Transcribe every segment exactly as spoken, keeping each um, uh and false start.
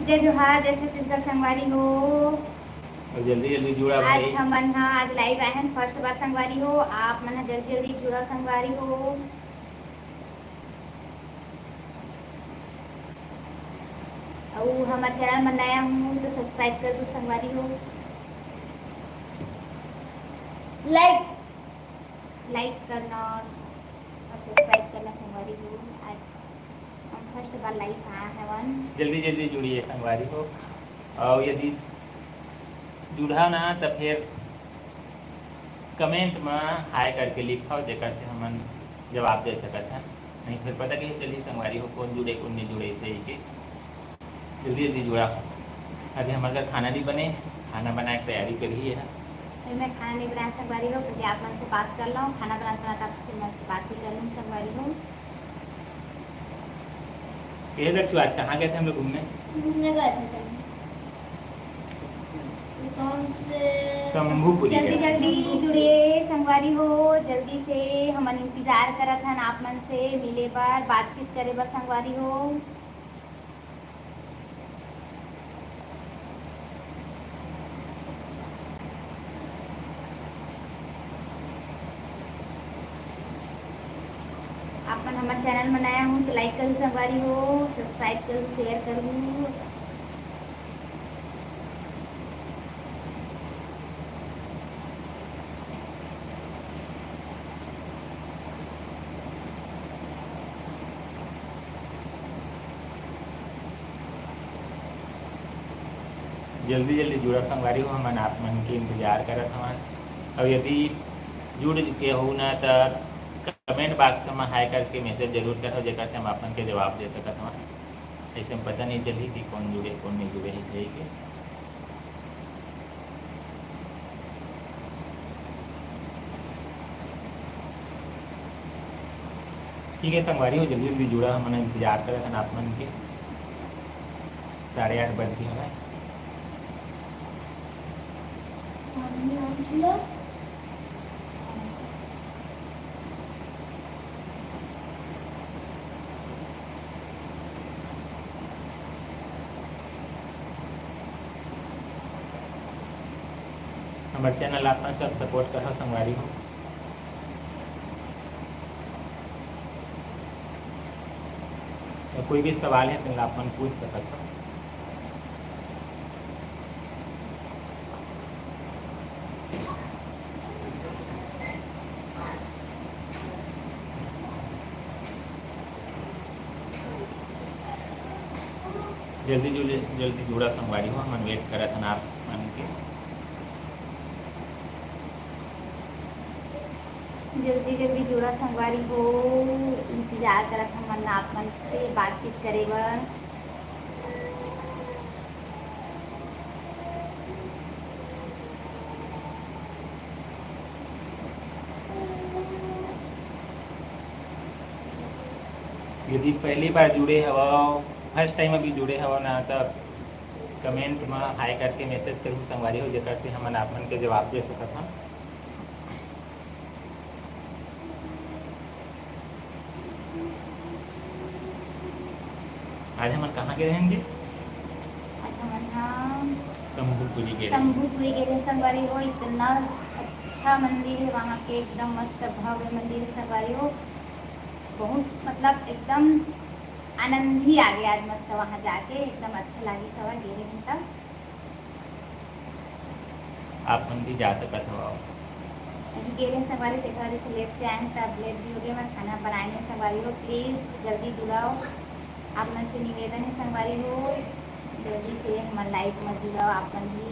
जय जोहार, जय छत्तीसगढ़ संगवारी हो। अउ जल्दी जल्दी जुड़ा आज भाई। हमन ह आज live आए हन first बार संगवारी हो, आप मन ह जल्दी जल्दी जुड़ा संगवारी हो। अउ हमर channel म नया हूँ तो subscribe कर दो संगवारी हो, like like करना और subscribe करना संगवारी हो। आज हम first बार live आए हवन। जल्दी जल्दी जुड़िए संगवारी हो, अउ यदि जुड़हा ना त फिर comment म hi करके लिखव, जेकर से हमन जवाब दे सकत हन। नहीं फिर पता कइसे चलही संगवारी हो कोन जुड़े कोन नहीं जुड़े, सही के। जल्दी जल्दी जुड़ा। अभी हमर घर खाना नहीं बने, खाना बनाए के तैयारी करिए है। अभी मैं खाना नहीं बनाया संगवारी हो, क्योंकि आप मन से बात कर लो, खाना बनाते बनाते आपसे मन से बात भी कर लूँ संगवारी हो। ये दक्षु, आज कहाँ गए थे हम लोग घूमने? घूमने गए थे कहीं। कौन से? शंभुपुरी जल्दी गए थे। जल्दी जुड़िए संगवारी हो, जल्दी से हमन इंतजार करत हन आप मन से मिले बर, बातचीत करे बर संगवारी हो। आप मन हमर channel म नया हो तो like करू संगवारी हो, subscribe करू, share करू। जल्दी जल्दी जुड़ा संगवारी हो, हमन आप मन के इंतजार करत हवन। अउ यदि जुड़ चुके हो ना, त comment box म hi करके message जरूर करव, जेकर से हम आप मन के जवाब दे सकत हवन। ऐसे हम पता नहीं चलही कि कौन जुड़े, कौन नहीं जुड़े, ऐसे ही के। ठीक है संगवारी हो, जल्दी जल्दी जुड़ा, हमन इंतजार करत हन आप मन के। साढ़े आठ बज गए हवय। हमर channel आप मन सब support करव संगवारी हो। तो कोई भी सवाल है तो आप मन पूछ सकत हो। जल्दी जुड़े, जल्दी जुड़ा संगवारी हो, हमन wait करत हन आप मन के। जल्दी जल्दी जुड़ा संगवारी हो, इंतजार करत हमन आप मन से बातचीत करे बर। यदि पहली बार जुड़े हवव, first time अभी जुड़े हवव ना, त comment म hi करके message करहू संगवारी हो, जेकर से हमन आप मन के जवाब दे सकत हन। आज हमन कहाँ गए रहेन जी? आज हमन ह शंभुपुरी गए रहेन। शंभुपुरी गए रहेन संगवारी हो, इतना अच्छा मंदिर है वहाँ के, एकदम मस्त भव्य मंदिर है संगवारी हो। बहुत मतलब एकदम आनंद ही आ गया आज मस्त वहाँ जाके, एकदम अच्छा लागिस हवय, गए रहेन तब। आप मन भी जा सकत हवव। अभी गे रहेन संगवारी, तेखर वजह से late से आए हन, तब late भी हो गए, मैं खाना बनाए नहीं संगवारी हो। Please जल्दी जुड़ाव, आप मन से निवेदन है संगवारी हो, जल्दी से हमर live में जुड़ाव आप मन भी।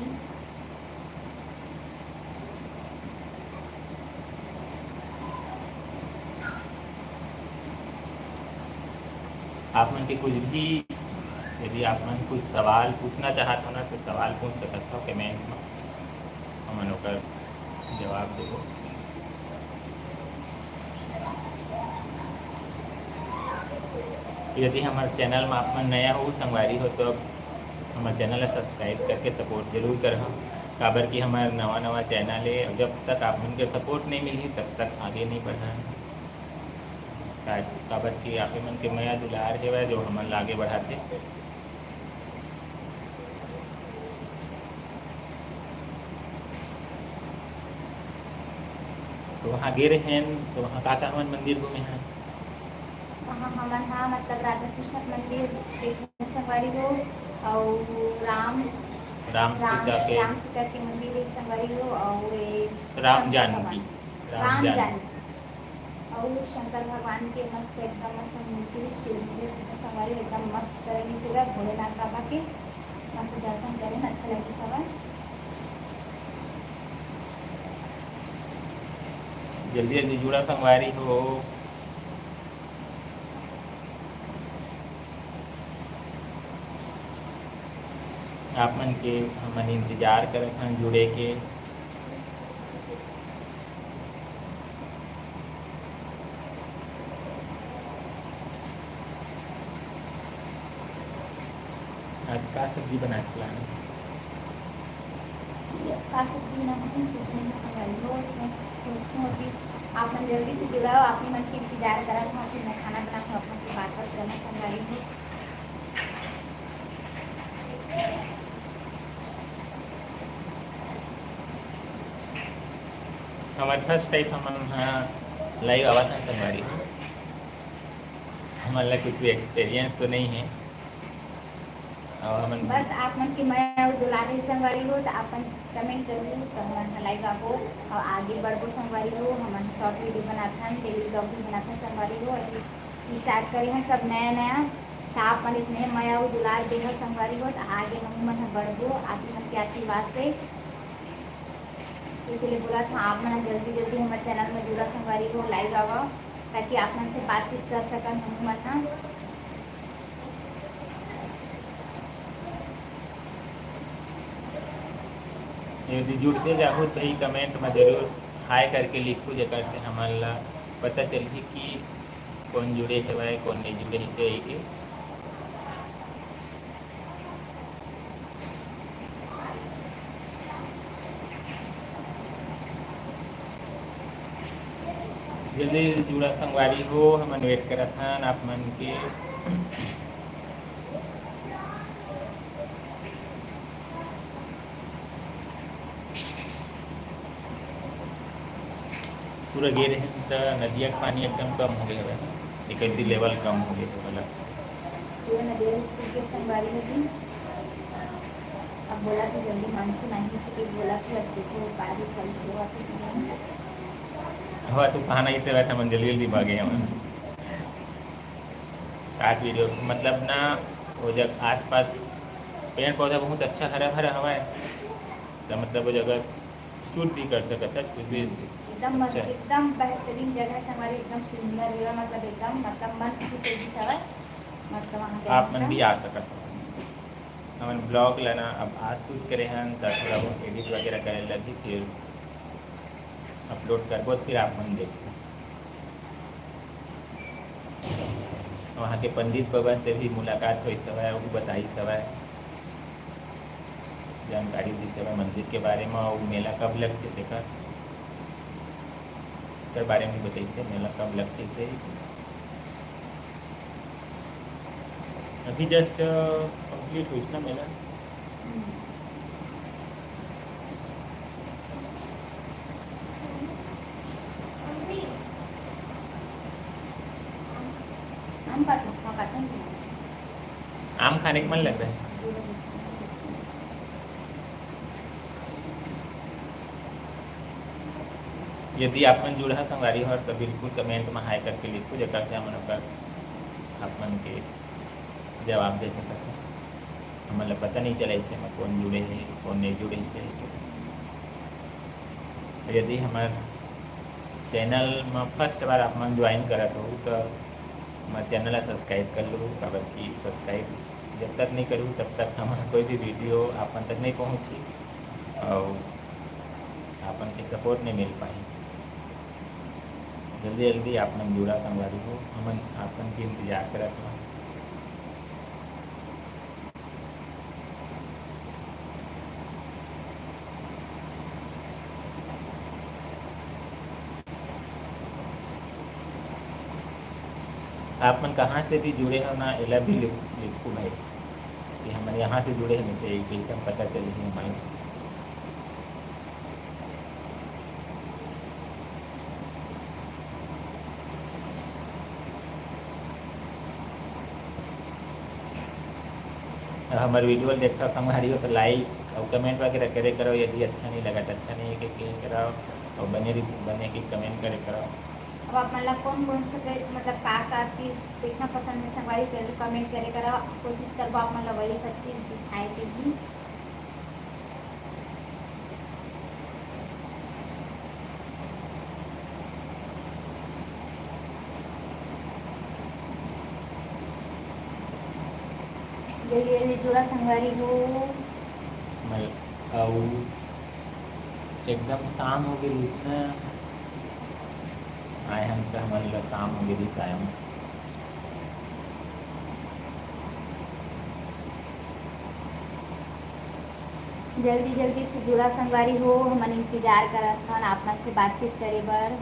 आप मन के कुछ भी, यदि आप मन कुछ सवाल पूछना चाहत हो ना, तो सवाल पूछ सकत हो comment में, हमन ओकर जवाब देबो। यदि हमर channel में आप मन नया हो संगवारी हो, तो हमर channel ला subscribe करके support जरूर करहा, काबर कि हमर नवा नवा channel है, जब तक आप मन के support नहीं मिलही, तब तक आगे नहीं बढ़ान। का-, काबर कि आप मन के मया दुलार हेवय, जो हमन ला आगे बढ़ाथे। तो वहाँ गे रहेन, तो वहाँ का का हमन मंदिर घूमे हन? वहाँ हमन हा मतलब राधा कृष्ण के मंदिर देखे संगवारी हो, अउ राम राम राम सीता के राम सीता के मंदिर हे संगवारी हो, अउ ए राम शंकर जानकी भगवान। राम राम जानकी। जानकी। अउ शंकर भगवान के मस्त, एकदम मस्त मूर्ति हे, शिवलिंग हे, संगवारी हो, एकदम मस्त तरह से भोलेनाथ बाबा के मस्त दर्शन करे में अच्छा लगिस हवय। जल्दी जल्दी जुड़ा संगवारी हो। आप मन के हमन इंतजार करत हन जुड़े के। आज का सब्जी बनाए के plan हे? का सब्जी बनाहूँ, सोच नइ हँव संगवारी हो, सोच, सोचहूँ अभी। आप मन जल्दी से जुड़व, आप मन के इंतजार करत हँव, फिर मैं खाना बनाहूँ, आप मन से बात बात करना संगवारी हो। हमर first time हमन ह live आवत हन संगवारी हो। हमन ला कुछ भी experience तो नइ हे। अउ हमन बस आप मन के मया अउ दुलार हे संगवारी हो, त आप मन comment करहू, त हमन ह live आबो अउ आगे बढ़बो संगवारी हो। हमन short video बनाथन, daily vlog भी बनाथन संगवारी हो। अभी start करे हन सब नया नया, त आप मन स्नेह मया अउ दुलार देहा संगवारी हो, त आगे हमू मन ह बढ़बो आप मन के आशीर्वाद से। इसलिए बोलत हँव, आप मन ह जल्दी जल्दी हमर channel में जुड़ा संगवारी हो, live आवा, ताकि आप मन से बातचीत कर सकन हमू मन ह। यदि जुड़ते जाहू तो ही comment में जरूर hi करके लिखहू, जेकर से हमन ला पता चलही कि कोन जुड़े हवय, कोन नइ जुड़े हवय के। जल्दी जुड़ा संगवारी हो, हमन wait करत हन आप मन के। पूरा गे रहेन त नदिया के पानी एकदम कम हो गए हवय, एकर ती level कम हो गए हवय। पूरा नदिया में सूख के संगवारी हो गई। अब बोला कि जल्दी मानसून आही, इसलिए बोला कि अब देखो बारिश वारिश होवत हे कि नहीं। हवा तूफान आई से रहता मन जल्दी जल्दी भागे हमन। Short video मतलब ना, वो जगह आसपास पेड़ पौधा बहुत अच्छा हरा भरा हवा है, तो मतलब वो जगह shoot भी कर सकत है कुछ भी। एकदम मस्त, एकदम बेहतरीन जगह है संगवारी, एकदम सुंदर है, मतलब एकदम मतलब मन खुश हो गई सवाल। मस्त वहाँ गए आप मन भी आ सकत हो। हमन vlog ला ना अब आज shoot करे हन, त थोड़ा बहुत edit वगैरह करे लगी, फिर upload करबो, फिर आप मन देखो। वहाँ के पंडित बाबा से भी मुलाकात होइस हवय, वो बताइस हवय, जानकारी दिस हवय मंदिर के बारे में, और मेला कब लगथे तेकर, तेकर बारे में बताइस हे, मेला कब लगथे से। अभी just complete होइस ना मेला। आम खाने के मन लग रहा है। यदि आप मन जुड़हा संगवारी हो, तो बिल्कुल comment में hi करके लिखो, जेकर से हमन ओकर आप मन के जवाब दे सकत हन। हमन ला पता नहीं चले, ऐसे में कौन जुड़े हे, कौन नहीं जुड़े हे। यदि हमार channel में first बार आप मन join करत हो, तो हमार channel ला subscribe कर लो, काबर कि subscribe जब तक नहीं करूँ, तब तक हमारा कोई भी video आप मन तक नहीं पहुँची और आप मन के support नहीं मिल पाही। जल्दी जल्दी आप मन जुड़ा संगवारी हो, हमन आप मन के इंतजार करत हन। आप मन कहाँ से भी जुड़े हो ना, एला भी लिख-, लिखू भाई कि हमन यहाँ से जुड़े हैं, जैसे एक एकदम पता चली हमन। हमर video ल देखथव संगवारी हो, तो like अउ comment वगैरह करे करो। यदि अच्छा नहीं लगा तो अच्छा नहीं के, के करो, और बने रही, बने के comment करे करो। अब आप मन ला कौन कौन से के-, मतलब का का चीज देखना पसंद है संगवारी, जरूर comment करे करो। कोशिश करबो आप मन ला वही सब चीज दिखाए के भी। जल्दी जल्दी जुड़ा संगवारी हो। मल-, अउ एकदम शाम हो गई इसमें। आए हम तो हमन ला शाम हो गई शायद। जल्दी जल्दी से जुड़ा संगवारी हो, हमन इंतजार करत हन आप मन से बातचीत करे बर।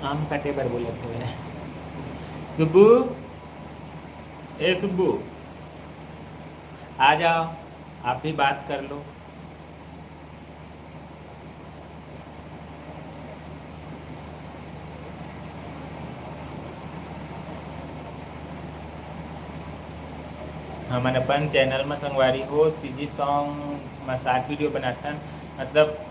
आम काटे बर बोलत हवे। सुब्बू, ए सुब्बू, आ जाओ, आप भी बात कर लो। हमन अपन channel म संगवारी हो, CG song म short video बनाथन, मतलब,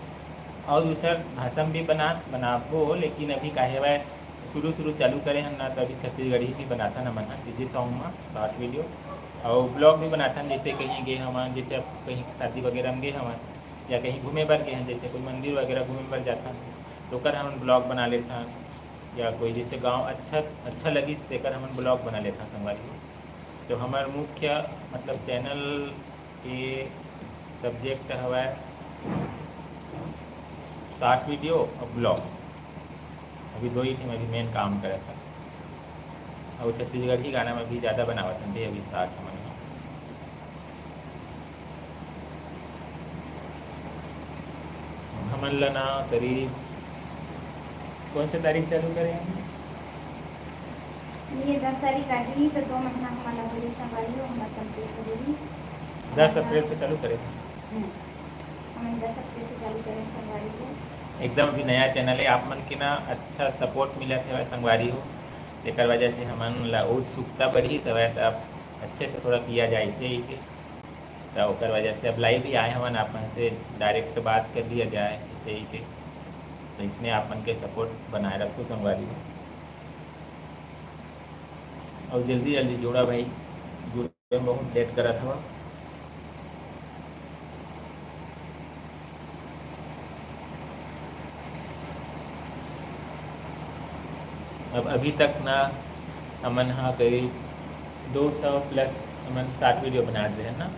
अउ दूसर भाषा म भी बना, बनाबो, लेकिन अभी काहे बर शुरू शुरू चालू करे हन ना, तो अभी छत्तीसगढ़ी भी बनाथन हमन ह, CG song म short video, अउ vlog भी बनाथन, जैसे कहीं गे हवन, जैसे अब कहीं शादी वगैरह म गे हवन, या कहीं घूमे बर गे हन, जैसे कोई मंदिर वगैरह घूमे बर जाथन, तो ओकर हमन vlog बना लेथन, या कोई जैसे गांव अच्छा, अच्छा लगिस, तेकर हमन vlog बना लेथन संगवारी हो। तो हमर मुख्य, मतलब, channel के subject हवय short video अउ vlog। अभी दो ही ठे में अभी main काम करत हन। अउ छत्तीसगढ़ी गाना में भी ज्यादा बनावत हन भई अभी short हमन ह। हमन ल ना करीब कौन से तारीख चालू करे हन? ये दस तारीख आही, तो दो महीना हमन ल होली संगवारी हो, हमर complete हो जाही। दस अप्रैल से चालू करे हन। हम्म। हमन दस अप्रैल से चालू करे हन संगवारी हो। एकदम अभी नया channel है, आप मन के ना अच्छा support मिलत हवय संगवारी हो, तेकर वजह से हमन ला उत्सुकता बढ़ी हवय, त आप अच्छे से थोड़ा किया जाए इसे ही के। त ओकर वजह से अब live ही आए हवन, आप मन से direct बात कर लिया जाए, ऐसे ही के। तो इसमें आप मन के support बनाए रखो संगवारी हो। और जल्दी जल्दी जोड़ा भाई, जुड़े में बहुत late करत हवा। अब अभी तक ना हमन हा करीब दो सौ plus हमन short video बना दे हैं ना।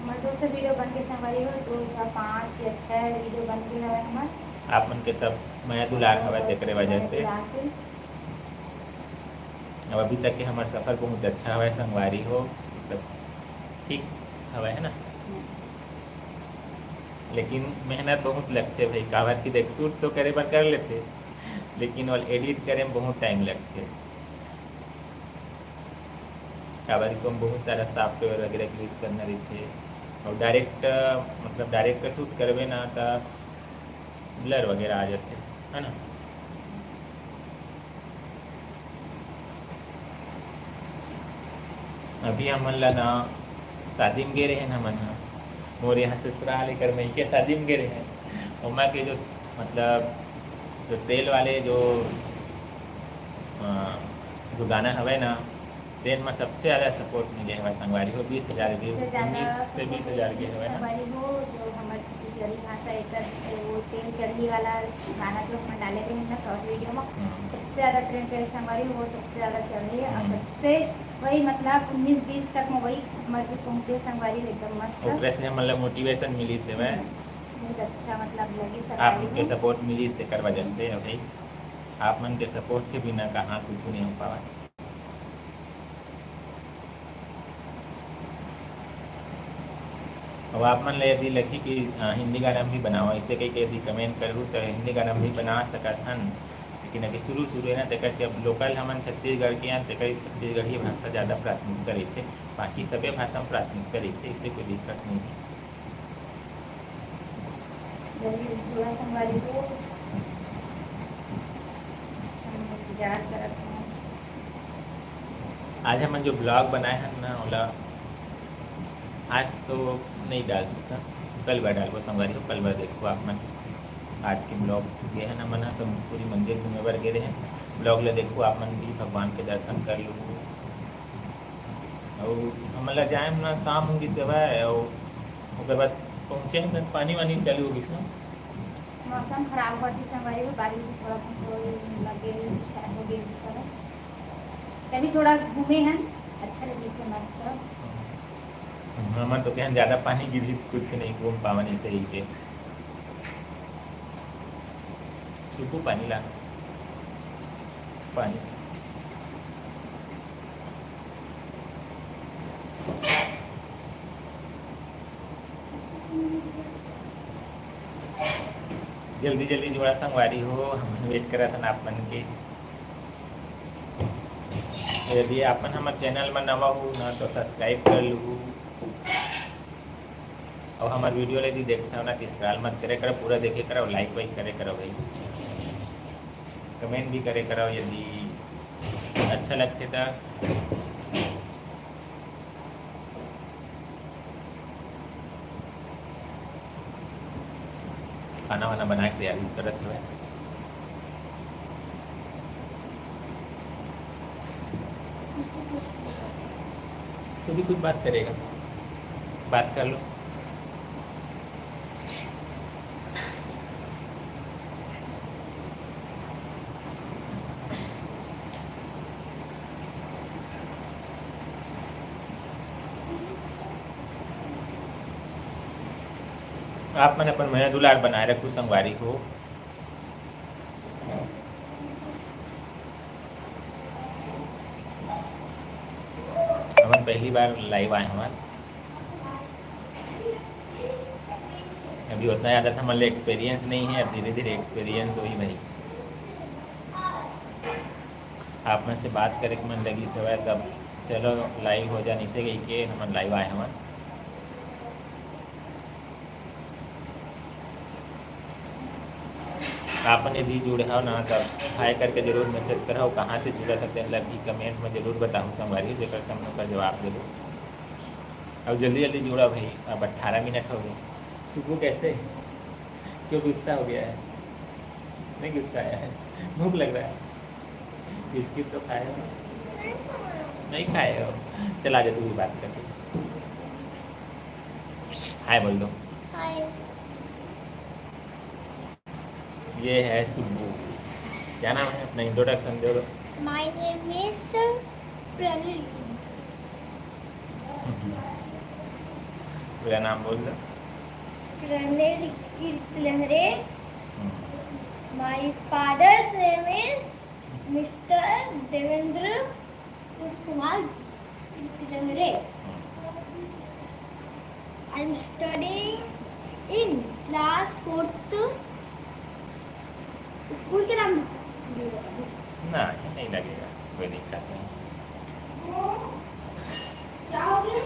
हमर दो सौ video बन के संगवारी हो, दो सौ पाँच या छह video बन के हवे हमर। आप मन के सब मया दुलार हवे, तेकरे वजह से। दुलार से। अब अभी तक के हमर सफर बहुत अच्छा हवे संगवारी हो, मतलब ठीक हवे, है ना? हम्म। लेकिन मेहनत बहुत लगथे भाई, काबर कि देख, shoot तो करे बर कर लेथे, लेकिन ओला edit करे में बहुत time लगथे, काबर कि ओमा बहुत सारा software वगैरह के use करना रहिथे। और direct, मतलब direct shoot करबे ना, त blur वगैरह आ जाथे, है ना? अभी हमन ला ना शादी में गे रहे ना, हमन हा, मोर यहाँ ससुराल, एकर मइके शादी में गे रहे। ओमा के जो, मतलब, जो तेल वाले जो, अ, जो गाना हवे ना, तेन में सबसे ज्यादा support मिले हवे संगवारी हो, बीस हजार view, सबसे ज्यादा उन्नीस से support बीस हजार के मिले हवे ना। संगवारी हो, जो हमर छत्तीसगढ़ी भाषा एकर वो तेल चढ़नी वाला गाना जो हमन डाले रहे ना short video में, हम्म। सबसे ज्यादा trend करे संगवारी हो, वो सबसे ज्यादा चढ़े। और हम्म। सबसे वही, मतलब, उन्नीस बीस तक में वही हमर भी पहुंचे संगवारी हो, एकदम मस्त। ओकरे से हमन ला motivation मिली से मैं। हम्म। बहुत अच्छा, मतलब, लगी आप संगवारी मन के हो। Support मिली तेकर वजह से, भाई, आप मन के support के बिना कहाँ कुछ नहीं हो पावा। अब आप मन ले यदि लगही कि, अ, हिंदी गाना भी बनाओ, ऐसे कही के यदि comment करू तो हिंदी गाना भी बना सकत हन, लेकिन अभी शुरू-शुरू हे ना, तेकर से अब local हमन छत्तीसगढ़ के हन, तेकर छत्तीसगढ़ी भाषा ज़्यादा प्राथमिकता रहिथे, बाकी सबे भाषा में प्राथमिकता रहिथे, इससे कोई दिक्कत नहीं हे। जल्दी जुड़ा संगवारी हो, हम इंतजार करत हन। आज हमन जो vlog बनाए हन ना, ओला आज तो नहीं डाल सकता, कल बर डालबो संगवारी हो, कल बर देखो आप मन। आज के vlog ये है ना, मन ह सब पूरी मंदिर घूमे बर गे रहे। Vlog ला देखो आप मन भी, भगवान के दर्शन कर लो। अउ हमन ला जाए म ना शाम हो गिस हवय, अउ ओकर बाद पहुँचे हन त पानी वानी चालू हो गिस ना। मौसम खराब होवत हे संगवारी हो, बारिश भी थोड़ा बहुत होए लगे, start हो गए हवय। तभी थोड़ा घूमे हन, अच्छा लगिस हे, मस्त। हमन तो कहेन ज्यादा पानी गिरही, कुछ नहीं घूम पावन, ऐसे ही के। सुबह पानी ला, पानी। जल्दी जल्दी जुड़ा संगवारी हो, हमन wait करत हन आप मन के। यदि आप मन हमर channel म नवा हो ना, तो subscribe कर लू। अउ हमर video ला यदि देखथव ना, तो scroll मत करे करो, पूरा देखे करो, like वाइक करे करो भाई, comment भी करे करो यदि अच्छा लगथे त। खाना वाना बना के तैयारी करत हवय। तू भी कुछ बात करेगा, बात कर लो। आप मन अपन मया दुलार बनाए रखू संगवारी हो। हमन पहली बार live आए हवन, अभी उतना ज्यादा तो हमन ले experience नहीं है, अब धीरे धीरे experience होही भाई। आप मन से बात करे के मन लगी सवय, तब चलो live हो जाए, इसे कही के हमन live आए हवन। आप मन यदि जुड़े हव ना, तब hi करके जरूर message करव, कहाँ से जुड़त हव, तेन ला भी comment में जरूर बताहू संगवारी, जेकर से हमन ओकर जवाब देबो। अब जल्दी जल्दी जुड़ा भाई, अब अठारह मिनट हो गए। सुबह कैसे, क्यों गुस्सा हो गया है? नहीं गुस्सा आया है, भूख लग रहा है। बिस्किट तो खाए हो? नहीं खाए हो? चला जा, तू भी बात कर। Hi बोल दो। Hi। ये है सुब्बू। क्या नाम है अपना? Introduction दे दो। My name is Pranil. पूरा नाम बोल दो। Pranil Girkalhare. Hmm. My father's name is Mister Devendra Kumar Girkalhare. Hmm. I am studying in class fourth। School के नाम नहीं, नहीं लगेगा, कोई दिक्कत नहीं। क्या हो गया?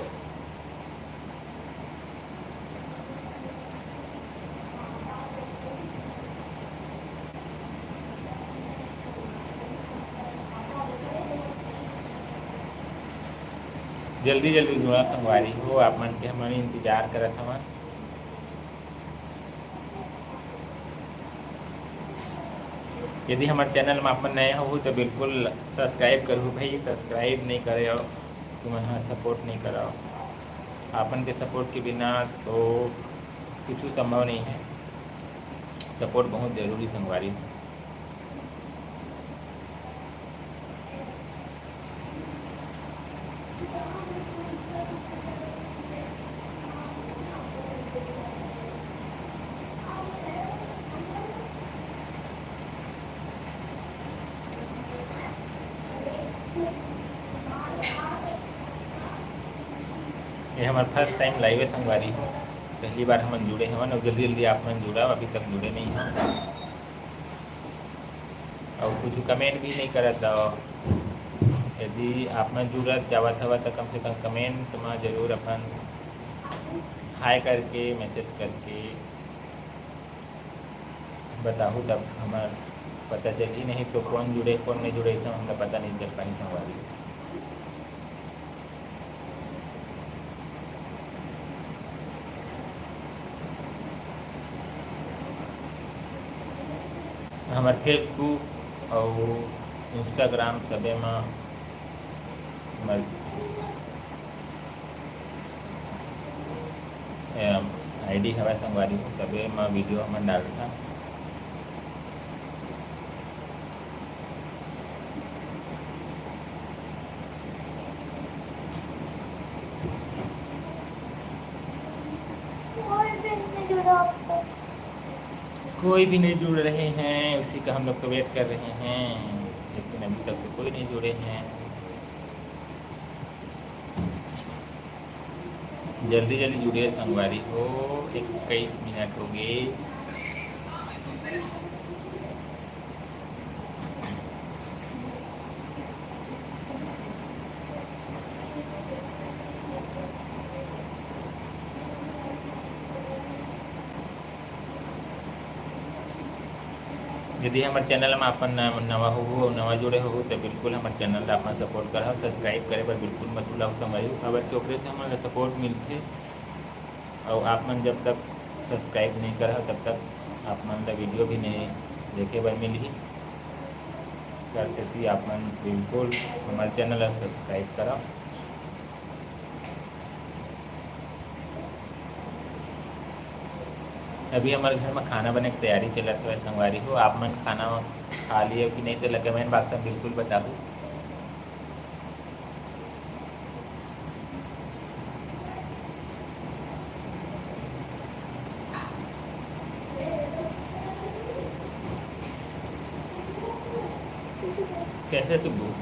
जल्दी जल्दी जुड़ा संगवारी हो, आप मन के हमन इंतजार करत हवन। यदि हमर channel में आप मन नए हो तो बिल्कुल subscribe करू भाई, subscribe नहीं करे हो तो मन ह support नहीं करो। आपन के support के बिना तो कुछ संभव नहीं है। Support बहुत जरूरी संगवारी। ये हमर first time live है संगवारी, पहली बार हमन जुड़े हवन और जल्दी जल्दी आप मन जुड़ा, अभी तक जुड़े नहीं हैं। अउ कुछ comment भी नहीं करत हव। यदि आप मन जुड़त जावत हव, त कम से कम comment म जरूर अपन hi करके, message करके बताहू, तब हमर पता चलही, नहीं तो कौन जुड़े, कौन नहीं जुड़े, ये सब हमला पता नहीं चल पाही संगवारी। हमर Facebook अउ Instagram सबे म हमर, अम, ID हवय संगवारी हो, सबे म video हमन डालथन। कोई भी नहीं जुड़ रहे हैं, उसी का हम लोग तो wait कर रहे हैं, लेकिन अभी तक तो कोई नहीं जुड़े हैं। जल्दी जल्दी जुड़े संगवारी हो, इक्कीस मिनट हो गए। यदि हमर channel म अपन न-, नवा होहू अउ नवा जुड़े होहू, त बिल्कुल हमर channel ला अपन support करहू, subscribe करे बर बिल्कुल मत भुलाहू संगवारी हो, काबर कि ओकरे से हमन ला support मिलथे। अउ आप मन जब तक subscribe नहीं करहू, तब तक आप मन ला video भी नहीं देखे बर मिलही। कर सेती आप मन बिल्कुल हमर channel ला subscribe करव। अभी हमर घर म खाना बने के तैयारी चलत हवय संगवारी हो। आप मन खाना खा लिए कि नहीं, तेला comment box म बिल्कुल बताहू। कैसे सुब्बू?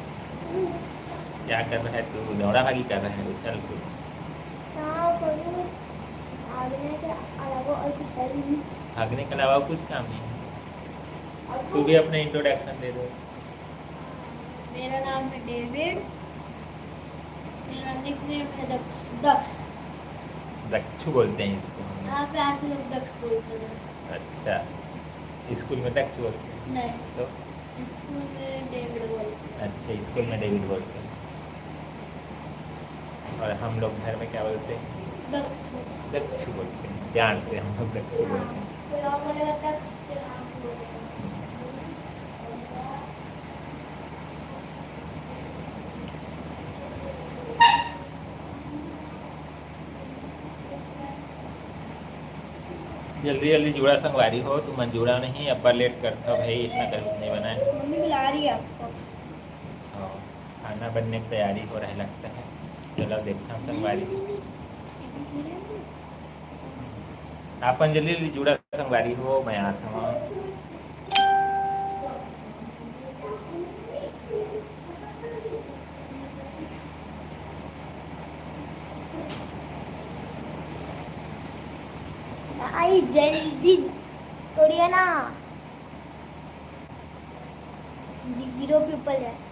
क्या कर रहा है तू? दौड़ा भागी कर रहा है, उछल कूद। क्या करूँ? भागने के अलावा और कुछ है भी नहीं। भागने के अलावा कुछ काम नहीं है। और तू भी अपना introduction दे दो। मेरा नाम है डेविड। मेरा निकनेम है दक्ष। दक्ष। दक्षू बोलते हैं इसको हम लोग। हाँ, प्यार से लोग दक्ष बोलते हैं। अच्छा, स्कूल में दक्ष बोलते हैं? नहीं। तो? स्कूल में डेविड बोलते हैं। अच्छा, स्कूल में डेविड बोलते हैं। और हम लोग घर में क्या बोलते हैं? दक्षू। दक्षू बोलते हैं। प्यार से हम लोग दक्षू बोलते हैं। हाँ, कोई और बोलेगा दक्ष, फिर आप बोलेंगे। जल्दी जल्दी जुड़ा संगवारी हो, तुमन जुड़ा नहीं, अब्बड़ late करता भाई, इसना कर नहीं बनाए। मम्मी बुला रही है आपको। हाँ, खाना बनने की तैयारी हो रहा है लगता है। चलो देखता हूँ संगवारी। आपन जल्दी जल्दी जुड़ा संगवारी हो, मैं आता हूँ। आई जल्दी तोड़िए ना, zero people है।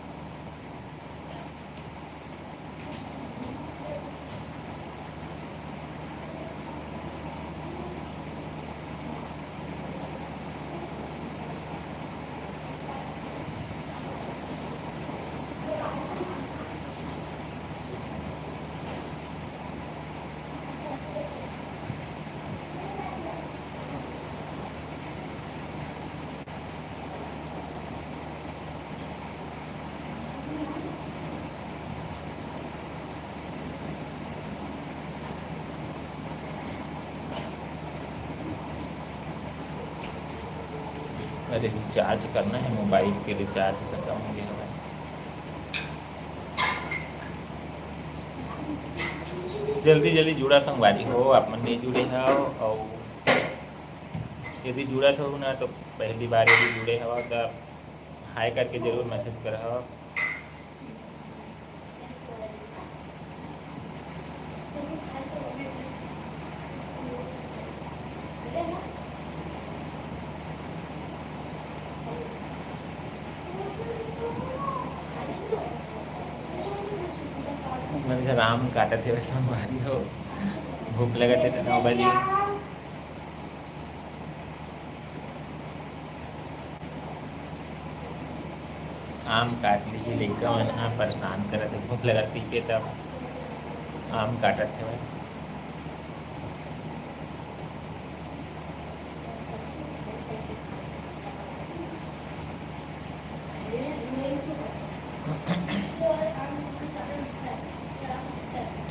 अरे, recharge करना है, mobile के recharge खतम हो गया है। जल्दी जल्दी जुड़ा संगवारी हो, आप मन नहीं जुड़े हव, अउ यदि जुड़त हो ना, तो पहली बार यदि जुड़े हव, तो hi करके जरूर message करहव। मन घर आम काटत हेवय संगवारी हो, भूख लगत हे त नौ बजे। आम काट लिही लइका मन ह, परेशान करत हे, भूख लगत कहिके तब आम काटत हेवय।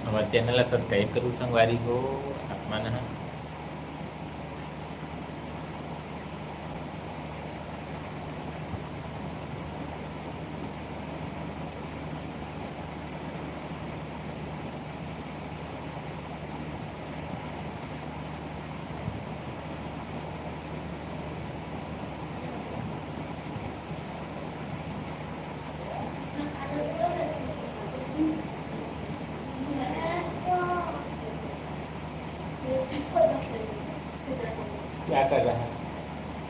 हमर channel ला subscribe करू संगवारी हो, आप मन ह। क्या कर रहा है?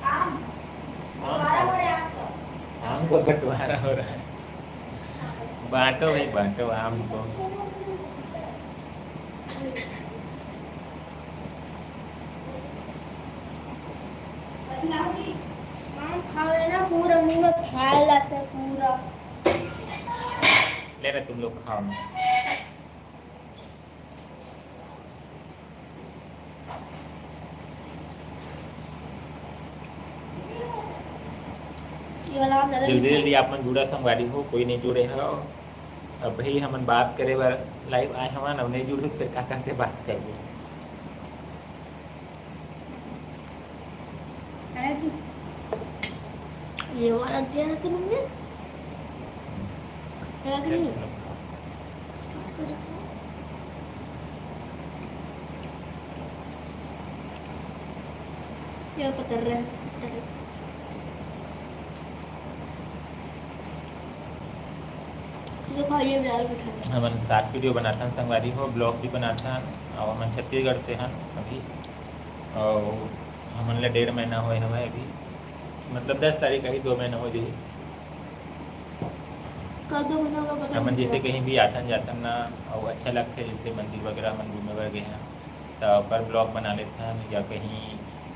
आम। आम खा रहा है। आम का बंटवारा हो रहा है। बांटो भाई, बांटो आम को। आम खावे ना, पूरा मुंह में फैल जाता है पूरा। ले रहे तुम लोग खाओ ना। ये वाला आप ज्यादा जल्दी नहीं जल्दी आप मन जुड़ा संगवारी हो, कोई नहीं जुड़े हो। अभी हमन बात करे बर live आए हवन, अब नहीं जुड़े फिर काकर से बात करबो। अरे जी, ये वाला दिया ना तुमने? क्या करिए? इसको रखो। क्या पकड़ रहे हैं? ये खाइए, प्याज भी खाइए। हमन short video बनाथन संगवारी हो, vlog भी बनाथन, और हमन छत्तीसगढ़ से हन अभी, और हमन ला डेढ़ महीना होए हवय अभी, मतलब दस तारीख अभी दो महीना हो जाही। कब दो महीना होगा पता हमन नहीं जैसे चला। कहीं भी आथन जाथन ना, और अच्छा लगथे, जैसे मंदिर वगैरह हमन घूमे बर गए हैं, तो ओकर vlog बना लेथन, या कहीं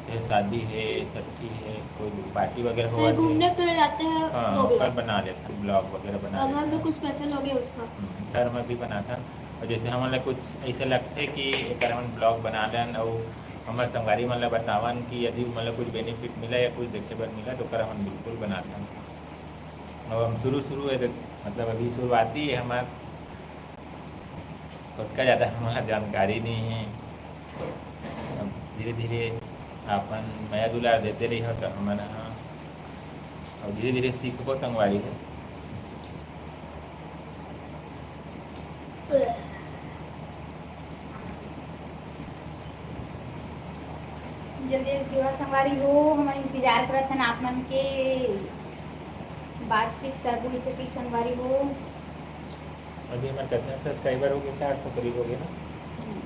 जैसे शादी है, छट्ठी है, कोई party वगैरह कहीं होवत है। घूमने के लिए जाते हैं, हाँ, वो भी। ओकर बना लेथन, vlog वगैरह बना और घर लेथन। में कुछ special हो गया उसका। हम्म, घर में भी बनाथन। और जैसे हमन ला कुछ ऐसे लगथे कि एकर हमन vlog बना लेन, और हमर संगवारी मन ला बतावन कि यदि उमन ला कुछ benefit मिला या कुछ देखे बर मिला, तो ओकर हमन बिल्कुल बनाथन। अब हम शुरू, शुरू है, देख, मतलब, अभी शुरुआती है हमार, ओतका ज़्यादा हमारा जानकारी नहीं है। अब धीरे, धीरे अपन मया दुलार देते रही हो, तो हमन ह, और धीरे, धीरे सीखबो संगवारी हो। जल्दी जुड़ा संगवारी हो, हमन इंतजार करत हन आप मन के। बातचीत करबो इसे की संगवारी हो। अभी हमर कतना subscriber हो गए? चार सौ करीब हो गए ना। हम्म।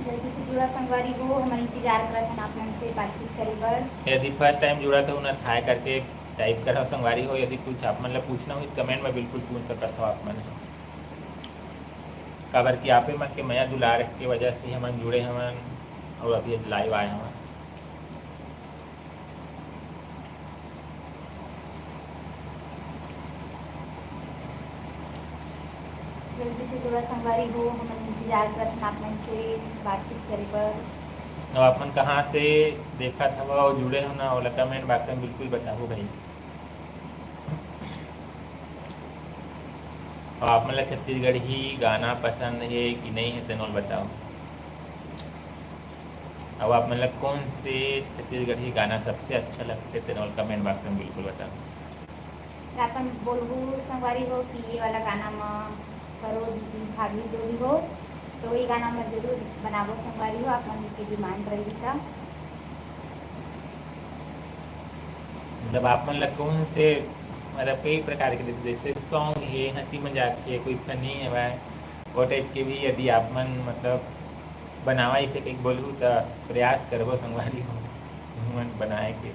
जल्दी से जुड़ा संगवारी हो, हमन इंतजार करत हन आप मन से बातचीत करे बर। यदि first time जुड़ा तो उन्हें हाय करके type करा संगवारी हो। यदि कुछ आप मन ला पूछना हो तो comment में बिल्कुल पूछ सकत हो आप मन, काबर कि आपे मन के मया दुलार के वजह से हमन जुड़े हवन और अभी live आए हवन। जल्दी से जुड़ा संगवारी हो, हमन इंतजार करत हन आप मन से बातचीत करे बर। अब आप मन कहाँ से देखत हव और जुड़े हो ना, ओला comment box में बिल्कुल बताओ भाई। और आप मन ला छत्तीसगढ़ी गाना पसंद है कि नहीं है, तेन ल बताओ। अब आप मन ला कौन से छत्तीसगढ़ी गाना सबसे अच्छा लगथे, तेन ल comment box में बिल्कुल बताओ। अपन बोलहू संगवारी हो कि ये वाला गाना म करो दीदी भाभी जो भी हो, तो वही गाना म जरूर बनाबो संगवारी हो, आप मन के demand रही त। मतलब आप मन ला कौन से, मतलब कई प्रकार के, जैसे song है, हंसी मजाक है, कोई funny है, वो type के भी यदि आप मन मतलब बनावा इसे कहीं बोलू त प्रयास करबो संगवारी हो हमन बनाए के।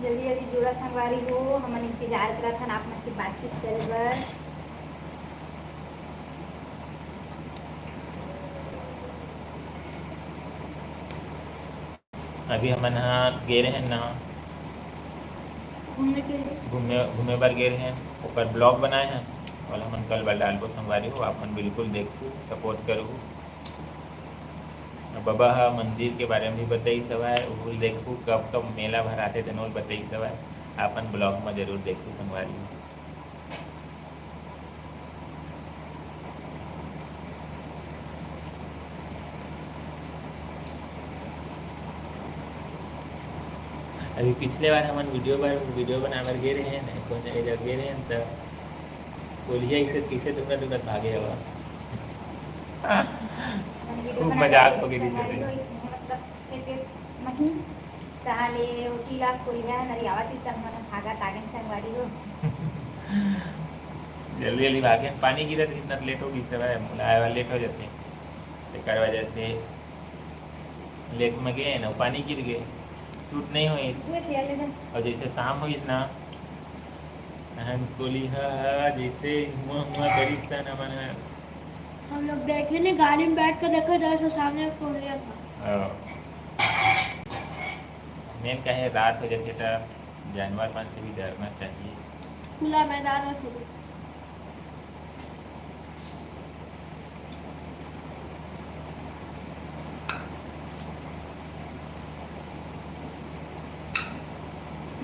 जल्दी जल्दी जुड़ा संगवारी हो, हमन इंतजार करत हन आप मन से बातचीत करे बर। अभी हमन ह गे रहेन ना, घूमने के लिए। घूमे घूमे बर गे रहेन, ओकर ब्लॉग बनाए हन, ओला हमन कल बर डालबो संगवारी हो। आप मन बिल्कुल देखू, सपोर्ट करू। बबा ह मंदिर के बारे में भी बताइस हवय, वो देखू कब कब मेला भराथे तेनो ल बताइस हवय। आपन ब्लॉग में जरूर देखू संगवारी हो। अभी पिछले बार हमन वीडियो बर वीडियो बनाए बर गे रहे हैं, कोन जगह जब गे रहे हैं त कोलिया इसे किसे दुंगत दुंगत भागे हवा। वीडियो खूब बनाए मजाक बर हो गई थी संगवारी सर। हो, इसमें मतलब पेट पेट मही तहाले ओती ला कोलिया नरियावत ही त हमन भागा तागन संगवारी हो। जल्दी जल्दी भागे, पानी गिरत इतना लेट हो गई सर, मोला आए वाला लेट हो जाते, तेकर वजह से लेट में गए ना, पानी गिर गए, शूट नहीं होई। वो चेयर ले जा। और जैसे शाम होइस ना, तहन कोलिया जैसे हुआ हुआ करिस तहन हमन ह हम लोग देखे नहीं, गाड़ी में बैठ के देखे, जैसे सामने कोहलिया था। मेन कहे रात हो जाथे त जानवर मन से भी डरना चाहिए। खुला मैदान है शुरू।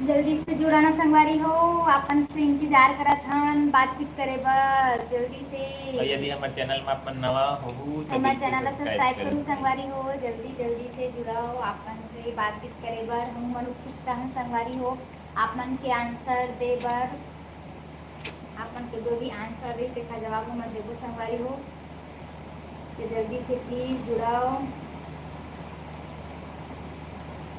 जल्दी से जुड़ा ना संगवारी हो, आपन से इंतजार करत हन बातचीत करे बर। जल्दी से और यदि हमारे चैनल में अपन नवा होहू तो हमारे बिल्कुल चैनल ला सब्सक्राइब सब्सक्राइब करो। करू संगवारी हो। जल्दी जल्दी से जुड़ाओ, आपन से बातचीत करे बर हम मन उत्सुकता हन संगवारी हो, आप मन के आंसर दे बर, आप मन के जो भी आंसर रही तेखर जवाब हम देबो संगवारी हो। तो जल्दी से प्लीज जुड़ाओ।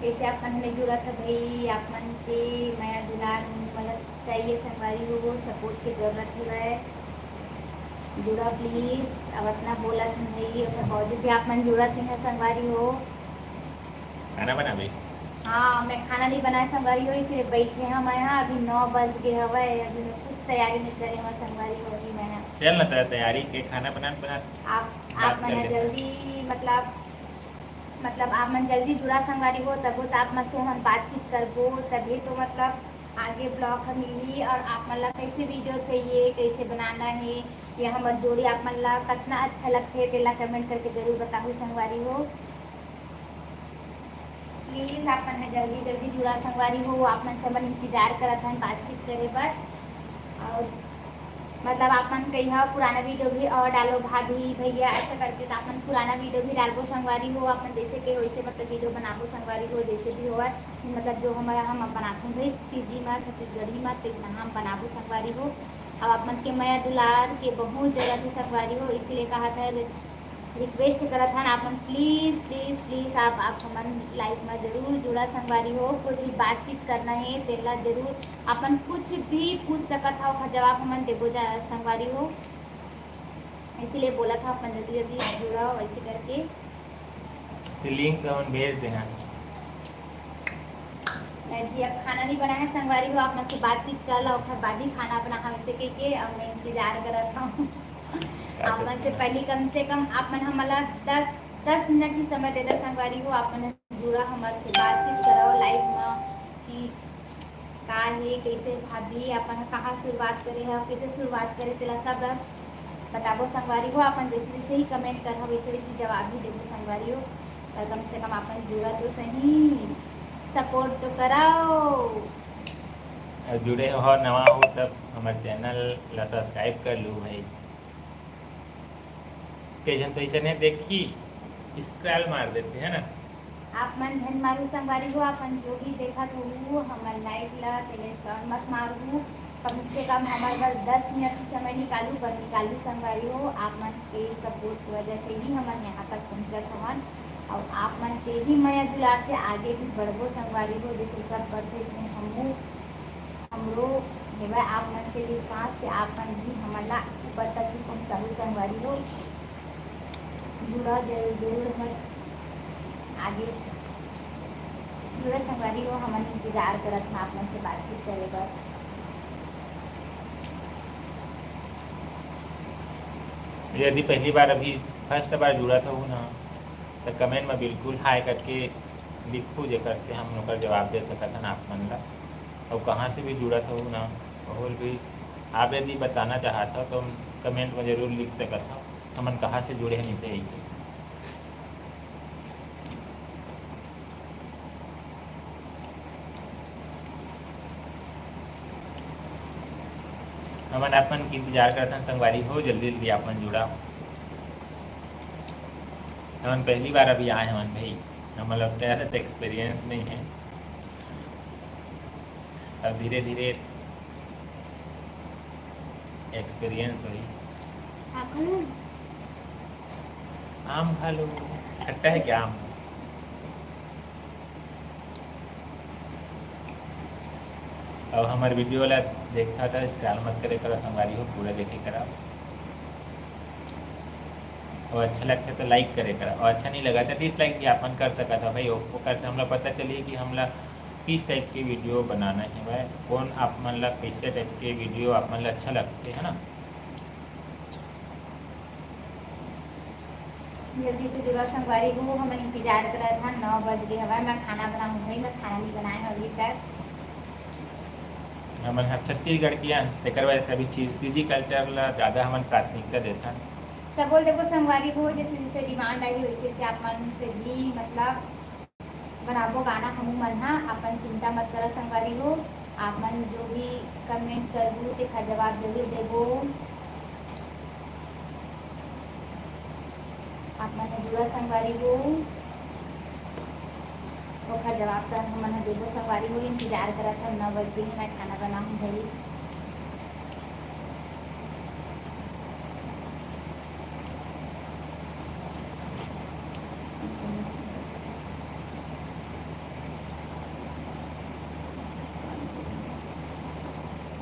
जैसे आप मन नहीं जुड़त है भाई, आप मन के मया दुलार मोला चाहिए संगवारी हो, सपोर्ट के जरूरत है। जुड़ा प्लीज। अब इतना बोलत हन भाई, ओकर बावजूद भी आप मन जुड़त नहीं है संगवारी हो। खाना बनाबे? हाँ, मैं खाना नहीं बनाए संगवारी हो, इसलिए बैठे हैं मैं यहाँ। अभी नौ बज गए हवे, अभी मैं कुछ तैयारी नहीं करे हूँ संगवारी हो, अभी मैं यहाँ। चल ना, तेरा तैयारी के खाना बना बना। आप बात आप कर मन लेते हैं। जल्दी मतलब मतलब आप मन जल्दी जुड़ा संगवारी हो, तब तो आप मन से हमन बातचीत करबो, तभी तो मतलब आगे ब्लॉग हम मिलही। और आप मन ला कैसे वीडियो चाहिए, कैसे बनाना है, या हमर जोड़ी आप मन ला कितना अच्छा लगथे, तेला कमेंट करके जरूर बताहू संगवारी हो। प्लीज आप मन ह जल्दी जल्दी जुड़ा संगवारी हो, आप मन से हमन इंतजार करत हन बातचीत करे बर। और मतलब आप मन कहिया पुराना वीडियो भी और डालो भाभी भैया ऐसा करके, तो आप मन पुराना वीडियो भी डालबो संगवारी हो। आप मन जैसे के वैसे मतलब वीडियो बनाबो संगवारी हो, जैसे भी होवय मतलब जो हमारा हम बनाथन भाई सीजी मा छत्तीसगढ़ी मा, तेजना हम बनाबो संगवारी हो। अब आप मन के मया दुलार के बहुत जरूरत है संगवारी हो, इसीलिए कहा था रिक्वेस्ट करत हन आप मन प्लीज प्लीज प्लीज आप आप हमन लाइव मा जरूर जुड़ा संगवारी हो। कोई भी बातचीत करना है तेला जरूर अपन कुछ भी पूछ सकत हव, ओकर जवाब हमन देबो जा संगवारी हो। इसीलिए बोलत हव अपन जल्दी जल्दी जुड़ाओ ऐसे करके। से लिंक तो हम भेज देना। मैं भी अब खाना नहीं बनाया संगवारी हो, आप मन से बातचीत कर ला, ओकर बाद ही खाना बनाहा वैसे कह के अब मैं इंतजार करत हूँ। आप मन से पहले कम से कम आप मन हमला दस दस मिनट ही समय दे दे संगवारी हो, आप मन जुड़ा हमर से बातचीत कराओ लाइव में कि का हे, कैसे भाभी, अपन ह कहाँ शुरुआत करे ह, कैसे शुरुआत करे, तेला सब रस बताबो संगवारी हो। अपन जैसे जैसे ही कमेंट करहा वैसे वैसे जवाब भी देबो संगवारी हो, पर कम से कम अपन जुड़ा तो सही, सपोर्ट तो कराओ। अउ जुड़े हो नवा हो तब हमर चैनल ला सब्सक्राइब कर लू भाई। के जन तो ऐसे नहीं देखी, स्क्रॉल मार देते है ना। आप मन झन मारू संगवारी हो, अपन जो भी देखत हो हमर लाइव ला तेले स्क्रॉल मत मारू। कम से कम हमर बर दस मिनट के समय निकालू, पर निकालू संगवारी हो। आप मन के सपोर्ट की वजह से ही हमन यहाँ तक पहुँचत हवन और आप मन के ही मया दुलार से आगे भी बढ़बो संगवारी हो। जैसे सब बढ़ते इसमें हमू हमरो हेवय आप मन से विश्वास कि आप मन भी हमन ला ऊपर तक ही पहुँचाहू संगवारी हो। जुड़ा जरूर, जरूर हमर आगे जुड़ा संगवारी हो, हमन इंतजार करत हन आप मन से बातचीत करे बर। यदि पहली बार, अभी फर्स्ट बार जुड़त हव ना, त कमेंट में बिल्कुल हाय करके लिखहू, जेकर से हम ओकर जवाब दे सकत हन आप मन ला। अउ कहाँ से भी जुड़त हव ना, ओहू भी आप यदि बताना चाहत हव, तो कमेंट में जरूर लिख सकत हव, हमन कहाँ से जुड़े हन, इसे ही के। हमन आप मन के इंतजार करत हन संगवारी हो, जल्दी जल्दी आप मन जुड़ा। हमन पहली बार अभी आए हवन भाई, हमन लोग का तो एक्सपीरियंस नहीं है, अब धीरे धीरे एक्सपीरियंस होही। आप खा लो। आम खा लो, खट्टा है क्या आम? अब हमर वीडियो ला देखा था, स्क्रॉल मत करे करा संगवारी हो, पूरा देखे करा। और अच्छा लगता तो लाइक करे करा, और अच्छा नहीं लगा तो डिसलाइक भी आप मन कर सकत हव भाई। ओ-, ओकर से हमला पता चली कि हमला किस टाइप के वीडियो बनाना है भाई, कौन आप मन ला, कैसे टाइप के वीडियो आप मन ला अच्छा लगते है ना। जल्दी से जुड़ा संगवारी हो, हमन इंतजार करत हन, नौ बज गे हवय, मैं खाना बनाहूं भाई, मैं खाना नहीं बनाए हूं अभी तक। हमन ह छत्तीसगढ़ के हन, तेकर वजह से अभी सी-, सीजी कल्चर ला ज़्यादा हमन प्राथमिकता देथन। सबो ल देखो संगवारी हो, जैसे जैसे डिमांड आही, वैसे वैसे आप मन से भी मतलब बनाबो गाना हमू मन ह, अपन चिंता मत करा संगवारी हो। आप मन जो भी कमेंट करबू, तेखर जवाब जरूर देबो। आप मन ह जुड़ा संगवारी हो, ओखर जवाब त हमन ह देबो संगवारी हो। इंतजार करत हन, नौ बज गे हे, मैं खाना बनाहूं भाई।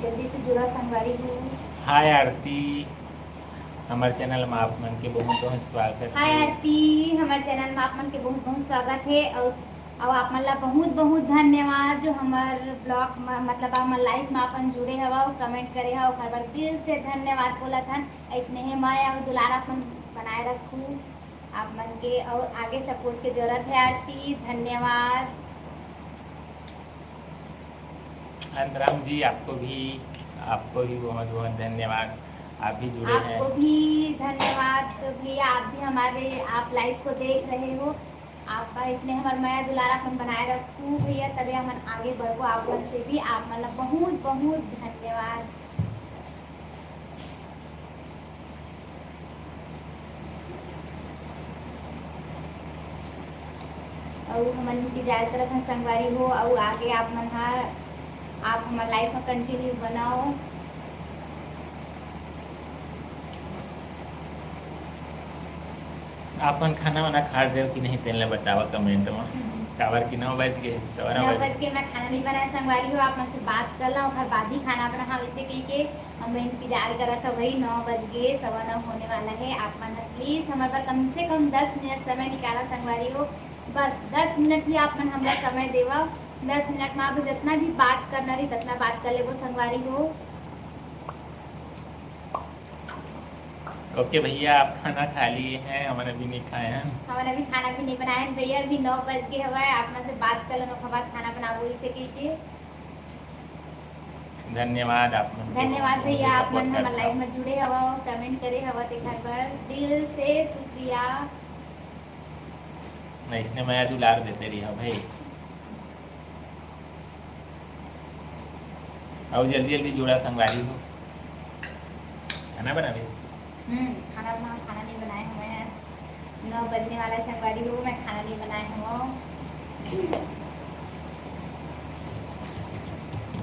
जल्दी से जुड़ा संगवारी हो। हाय आरती, हमर चैनल में आप मन के बहुत बहुत स्वागत हाय है। आरती, हमर चैनल में आप मन के बहुत बहुत स्वागत है। और, और आप मन ला बहुत बहुत धन्यवाद जो हमर ब्लॉग म-, मतलब हमर लाइव में अपन जुड़े हवा और कमेंट करे हवा, ओकर बर दिल से धन्यवाद बोलत हन। ऐसने ही मया और दुलार अपन बनाए रखू आप मन के, और आगे सपोर्ट के जरूरत है आरती। धन्यवाद। अंतराम जी, आपको भी, आपको भी बहुत बहुत धन्यवाद, आप भी जुड़े हैं। आपको भी धन्यवाद भैया, आप भी हमारे, आप लाइव को देख रहे हो। आपका इसने हमर मया दुलार अपन बनाए रखू भैया, तबे हमन आगे बढ़बो। आप मन से भी आप मन ला बहुत बहुत धन्यवाद। अउ हमन इंतजार करत हन संगवारी हो, अउ आगे आप मन ह, आप हमर लाइव म कंटिन्यू बनाओ। आप मन खाना वाना खा रहे हो कि नहीं, तेन ला बतावा कमेंट म। हम्म। काबर कि नौ बज गए, सवा नौ नौ बज बज के मैं खाना नहीं बनाया संगवारी हो, आप मन से बात कर ला, ओकर बाद ही खाना बनाहा, वैसे कही के हम इंतजार करत हव भाई, नौ बज गए, सवा नौ होने वाला है। आप मन प्लीज हमर बर कम से कम दस मिनट समय निकाला संगवारी हो, बस दस मिनट ही आप मन हमला समय देवा। दस मिनट में आप जितना भी बात करना रही, उतना बात कर लेबो संगवारी हो। ओके भैया, आप खाना खा लिए हैं, हमन अभी नहीं खाए हैं। हमन अभी खाना भी नहीं बनाए हैं भैया, अभी नौ बज गए हवा है। आप मन से बात कर लो, ओकर बाद खाना बनाबो, इसे कह के। धन्यवाद आप मन के धन्यवाद बहुत, भैया, बहुत आप मन support हमर करता लाइव हूँ। में जुड़े हवा, कमेंट करे हवा, तेखर बर दिल से शुक्रिया। ऐसने मया दुलार देते रहिहा भाई। अउ जल्दी जल्दी जुड़ा संगवारी हो। खाना बनावे? हम्म, खाना बना, खाना नहीं बनाए हवं। नौ बजने वाला है संगवारी हो, मैं खाना नहीं बनाए हवं।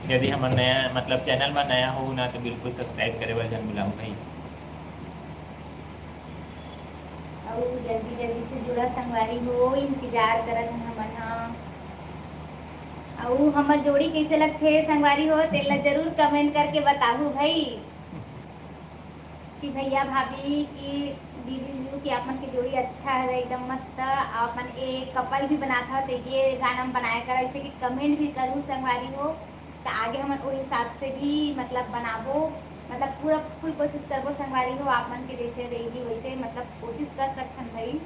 यदि हमर नया, मतलब चैनल में नया हो ना, तो बिल्कुल सब्सक्राइब करे बर झन भुलाहू भाई। अउ जल्दी जल्दी से जुड़ा संगवारी हो, इंतजार करत हन हमन ह। अउ हमर जोड़ी कैसे लगथे संगवारी हो, तेला जरूर कमेंट करके बताहू भाई कि भैया भाभी की दीदी जी कि आप मन के जोड़ी अच्छा हवे, एकदम मस्त। आप मन एक कपल भी बनात हव, तो ये गाना में बनाया करो, ऐसे कि कमेंट भी करू संगवारी हो, तो आगे हमन ओ हिसाब से भी मतलब बनाबो, मतलब पूरा फुल कोशिश करबो संगवारी हो, आप मन के जैसे रही वैसे मतलब कोशिश कर सकथन भाई।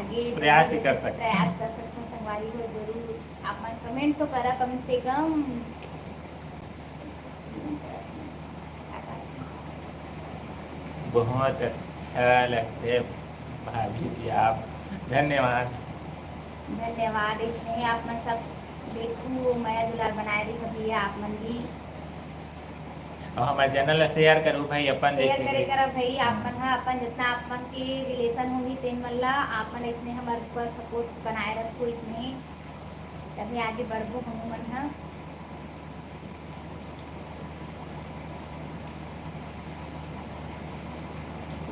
आगे प्रयास ही कर सकथन। प्रयास कर सकथन संगवारी हो, जरूर आप मन कमेंट तो करा कम से कम। बहुत अच्छा लगथे भाभी जी आप, धन्यवाद। धन्यवाद, इसने आप मन सब देखू मया दुलार बनाए रही भैया आप मन भी। और हमारे चैनल ला शेयर करू भाई, अपन शेयर जैसे करे भी। करा भाई, आप मन हा अपन जितना आप मन के रिलेशन होही तेन मन ला आप मन इसने हमर ऊपर सपोर्ट बनाए रखू, इसने तभी आगे बढ़बो हम मन हा।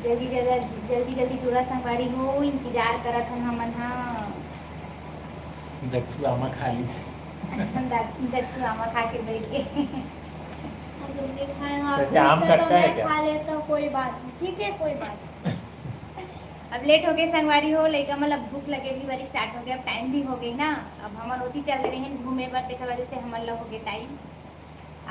जल्दी जल्दी, जल्दी जल्दी जुड़ा संगवारी हो, इंतजार करत हन हमन हा। दक्षु आमा खा लीजिए। दक्षु आमा खा के बैठ गए। हम लोग नहीं खाए हैं, आप वैसे आम कटता है क्या? खा ले तो कोई बात नहीं, ठीक है, कोई बात नहीं। अब लेट हो गए संगवारी हो, लइका मन ला भूख लगे भी बारी स्टार्ट हो गए, अब टाइम भी हो गए ना, अब हमन ओती चल रहे हैं घूमे बर, तेकर वजह से हमन ला हो गए टाइम।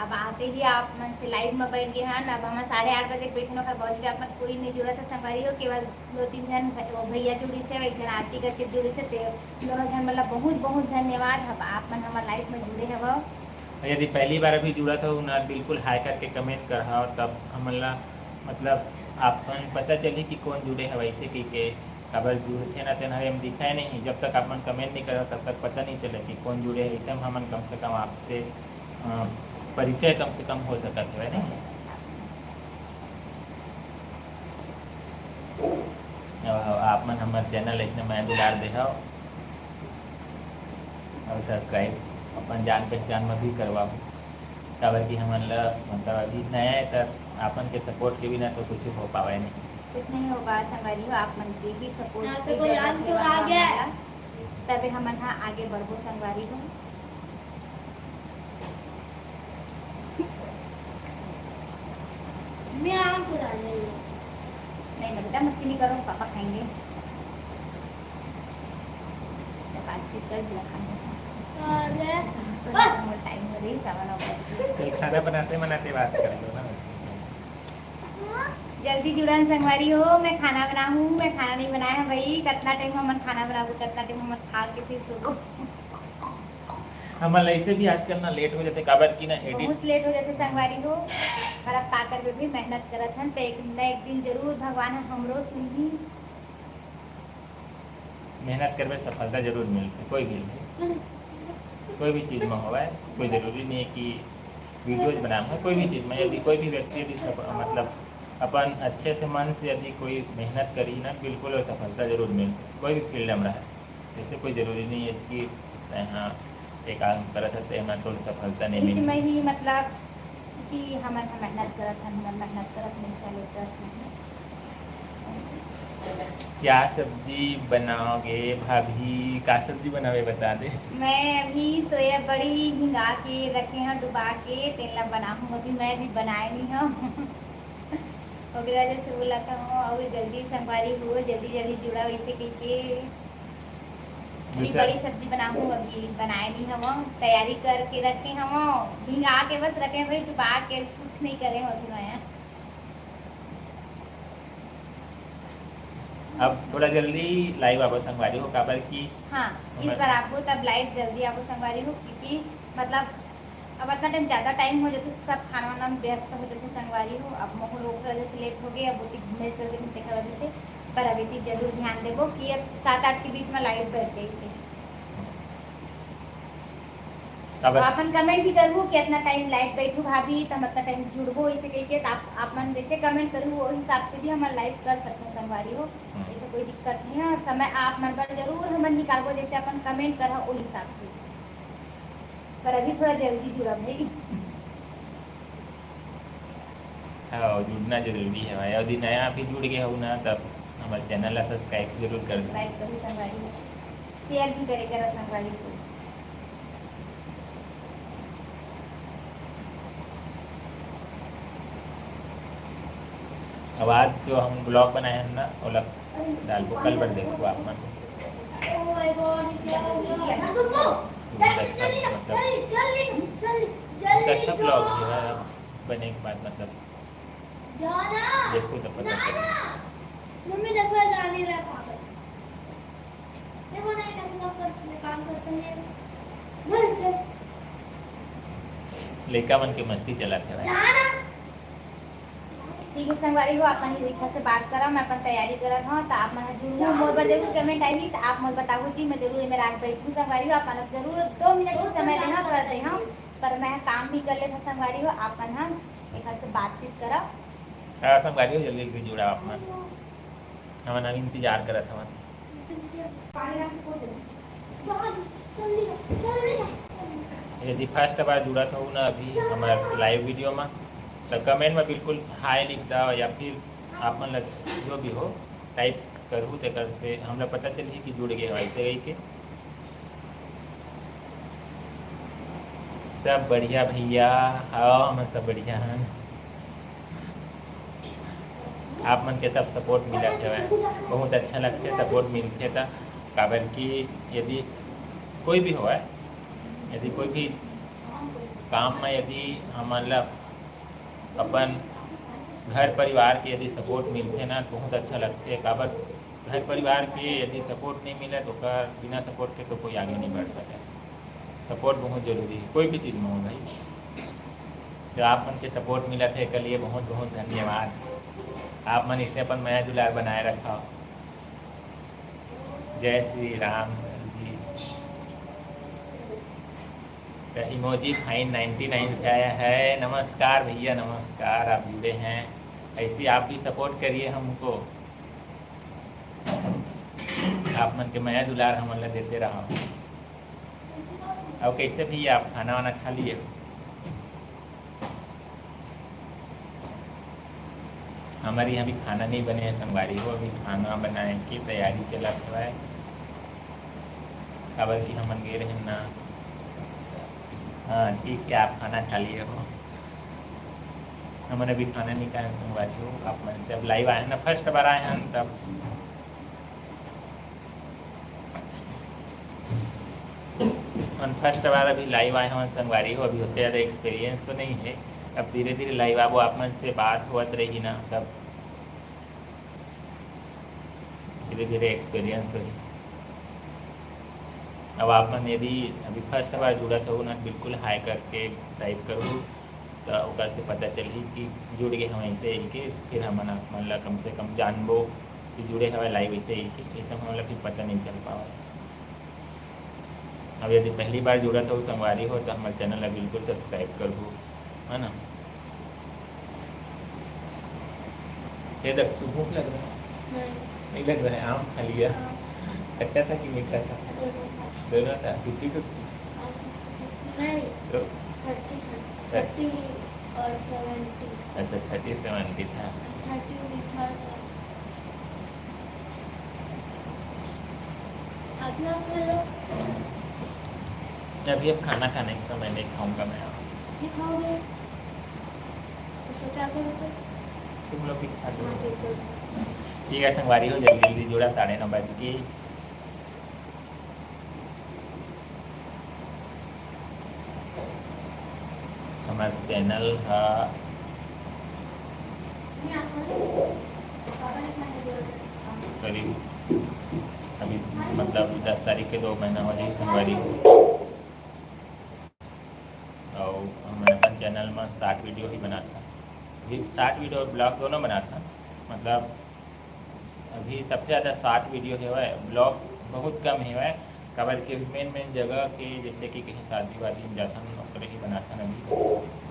अब आते ही आप मन से लाइव में बैठ गए हन। अब हम साढ़े आठ बजे के बैठे, ओकर बावजूद भी आप मन कोई नहीं जुड़ा था संगवारी हो, केवल दो तीन झन भ-, वो भैया जुड़ी से, एक झन आरती करके जुड़ी से, ते दोनों झन मतलब बहुत बहुत धन्यवाद। अब आप मन हमारे लाइव में जुड़े हवो। यदि पहली बार अभी जुड़ा था ना, बिल्कुल हाय करके कमेंट कर हव, तब हमन ला मतलब आप मन पता चली कि कौन जुड़े हवे ऐसे कह के। काबर जुड़थे ना तेन हर एम दिखाए नहीं, जब तक आप मन कमेंट नहीं करव तब तक पता नहीं चले कि कौन जुड़े है। ऐसे में हमन कम से कम आपसे अ, परिचय कम से कम हो सकत हवे नहीं। अ, आप मन हमर चैनल इसने मैं दुलार देहव और सब्सक्राइब अपन जान पहचान में भी करवाओ, काबर कि हमन ला मतलब अभी नया है, तब आपन के सपोर्ट के बिना तो कुछ हो पावे नहीं। कुछ नहीं होगा संगवारी हो, आप मन के ही सपोर्ट यहाँ पे की कोई जरूरत आम है, चोर आ वहाँ गया। हमारा, तबे हमन हा आगे बढ़बो संगवारी हो। मैं आम चुरा ले। नहीं ना बेटा, मस्ती नहीं करो, पापा खाएंगे। बातचीत कर जिला खाने। अरे। टाइम हो रही, सवा नौ बज गए। खाना बनाते बनाते बात कर लो ना। जल्दी जुड़न संगवारी हो, मैं खाना बनाहूँ, मैं खाना नहीं बनाया है भाई। कितना टाइम हमन खाना बनाबो, कितना टाइम हमन खा के फिर सोबो। हमन ला ऐसे भी आजकल ना लेट हो जाथे, काबर कि ना एडिट बहुत लेट हो जाथे संगवारी हो, पर अब का करबे भी, मेहनत करत हन, त एक न एक दिन जरूर भगवान ह हमरो सुनही। मेहनत करबे, सफलता जरूर मिलथे, कोई भी, कोई भी चीज में होवय। कोई जरूरी नहीं है कि वीडियोज बनाना है, कोई भी चीज में यदि कोई भी व्यक्ति यदि सफ-, मतलब अपन अच्छे से मन से यदि कोई मेहनत करी ना, बिल्कुल वो सफलता जरूर मिलथे, कोई भी फील्ड में रहे। ऐसे कोई जरूरी नहीं है कि तैं हा एक काम करत है, तेमा तोर सफलता नहीं इस मिलही। में ही मतलब कि हमन ह मेहनत करत हन, हमन मेहनत करत हन, ऐसा लेकर नहीं। क्या सब्जी बनाओगे भाभी? का सब्जी बनावे बता दे। मैं अभी सोया बड़ी भिंगा के रखे हूँ, डुबा के, तेला बनाहूँ। अभी मैं भी बनाए नहीं हूँ। ओकरे वजह से बोला था हूँ, और जल्दी संगवारी हो, जल्दी जल्दी जुड़ा, वैसे कह के अभी दूसरा बड़ी सब्जी बनाहूँ, अभी बनाए नहीं हवं, तैयारी करके रखे हवं, भिंगा के बस रखे हवं, डुबा के कुछ नहीं करे हवं अभी मैं। अब थोड़ा जल्दी लाइव आबो संगवारी हो, काबर कि हाँ, इस हमारे बार आबो तब लाइव जल्दी आबो संगवारी हो, क्योंकि मतलब अब इतना टाइम, ज़्यादा टाइम हो जाथे, सब खाना वाना में व्यस्त हो जाथे संगवारी हो। अब मोहर ओकर वजह से लेट हो गए, अब ओती घूमे चल देथे तेकर वजह से, पर अभी ती जरूर ध्यान देबो कि अब सात आठ के बीच में लाइव बैठ जाए इसे। अब अपन कमेंट भी करबो कि इतना टाइम लाइव बैठू भाभी, तो हम इतना टाइम जुड़बो इसे कह के, तो आप, आप मन जैसे कमेंट करू वो हिसाब से भी हमन लाइव कर सकते हैं संगवारी हो। हम्म। ऐसे कोई दिक्कत नहीं है, समय आप मन पर जरूर हमन निकालबो, जैसे अपन कमेंट करहा वो हिसाब से। पर अभी थोड़ा जल्दी जुड़ा भाई। हाँ, जुड़ना जरूरी है भाई। यदि नया अभी जुड़ गए हो ना, तब हमारे चैनल ला सब्सक्राइब जरूर कर दो। सब्सक्राइब करू संगवारी हो, शेयर भी करे करा संगवारी हो। अब आज जो हम vlog बनाए हन ना, ओला डालबो, कल बर देखो आप मन। बहुत अच्छा, मतलब, बहुत अच्छा vlog है बने के बाद, मतलब, देखो तो पता चले। मम्मी देखो, जाने रहा पागल। देखो ना, कैसे लोग करते हैं, काम करते हैं। लइका मन के मस्ती चलत हे। ठीक है संगवारी हो, अपन एक से बात करा, मैं अपन तैयारी करत हूँ, तो आप मन जरूर मोर पर जरूर कमेंट आही, तो आप मोर बताहू जी, मैं जरूर एमे राग बैठू। संगवारी हो, अपन जरूर दो मिनट के समय देहा, कर देहा, पर मैं काम भी कर लेता। संगवारी हो, आप मन हम एक से बातचीत करा। हाँ संगवारी हो, जल्दी जल्दी जुड़ा आप मन, हमन अब इंतजार करत हवन। यदि फर्स्ट बार जुड़त हो ना अभी हमारे लाइव वीडियो में, तो कमेंट में बिल्कुल हाय लिख दो, या फिर आप मन लग जो भी हो टाइप करू, तेकर से हमला पता चलही कि जुड़ गए हो ऐसे कही के। सब बढ़िया भैया। हाँ, हम सब बढ़िया हैं। आप मन के सब सपोर्ट मिलत हवय, बहुत अच्छा लगथे सपोर्ट मिलथे त, काबर कि यदि कोई भी होवय, यदि कोई भी काम में यदि हमन ला अपन घर परिवार के यदि सपोर्ट मिलथे ना, बहुत अच्छा लगथे। काबर घर परिवार के यदि सपोर्ट नहीं मिले तो ओकर बिना सपोर्ट के तो कोई आगे नहीं बढ़ सके। सपोर्ट बहुत जरूरी है कोई भी चीज़ में हो भाई। तो आप मन के सपोर्ट मिलत है, एकर लिए बहुत बहुत धन्यवाद। आप मन इसने अपन मया दुलार बनाए रखा। जय श्री राम सर जी। तो इमोजी फाइन नाइन्टी नाइन से आया है। नमस्कार भैया, नमस्कार, आप जुड़े हैं, ऐसे ही आप भी सपोर्ट करिए हमको। आप मन के मया दुलार हमन ला देते रहो। अब कैसे भैया, आप खाना वाना खा लिए? हमारे यहाँ भी खाना नहीं बने है संगवारी हो, अभी खाना बनाए के तैयारी चलत हवय, काबर कि हमन गे रहे ना। हाँ ठीक है, आप खाना खा लिए हो, हमन अभी खाना नहीं खाए संगवारी हो। आप मन से अब लाइव आए हैं ना, फर्स्ट बार आए हैं तब अपन फर्स्ट बार अभी लाइव आए हवन संगवारी हो, अभी होते ज़्यादा एक्सपीरियंस तो नहीं है। अब धीरे धीरे लाइव आबो, आप मन से बात होत रही ना, तब धीरे धीरे एक्सपीरियंस होही। अब आप मन यदि अभी फर्स्ट बार जुड़त हो ना, बिल्कुल हाय करके टाइप करो, तो ओकर से पता चलही कि जुड़ गए हम ऐसे इनके। फिर हमन आप मन ला कम से कम जानबो कि जुड़े हवय लाइव ऐसे इनके, ऐसे हमन ला फिर पता नहीं चल पावत। अब यदि पहली बार जुड़त हो संगवारी हो, तो हमारे चैनल ला बिल्कुल सब्सक्राइब करबो, है ना? ये देख, तू भूख लग रहा है? नहीं। नहीं लग रहा है? आम खा लिया? हाँ। खट्टा था कि मीठा था? दोनों था। दोनों था, फिफ्टी फिफ्टी? हाँ, नहीं, तो? थर्टी था। थर्टी और सेवेंटी। अच्छा, थर्टी सेवेंटी था। थर्टी मीठा था। आप लोग खा लो। अभी अब खाना खाने के समय नहीं खाऊंगा मैं। नहीं खाओगे? उसको क्या करोगे? तुम लोग भी खा लो। हाँ, ठीक है। ठीक है संगवारी हो, जल्दी जल्दी जुड़ा, साढ़े नौ बज गई। हमारे चैनल हा करीब अभी मतलब दस तारीख के दो महीना हो जाए फरवरी। और मैं अपन चैनल में साठ वीडियो ही बनाता, अभी साठ वीडियो और ब्लॉग दोनों बनाता। मतलब अभी सबसे ज़्यादा साठ वीडियो हेवय, ब्लॉग बहुत कम हेवय। काबर के मेन मेन जगह के, जैसे कि कहीं शादी वादी में जाथन, ओकरे ही बनाथन अभी।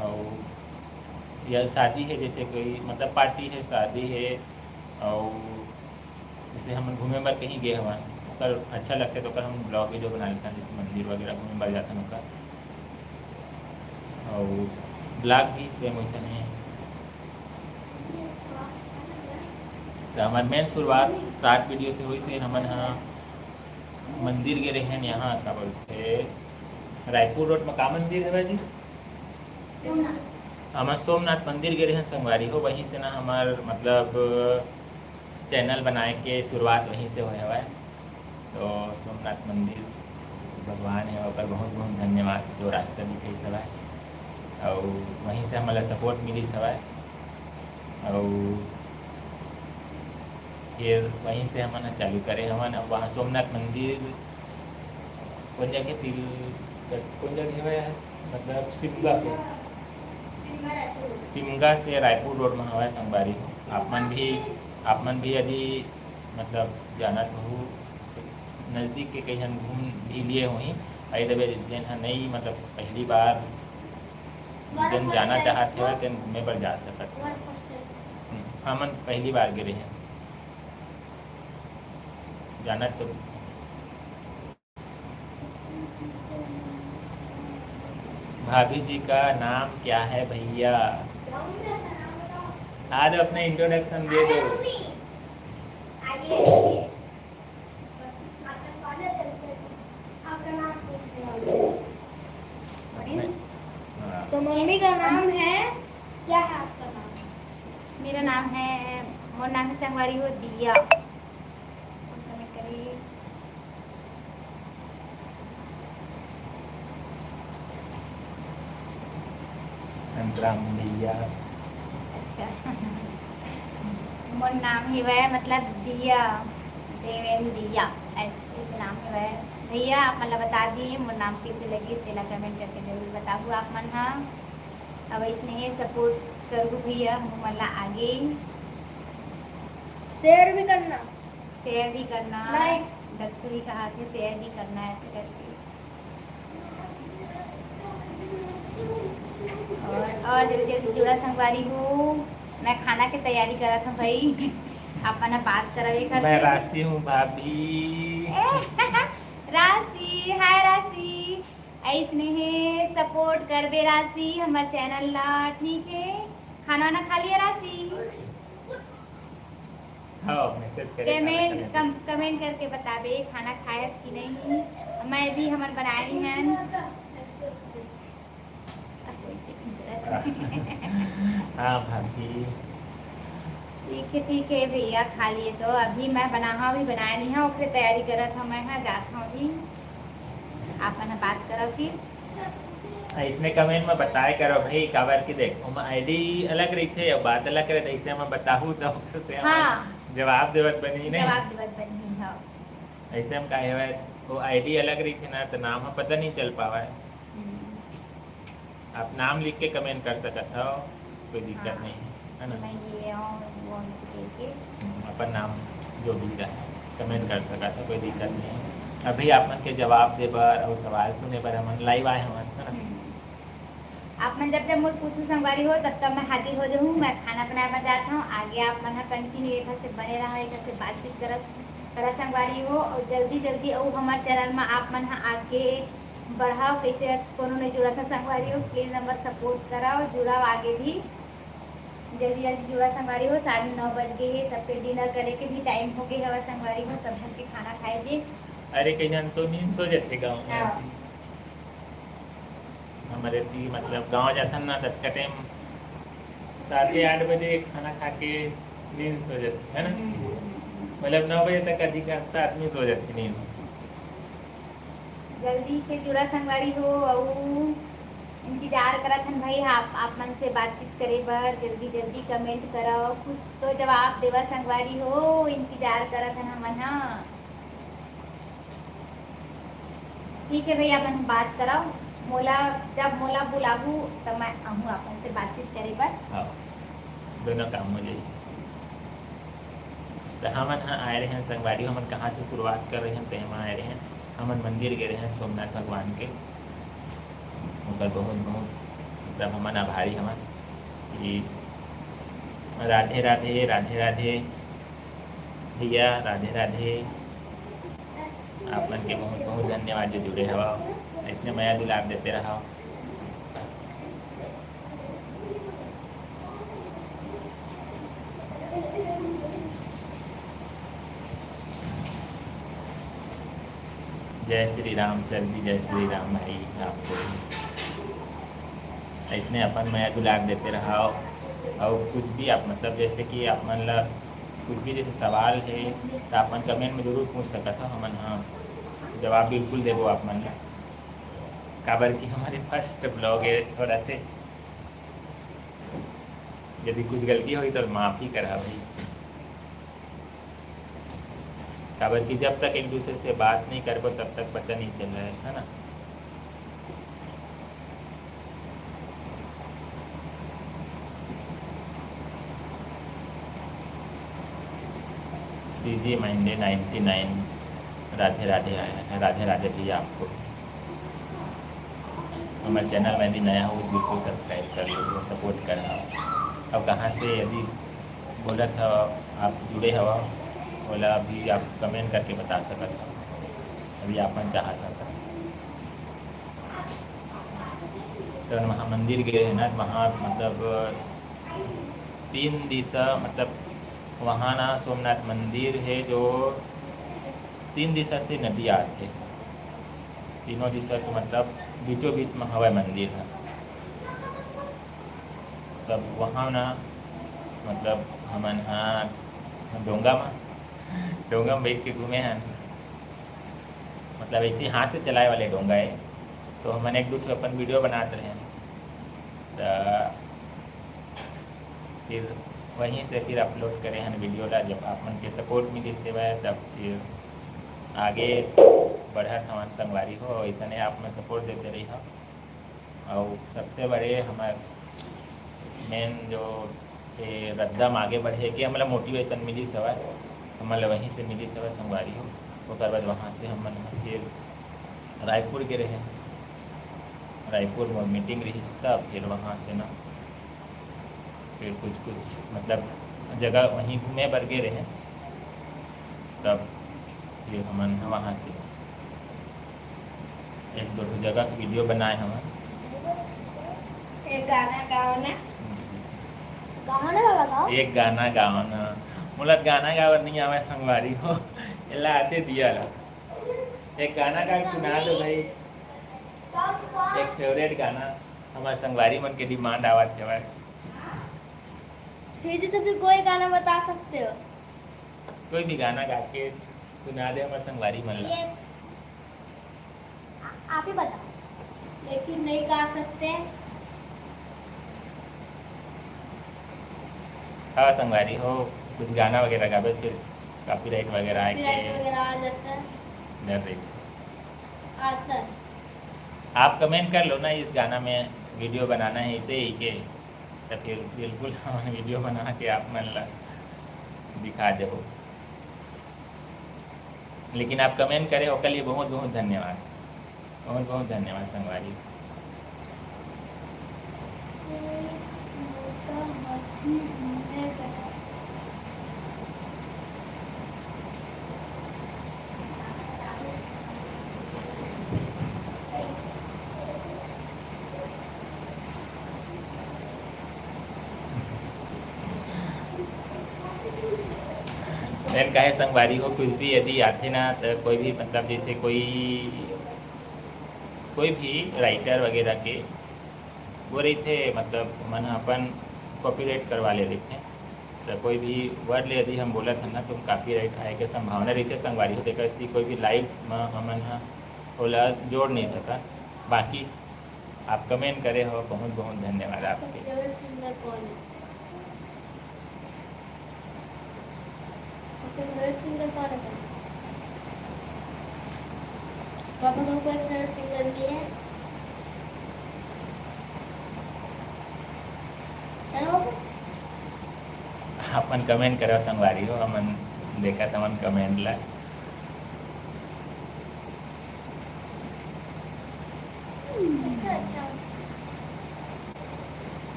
और या शादी है, जैसे कोई मतलब पार्टी है, शादी है, और जैसे हमन घूमे बर कहीं गए हवन, ओकर अच्छा लगथे तो ओकर हम ब्लॉग वीडियो बना लेथन, जैसे मंदिर वगैरह घूमे बर जाथन ओकर। और ब्लॉग भी सेम वैसे ही है। तो हमार मेन शुरुआत साठ वीडियो से हुई थी। हमन हा मंदिर गे रहे हैं यहाँ, का बोलते, रायपुर रोड में का मंदिर है भाई जी? हमन सोमनाथ मंदिर गे रहेन संगवारी हो, वहीं से ना हमर मतलब चैनल बनाए के शुरुआत वहीं से होए हवय। तो सोमनाथ मंदिर भगवान हे, ओकर बहुत बहुत धन्यवाद जो रास्ता दिखाइस हवय, अउ वहीं से हमन ला सपोर्ट मिलिस हवय। अउ फिर वहीं से हमन ह चालू करे हवन। अब वहाँ सोमनाथ मंदिर कोन जगह, तिल कोन जगह हवय, मतलब सिमगा के, सिमगा से रायपुर रोड में हवय संगवारी हो। आप मन भी, आप मन भी यदि मतलब जानत हो, नजदीक के कहीं घूम भी लिए होही, आई देवे जेन ह नई मतलब पहली बार जेन जाना चाहत हवय तेन घूमे बर जा सकत हवय। हम्म, हमन पहली बार गे रहेन, जानत तो। भाभी जी का नाम क्या है भैया? आज अपना इंट्रोडक्शन दे दो। हाँ। तो मम्मी का नाम है, क्या है आपका नाम? मेरा नाम है, मोर नाम है संगवारी हो दिया। अंतराम भैया। अच्छा। मोर नाम ही वह मतलब दिया, देवेन दिया, ऐस-, ऐसे नाम ही वह। भैया आप मन ला बता दिए मोर नाम कैसे लगी, तेला कमेंट करके जरूर बताहू आप मन हा। अब ऐसने ही सपोर्ट करहू भैया, हम मन ला आगे। शेयर भी करना। शेयर भी करना। लाइक। दक्षु भी कहा थे शेयर भी करना ऐसे करके। और, और जल्दी जल्दी जुड़ा संगवारी हो, मैं खाना के तैयारी करत हूँ भाई। आप मन बात करब एक मैं से। राशि हूँ भाभी। राशि, हाय राशि। ऐसने हे सपोर्ट करबे राशि हमर चैनल ला, ठीक है? खाना वाना खा लिया राशि? हाँ, मैसेज करे, कमेंट, कमेंट करके बताबे खाना खायस कि नहीं। मैं भी हमन बनाए हन। हाँ भाभी। ठीक है, ठीक है भैया, खा लिए तो। अभी मैं बनाहा, अभी बनाया नहीं है, ओकरे तैयारी करत हूँ मैं, हाँ, जात हूँ अभी। आप मन बात करो फिर। इसने कमेंट में बताए करो भाई, काबर कि देख, ओमा आईडी अलग रहिथे या बात अलग रहिथे, ऐसे में बताहू तो ओकर से हमन हाँ। जवाब देवत बनही नहीं। जवाब देवत बनही, हाँ। ऐसे में का हेवय, वो आईडी अलग रहिथे ना, तो नाम ह पता नहीं चल पावय। हम्म। आप नाम लिख के कमेंट कर सकत हव, कोई दिक्कत हाँ। नहीं है, है ना? मैं ये हूँ, वो ऐसे करके। हम्म, अपन नाम जो भी रहे, कमेंट कर सकत हव, कोई दिक्कत नहीं है। अभी आप मन के जवाब दे बर और सवाल सुने बर हमन लाइव आए हवन, है ना? हम्म। आप मन जब जब मोर पूछू संगवारी हो, तब तब मैं हाजिर हो जाहूँ। मैं खाना बनाए बर जात हूँ। आगे आप मन ह कंटिन्यू एक से बने रहा, एक से बातचीत करस, करा संगवारी हो, और जल्दी जल्दी अउ हमार चैनल में आप मन ह आगे बढ़ाओ। कैसे कोनो नहीं जुड़ा था संगवारी हो, प्लीज हमर सपोर्ट कराओ, जुड़ाओ आगे भी। जल्दी जल्दी जुड़ा संगवारी हो, साढ़े नौ बज गए है, सबके डिनर करे के भी टाइम हो गए हवा संगवारी हो, सब झन के खाना खाए के। अरे कई झन तो नींद सो जाथे गाँव में। हाँ। हमर एती मतलब गाँव जाथन ना, ततका टाइम साढ़े आठ बजे खाना खा के नींद सो जाथे, है ना? हम्म। मतलब नौ बजे तक अधिकांशतः आदमी सो जाथे नींद। जल्दी से जुड़ा संगवारी हो, अउ इंतजार करत हन भाई, आप, आप मन से बातचीत करे बर। जल्दी जल्दी कमेंट करव, कुछ तो जवाब देवा संगवारी हो, इंतजार करत हन हमन ह। ठीक है भैया, अपन बात कराओ, मोला, जब मोला बुलाहू, तब मैं आहूँ अपन से बातचीत करे बर। हाँ, दोनों काम हो जाई। तो हमन ह आए रहेन संगवारी, हमन कहाँ से शुरुआत कर रहे हैं, तेमा आए रहेन, हमन मंदिर गए रहेन सोमनाथ भगवान के, ओकर बहुत बहुत मतलब हमन आभारी हमन कि राधे राधे, राधे राधे भैया, राधे राधे। आप मन के बहुत बहुत धन्यवाद जो जुड़े हवा, ऐसने मया दुलार देते रहा। जय श्री राम सर जी, जय श्री राम भाई। आपको अइसने अपन मया दुलार देते रहव। अउ कुछ भी आप, मतलब, जैसे कि आप मन ला कुछ भी जैसे सवाल हे, त आप मन comment में जरूर पूछ सकत हव, हमन ह जवाब बिल्कुल देबो आप मन ला। काबर कि हमारे first vlog हे, थोड़ा से यदि कुछ गलती होही तो माफी करा भाई, काबर कि जब तक एक दूसरे से बात नहीं करबो तब तक पता नहीं चल रहा है, है ना? CG माइंडे ninety nine, Radhe Radhe आया है, राधे राधे भैया आपको। हमारे चैनल में भी नया हो, बिल्कुल सब्सक्राइब कर लो, सपोर्ट करना। अब कहाँ से यदि बोलत हव, आप जुड़े हव, ओला अभी आप comment करके बता सकत हव, अभी आप मन चाहत हव त। तो वहाँ मंदिर गए हैं ना, वहाँ मतलब तीन दिशा, मतलब वहाँ ना सोमनाथ मंदिर है जो तीन दिशा से नदी आते, तीनों दिशा के मतलब बीचों बीच में हवय मंदिर है। तब वहाँ ना मतलब हमन हाँ डोंगा में, डोंगा में बैठ के घूमे हैं, मतलब ऐसे हाथ से चलाए वाले डोंगा है। तो हमन एक दो ठो अपन वीडियो बनात रहे, त फिर वहीं से फिर अपलोड करे हन वीडियो ला। जब आप मन के सपोर्ट मिलिस हेवय, तब फिर आगे बढ़त हवन संगवारी हो, ऐसने आप मन सपोर्ट देते रही हो। और सबसे बड़े हमारे मेन जो ये रद्दा में आगे बढ़े के हमला मोटिवेशन मिलिस हवय, हमला वहीं से मिलिस हवय संगवारी हो। ओकर बाद वहाँ से हमन ह फिर रायपुर गे रहे, रायपुर में मीटिंग रहिस, तब फिर वहाँ से ना फिर कुछ कुछ मतलब जगह वहीं घूमे बर गे रहे, तब फिर हमन ह वहाँ से एक दो ठो जगह के वीडियो बनाए हमन। एक गाना गाओ ना। गाओ ना बाबा, गाओ। एक गाना गाओ ना। मोला गाना गावर नहीं आवे संगवारी हो। एला आते दिया ला। एक गाना गा के सुना दो भाई। एक फेवरेट गाना हमारे संगवारी मन के डिमांड आवत हवय। सीधे से भी कोई गाना बता सकते हो। कोई भी गाना गा के सुना दे हमारे संगवारी मन ला। यस। आ-, आप ही बताओ। लेकिन नहीं गा सकते। हाँ संगवारी हो, कुछ गाना वगैरह गाबे फिर कॉपीराइट वगैरह आए के कॉपीराइट वगैरह आ जाता है। डर रही। आता है। आप कमेंट कर लो ना, इस गाना में वीडियो बनाना है इसे ही के, तो फिर बिल्कुल हम वीडियो बना के आप मन ला दिखा देबो। लेकिन आप कमेंट करे ओकर लिए बहुत बहुत धन्यवाद, बहुत बहुत धन्यवाद संगवारी। मेन काहे संगवारी हो, कुछ भी यदि आथे ना, तो कोई भी, मतलब, जैसे कोई, कोई भी राइटर वगैरह के वो रहिथे, मतलब, मन ह अपन कॉपीराइट करवा ले रहिथे। तो कोई भी वर्ड ले यदि हम बोलत हन ना, तो कॉपीराइट आए के संभावना रहिथे संगवारी हो। तेकर सेती कोई भी लाइव म हमन ह ओला जोड़ नहीं सकन। बाकी आप कमेंट करे हो, बहुत बहुत धन्यवाद आपके। फेवरेट सिंगर कौन है? आपका फेवरेट सिंगर कौन है? पापा का कोई फेवरेट सिंगर नहीं है? है ना पापा? अपन कमेंट करो संगवारी हो, हमन देखत हमन कमेंट ला। अच्छा, अच्छा।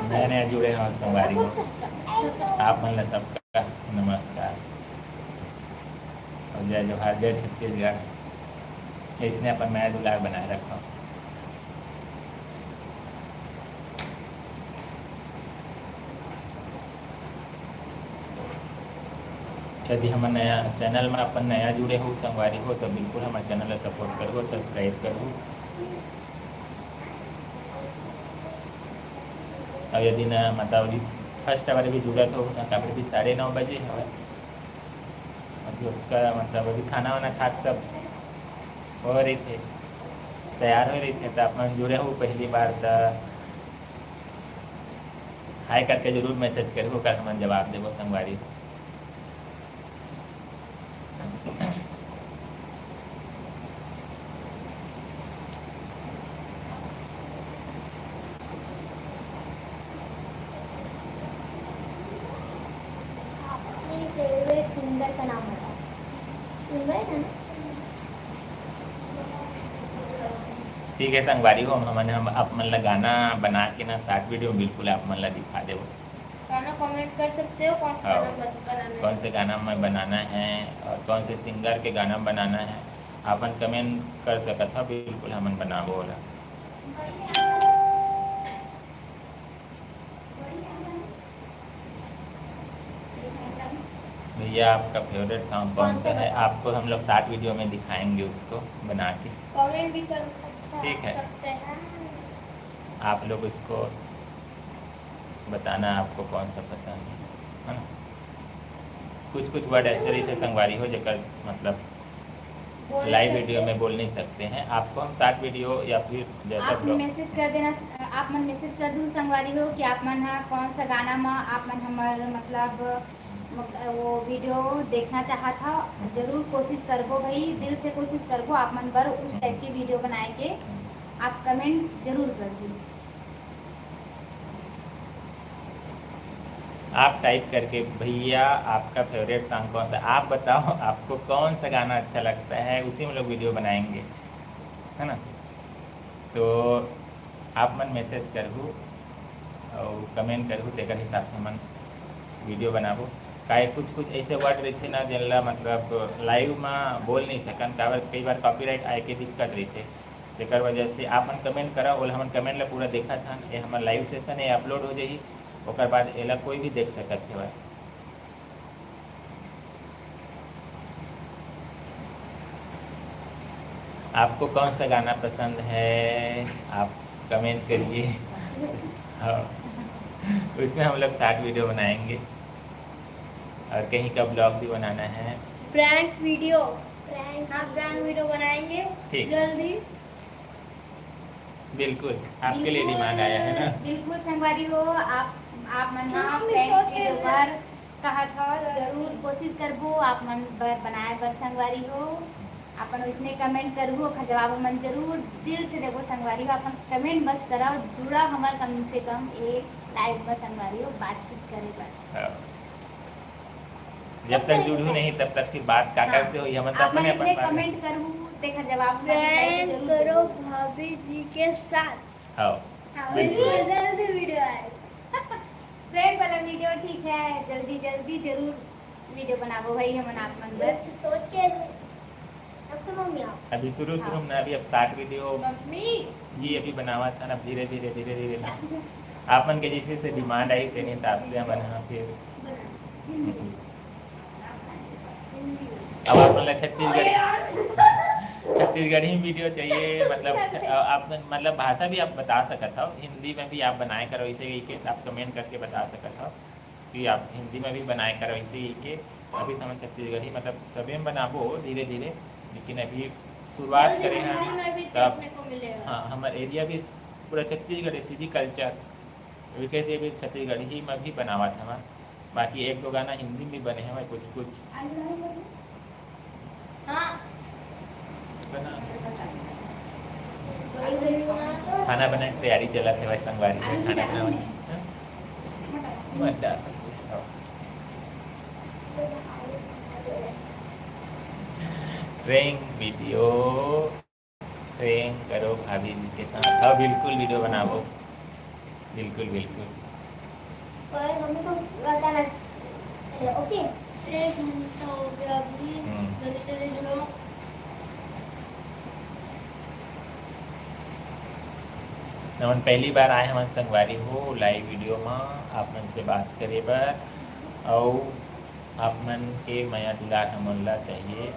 नया नया जुड़े हो संगवारी हो, आप मन ला सबका नमस्कार और जय जोहार, जय छत्तीसगढ़। इसने अपन मया दुलार बनाए रखो। यदि हमर नया channel में अपन नया जुड़े हो संगवारी हो, तो बिल्कुल हमर channel ला support करहू, subscribe करहू। और यदि नया मतलब अभी first बार भी जुड़त हो, तो काबर भी साढ़े नौ बजे हवय, अभी ओतका मतलब अभी खाना वाना खा के सब हो रहिथे, तैयार हो रहिथे, तो अपन जुड़े हो पहली बार, तो hi करके जरूर message करहू, ओकर हमन जवाब देबो संगवारी हो। अपने favourite singer का नाम बताओ। Singer है ना? ठीक है संगवारी हो, हम हमन हम आप मन ला गाना बना के ना short video में बिल्कुल आप मन ला दिखा देबो। गाना comment कर सकते हो, कौन सा हाँ। गाना बत-, बनाना है। कौन से गाना में बनाना है और कौन से singer के गाना में बनाना है, आपन comment कर सकत हो, बिल्कुल हमन बनाबो ओला। भैया, आपका favourite song कौन कौन सा सा है? बता- आपको हम लोग short video में दिखाएंगे उसको बना के। Comment भी कर अच्छा ठीक है। सकते हैं। आप लोग उसको बताना आपको कौन सा पसंद है, है ना? कुछ कुछ word ऐसे रहिथे संगवारी हो, जेकर मतलब बोल नहीं live सकते। Video में बोल नहीं सकते हैं। आपको हम short video या फिर जैसा आप blog message कर देना, आप मन message कर दू संगवारी हो कि आप मन ह कौन सा गाना म आप मन हमर मतलब वो video देखना चाहत हव। जरूर कोशिश करबो भाई, दिल से कोशिश करबो आप मन बर उस type के video बनाए के। आप comment जरूर कर दू। आप type करके, "भैया, आपका favourite song कौन सा?" आप बताओ, आपको कौन सा गाना अच्छा लगता है, उसी में लोग video बनाएंगे, है ना? तो आप मन message करहू और comment करहू, तेकर हिसाब से हमन video बनाबो। काहे कुछ कुछ ऐसे word रहिथे ना, जेन ला मतलब live में बोल नहीं सकन, काबर कई बार copyright आए के दिक्कत रहिथे। तेकर वजह से आप मन comment करव, ओला हमन comment ला पूरा देखत हन। ये हमर live session हे, upload हो जाही, ओकर बाद एला कोई भी देख सकत हेवय। आपको कौन सा गाना पसंद है, आप comment करिए। हाँ, उसमें हम लोग short video बनाएंगे और कहीं का blog भी बनाना है। Prank video। Prank। हाँ, prank video बनाएंगे ठीक। जल्दी। बिल्कुल, आपके लिए demand आया है ना? बिल्कुल संगवारी हो, आप, आप मन जो ह हम prank सोच के video बर कहत हव, जरूर कोशिश करबो आप मन बर बनाए बर संगवारी हो। अपन वैसने comment करहू, ओखर जवाब हमन जरूर दिल से देबो संगवारी हो। अपन comment बस करव, जुड़व हमर कम से कम एक live में संगवारी हो, बातचीत करे बर। हाँ। जब तक जुड़हू नहीं, तब तक फिर बात काकर हाँ। से होई, हमन तो आप मन अपने ऐसने अपन बात comment करहू, तेखर जवाब हमन reply prank जरूर करो देबो। भाभी जी के साथ। हाँ। हाँ, बिल्कुल। बिल्कुल, जल्दी video आए। Prank वाला video ठीक है, जल्दी, जल्दी जरूर video बनाबो भाई, हमन आप मन बर। सोच के रखो मम्मी आप। अभी शुरू, शुरू हाँ। में ना, अभी अब short video मम्मी। ये अभी बनावत हन, अब धीरे, धीरे, धीरे, धीरे ना। आप मन के जैसे, जैसे demand आई, तेने हिसाब से हमन ह फिर अब आप मन ला छत्तीसगढ़ी, छत्तीसगढ़ी में video चाहिए, मतलब, छ-, आप मन, मतलब, भाषा भी आप बता सकत हव, हिंदी में भी आप बनाए करो, इसे कहिके आप comment करके बता सकत हव कि आप हिंदी में भी बनाए करो, इसे कहिके। अभी तो हम छत्तीसगढ़ी, मतलब, सबे में बनाबो धीरे धीरे, लेकिन अभी शुरुआत जल्दी करे हैं, हिंदी में भी तब देखने को मिलेगा। हाँ, हमर area भी पूरा छत्तीसगढ़, C G culture, अभी कहते अभी छत्तीसगढ़ी में भी बनावत हवय। बाकी एक दो गाना हिंदी में बने हवय कुछ कुछ। हाँ। बना। खाना बनाए के तैयारी चलत हे भाई, संगवारी हो, खाना बनावत हे। मत डाल। Prank video। Prank करो भाभी जी के साथ। हाँ, बिल्कुल video बनाबो। बिल्कुल, बिल्कुल। पर मम्मी को बताना। चलो, OK। Prank बनता हो गया अभी। हम्म। जल्दी, जल्दी जुड़ो। हमन पहली बार आए हवन संगवारी हो live video मा आप मन से बात करे बर। अउ आप मन के मया दुलार हमन ला चाहिए,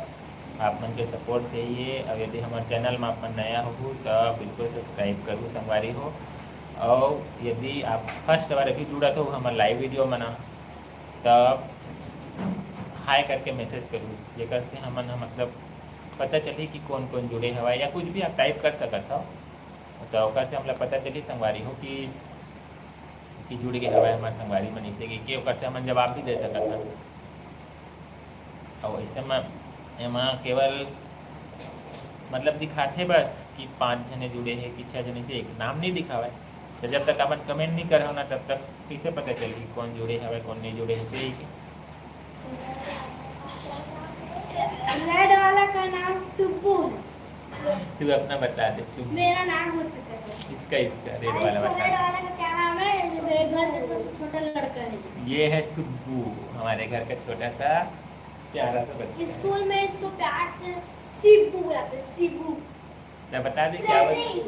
आप मन के सपोर्ट चाहिए। और यदि हमारे चैनल में आप मन नया हो तो बिल्कुल सब्सक्राइब करूँ संगवारी हो। और यदि आप फर्स्ट बार अभी जुड़ा हो हमारे लाइव वीडियो में ना, तब हाय करके मैसेज करूँ, जेकर से हमन ह मतलब पता चली कि कौन कौन जुड़े हवा, या कुछ भी आप टाइप कर सकत हो, तो ओकर से हमला पता चली संगवारी हो कि कि जुड़ गए हवय हमारे संगवारी मन, इसे कि, कि ओकर से हमन जवाब भी दे सकत हन। और ऐसे में एमा केवल मतलब दिखाते बस कि पाँच जने जुड़े हैं कि छः जने से एक नाम नहीं दिखावे। तो जब तक अपन कमेंट नहीं कर ना तब तक कैसे पता चली कौन जुड़े हवे कौन नहीं जुड़े है? रेड वाला का नाम सुब्बू है। तू अपना बता दे सुब्बू। मेरा नाम हो चुका है। इसका इसका रेड वाला बता। रेड वाला का क्या नाम है? मेरे घर का सबसे छोटा लड़का है। ये है सुब्बू, हमारे घर का छोटा सा प्यारा सा बच्चा। स्कूल में इसको प्यार से सिब्बू बुलाते, सिब्बू। मैं बता दें क्या? नहीं,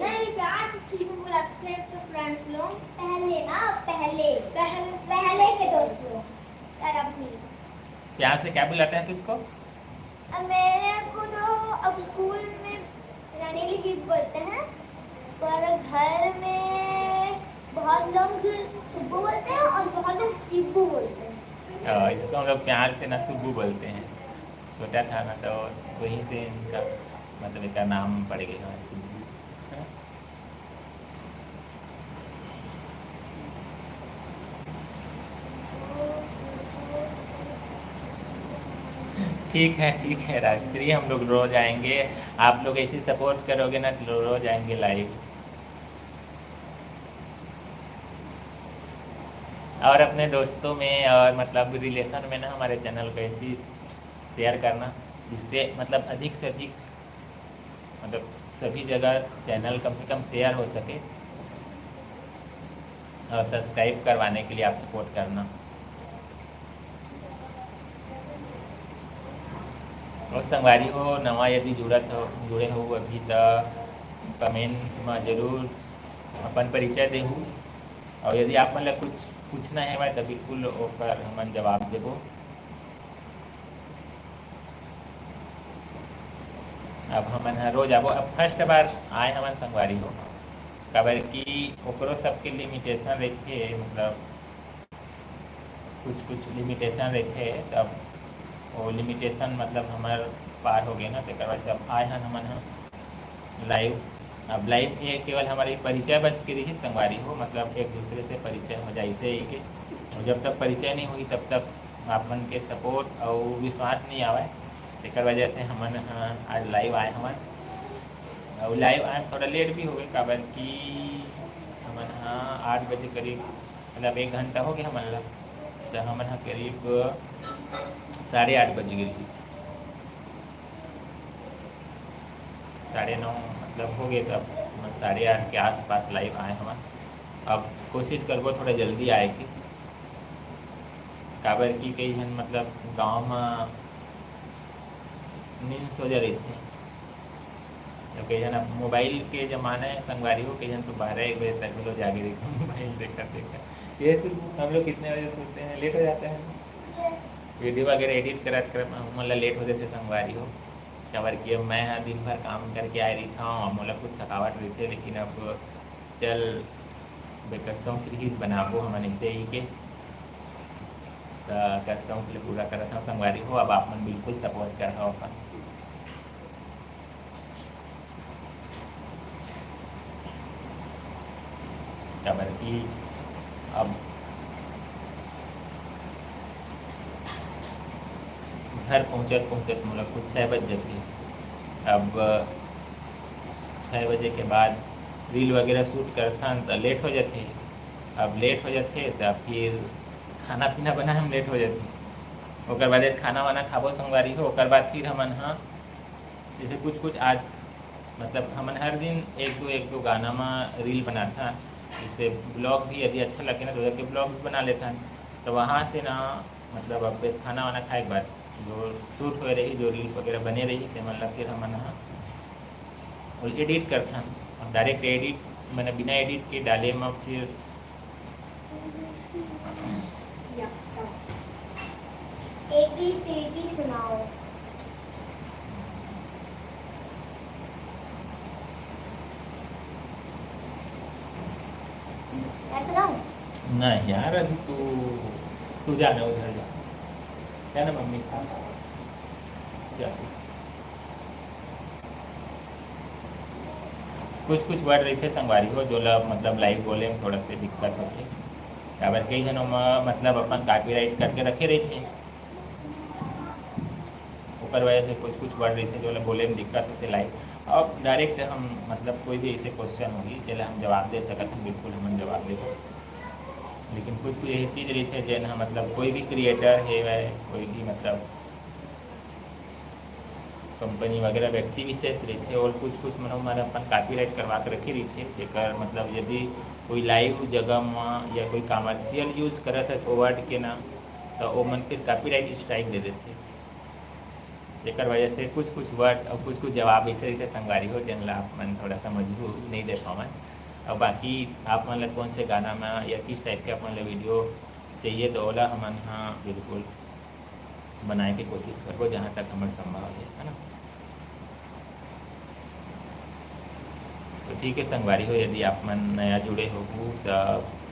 नहीं, प्यार से सिब्बू बुलाते थे इसके फ्रेंड्स लोग। पहले ना, पहले, पहले, पहले के दोस्त लोग। प्यार से क्या बुलाते हैं तुझको? मेरे को तो अब स्कूल में रनील ही बोलते हैं, पर घर में बहुत लोग सुब्बू बोलते हैं और बहुत लोग सिब्बू बोलते हैं। हाँ, इसको हम लोग प्यार से ना सुब्बू बोलते हैं। छोटा था ना तो वहीं से इनका मतलब इसका नाम पड़ गया सिब्बू। ठीक है, ठीक है राजश्री, हम लोग रोज आएंगे, आप लोग ऐसी सपोर्ट करोगे ना तो रोज आएंगे लाइव। और अपने दोस्तों में और मतलब रिलेशन में ना हमारे चैनल को ऐसी शेयर करना, जिससे मतलब अधिक से अधिक मतलब सभी जगह चैनल कम से कम शेयर हो सके और सब्सक्राइब करवाने के लिए आप सपोर्ट करना। और संगवारी हो नवा यदि जुड़त हो जुड़े हो अभी तो कमेंट में जरूर अपन परिचय देहू। और यदि आप मन ला कुछ पूछना है तो बिल्कुल ओकर हमन जवाब देबो। अब हमन ह रोज आबो। अब फर्स्ट बार आए हमन संगवारी हो, काबर कि ओकरो सबके लिमिटेशन रहिथे, मतलब कुछ कुछ लिमिटेशन रहिथे, तब वो लिमिटेशन मतलब हमर पार हो गए ना, तेकर वजह से अब आए हन हमन ह लाइव। अब लाइव ये केवल हमारी परिचय बस के रही संगवारी हो, मतलब एक दूसरे से परिचय हो जाए इसे ही के। और जब तक परिचय नहीं हुई तब तक आप मन के सपोर्ट और विश्वास नहीं आवे, तेकर वजह से हमन ह आज लाइव आए हमन। और लाइव आए थोड़ा लेट भी हो गए, काबर कि हमन ह आठ बजे करीब, मतलब एक घंटा हो गया हमन ला, तो हमन ह करीब साढ़े आठ बज गए। साढ़े नौ मतलब हो गए, तब हमन साढ़े आठ के आसपास लाइव आए हमन। अब कोशिश करबो थोड़ा जल्दी आए के, काबर कि कई झन मतलब गांव में नींद सो जा रहिथे, तो कई झन अब मोबाइल के जमाना है संगवारी हो, कई झन तो बारह एक बजे तक भी लोग जागे रहिथे मोबाइल देखत देखत। ये सिर्फ हम लोग कितने बजे सोते हैं, लेट हो जाता है ना। वीडियो वगैरह एडिट करत करत हमन ला लेट हो जाथे संगवारी हो, काबर कि अब मैं ह दिन भर काम करके आए रहिथंव, अब मोला कुछ थकावट रहिथे, लेकिन अब चल बेकर शौक रिहिस बनाबो हमन ऐसे ही के, त कर शौक ले पूरा करत हंव संगवारी हो। अब आप मन बिल्कुल सपोर्ट करहव अपन। काबर कि अब घर पहुँचत पहुँचत मोला कुछ छः बज जाथे। अब छः बजे के बाद रील वगैरह शूट करथन त लेट हो जाथे। अब लेट हो जाथे त फिर खाना पीना बनाए में लेट हो जाथे। ओकर बाद खाना वाना खाबो संगवारी हो, ओकर बाद फिर हमन ह जैसे कुछ कुछ आज मतलब हमन हर दिन एक दो एक दो गाना म रील बनाथन। जैसे ब्लॉग भी यदि अच्छा लगे ना तो ओकर ब्लॉग भी बना लेथन। तो वहाँ से ना मतलब अब खाना वाना खाए के बाद जो शूट होए रही, जो रील वगैरह बने रही, तेमन ला फिर हमन ह एडिट करथन। अब डायरेक्ट एडिट मैंने बिना एडिट के डाले म फिर एबीसीडी सुनाओ। मैं सुनाऊं? नहीं यार, अभी तू, तू जाना उधर जा, जाना मम्मी के पास जा। कुछ कुछ वर्ड रहिथे संगवारी हो, जोला मतलब लाइव बोले में थोड़ा से दिक्कत होथे, काबर कई झन ओमा मतलब अपन कॉपीराइट करके रखे रहिथे, ओकर वजह से कुछ कुछ वर्ड रहिथे जोला बोले में दिक्कत होथे लाइव। अब डायरेक्ट हम मतलब कोई भी ऐसे क्वेश्चन होही जेला हम जवाब दे सकत हन, बिल्कुल हमन जवाब देबो। लेकिन कुछ कुछ ऐसी चीज रहिथे जेन ह मतलब कोई भी क्रिएटर हे, कोई भी मतलब कंपनी वगैरह व्यक्ति विशेष रहिथे, और कुछ कुछ मन मन अपन कॉपीराइट करवा के रखे रहिथे, जेकर मतलब यदि कोई लाइव जगह म या कोई कमर्शियल यूज करत हे ओ वर्ड के ना, त ओमन फिर कॉपीराइट स्ट्राइक दे देथे। जेकर वजह से कुछ कुछ वर्ड और कुछ कुछ जवाब ऐसे रहिथे संगवारी हो, जेन ला आप मन थोड़ा समझहू नहीं दे पावन। और बाकी आप मन ला कौन से गाना में या किस टाइप के आप मन ला वीडियो चाहिए, तो ओला हमन हाँ बिल्कुल बनाए के कोशिश करबो, जहाँ तक हमर संभव हे, है ना। तो ठीक है संगवारी हो, यदि आप मन नया जुड़े होहू, त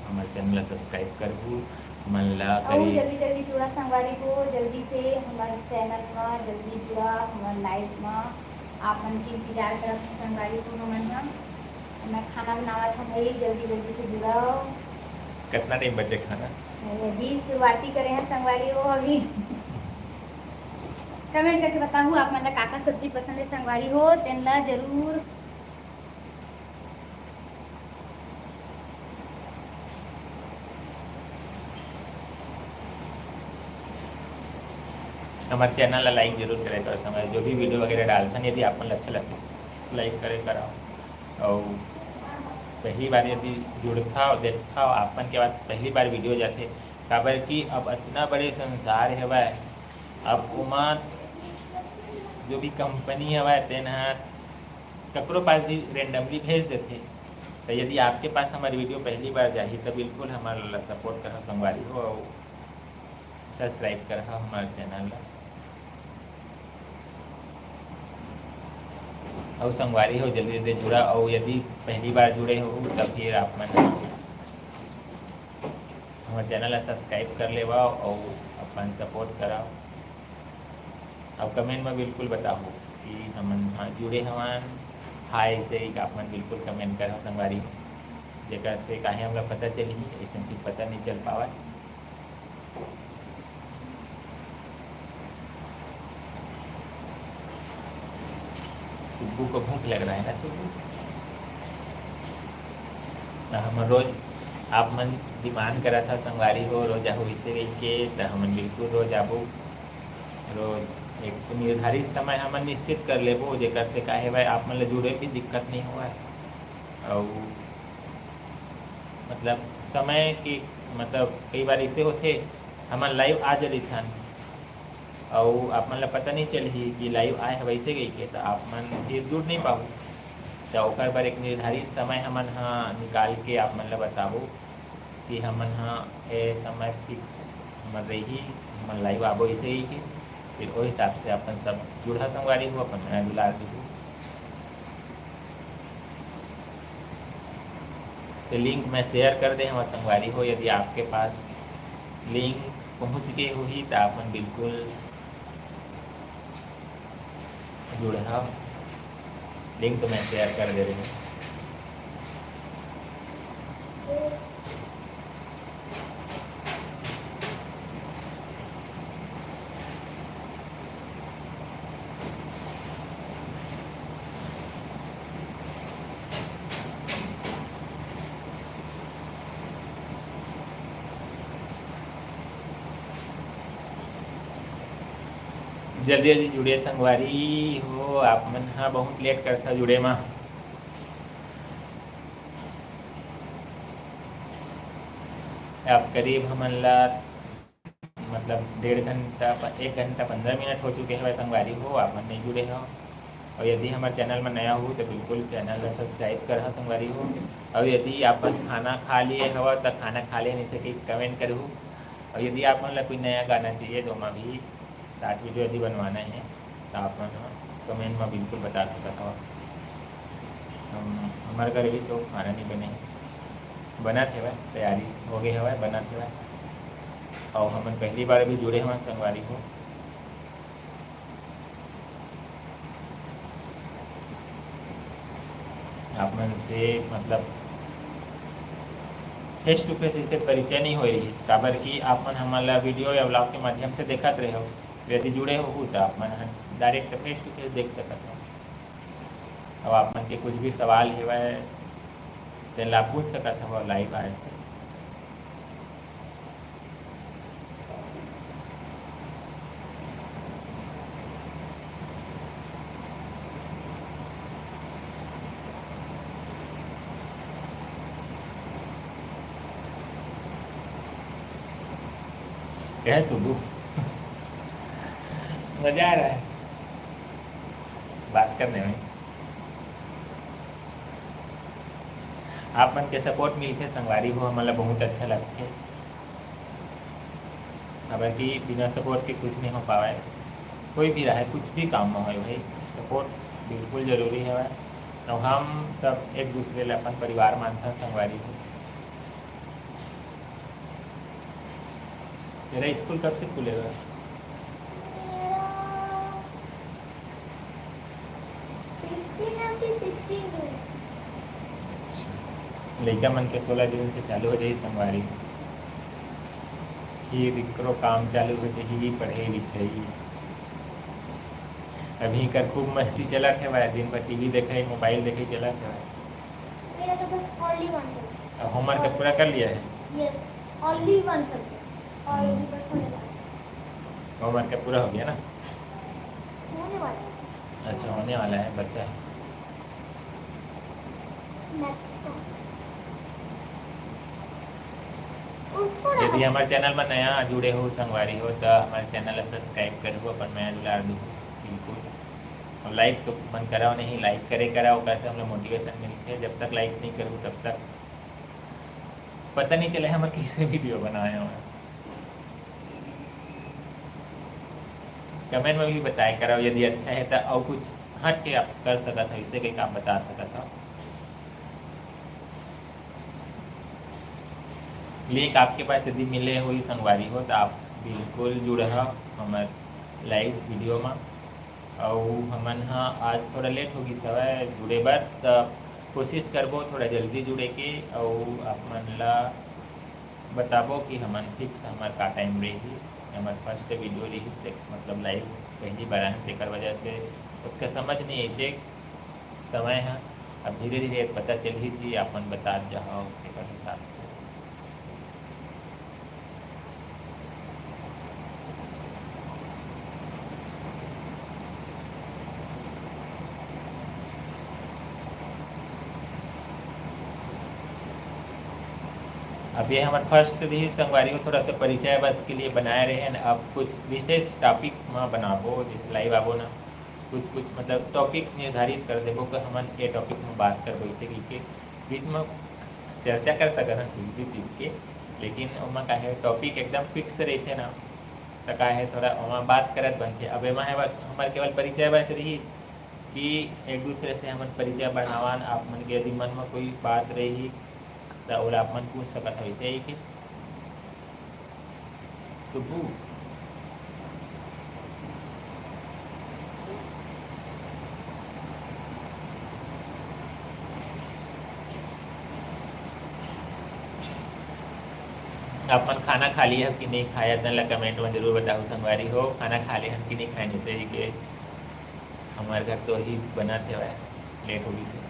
हमर चैनल ला सब्सक्राइब करहू, हमन ला अउ करीब जल्दी जल्दी जुड़ा संगवारी हो, जल्दी से हमर चैनल म जल्दी जुड़ा, हमर लाइव म आप मन के इंतजार करत हन संगवारी हो। हमन ह, मैं खाना बनावत हूँ भाई, जल्दी जल्दी से जुड़ाओ। कितना टाइम बचे खाना? अरे, अभी शुरुआती करे हैं संगवारी हो अभी। कमेंट करके बताहू आप मन ला का का सब्जी पसंद है संगवारी हो, तेन ला जरूर। हमर चैनल ला लाइक जरूर करे करो संगवारी, जो भी वीडियो वगैरह डालथन यदि आप मन ला अच्छा लगथे तो लाइक करे करो। और पहली बार यदि जुड़थव देखथव, आप मन के बाद पहली बार वीडियो जाथे, काबर कि अब इतना बड़े संसार हेवय, अब ओमा जो भी कंपनी हवय तेन ह ककरो पास भी रेंडमली भेज देथे। तो यदि आपके पास हमारी वीडियो पहली बार जाही तो बिल्कुल हमारा सपोर्ट करहा संगवारी हो, और सब्सक्राइब करहा हमारे चैनल ला। और संगवारी हो जल्दी जल्दी जुड़ा, और यदि पहली बार जुड़े हो तो फिर आप मन हमारे चैनल ला सब्सक्राइब कर लेवा और अपन सपोर्ट करा। अब कमेंट में बिल्कुल बताओ कि हमन हाँ जुड़े हवन, हाय से ही आप मन बिल्कुल कमेंट करा संगवारी, जेकर से काहे हमला पता चलही, ऐसे कुछ पता नहीं चल पावत। सुब्बू को भूख लग रहा है ना सुब्बू? तो हम रोज आप मन डिमांड करा था संगवारी हो, रोज आहू इसे रह के, तो हमन बिल्कुल रोज आबो। रोज एक निर्धारित समय हमन निश्चित कर लेबो, जेकर से काहे भाई आप मन ले जुड़े भी दिक्कत नहीं होवय। और मतलब समय के मतलब कई बार ऐसे होथे, हमन लाइव आ जलिथन और आप मन ला पता नहीं चलही कि लाइव आए हवय ऐसे कहिके, तो आप मन फिर जुड़ नहीं पाहू। तो ओकर बर एक निर्धारित समय हमन हा निकाल के आप मन ला बताबो कि हमन हा ए समय फिक्स हमर रही, हमन लाइव आबो ऐसे ही के, फिर ओ हिसाब से अपन सब जुड़हा संगवारी हो, अपन नया दुलार दीहू। तो लिंक मैं शेयर कर दे हमारे संगवारी हो, यदि आपके पास लिंक पहुंच गए होही तो आप मन बिल्कुल जुड़हा। लिंक तो मैं शेयर कर दे रहे हूँ। जल्दी जल्दी जुड़े संगवारी हो, आप मन हा बहुत लेट करथा जुड़े मा। अब करीब हमन ला मतलब डेढ़ घंटा प-, एक घंटा पंद्रह मिनट हो चुके हवय संगवारी हो, आप मन नहीं जुड़े हो। और यदि हमारे चैनल में नया हो तो बिल्कुल चैनल ला सब्सक्राइब करहा संगवारी हो। और यदि आप मन खाना खा लिए हवा तो खाना खा लिए नहीं सके कमेंट करहू। और यदि आप मन ला कोई नया गाना चाहिए, तो ओमा भी short video यदि बनवाना है, तो आप मन comment में बिल्कुल बता सकत हव। हम, हमर घर भी तो खाना नहीं बने हे, बनत हेवय, तैयारी हो गए हवय, बनत हेवय। और हमन पहली बार भी जुड़े हवन संगवारी हो। आप मन से मतलब face to face इसे परिचय नहीं होए रही, काबर कि आप मन हमन ला video या vlog के माध्यम से देखत रहे हो। यदि जुड़े हो तो आप मन ह direct face to face देख सकत हो। अब आप मन के कुछ भी सवाल हेवय, तेन ला पूछ सकत हो live आए से। क्या है सुबह? मजा आ रहा है बात करने में। आप मन के support मिलथे संगवारी हो, हमन ला बहुत अच्छा लगथे। काबर कि बिना support के कुछ नहीं हो पावय। कोई भी रहे, कुछ भी काम में होय भाई, support बिल्कुल जरूरी हवय। और हम सब एक दूसरे ला अपन परिवार मानथन संगवारी हो। तेरा स्कूल कब से खुलेगा? मेरा fifteen या फिर sixteen जून से। लइका मन के सोलह जून से चालू हो जाही संगवारी। फिर एकरो काम चालू हो जाही, पढ़ाई लिखाई। अभी कर खूब मस्ती चलत हे भाई, दिन भर टीवी देखे, मोबाइल देखे चलत हे भाई। मेरा तो बस only one subject। अब homework और पूरा कर लिया है? Yes, only one subject। और हम्म। बस होने वाला है। Homework पूरा हो गया ना? होने वाला है। अच्छा, होने वाला है, बचा है। Next का। उठो ना। यदि हमारे channel में नया जुड़े हो, संगवारी हो, तो हमारे channel ला subscribe करहु, अपन मया दुलार दू, बिल्कुल। और like तो मन कराओ नहीं, like करे कराओ, ओकर से हमला motivation मिलथे। जब तक like नहीं करहु, तब तक पता नहीं चले हमर कैसे video बनाए हो। Comment में भी बताए कराओ, यदि अच्छा है तो और कुछ हट के आप कर सकत हो, इससे कई काम बता सकत हो। Link आपके पास यदि मिले हुई संगवारी हो, तो आप बिल्कुल जुड़हा हमर live video में। अउ हमन ह आज थोड़ा late हो गिस हवय जुड़े बर, त कोशिश करबो थोड़ा जल्दी जुड़े के, अउ आप मन ला बताबो कि हमन fix हमर का time रही। हमर first video रहिस, ते मतलब live पहली बार आए, तेकर वजह से ओतका समझ नहीं आइस समय ह। अब धीरे-धीरे पता चलही जी, आप मन बतात जाहव तेकर हिसाब से। अब ये हमर first भी संगवारी हो, थोड़ा सा परिचय बस के लिए बनाए रहे हैं। अब कुछ विशेष topic म बनाबो, जैसे live आबो ना, कुछ, कुछ मतलब topic निर्धारित कर देबो कि हमन ये topic म बात करबो, इसे कि के बीच म चर्चा कर सकत हन कुछ भी चीज के, लेकिन ओमा का है topic एकदम fix रहिथे ना, त का है थोड़ा ओमा बात करत बनथे। अब एमा है बस हमर केवल परिचय बस रही कि एक दूसरे से हमन परिचय बढ़ावन। आप मन के यदि मन म कोई बात रही त ओला आप मन पूछ सकत हव, इसे ही कि सुब्बू। आप मन खाना खा लिए हो कि नहीं खाया, तेन ला comment में जरूर बताओ संगवारी हो। खाना खा लिए हन कि नहीं खाए, जैसे ही के हमारे घर तो ही बना थे, late हो गई से।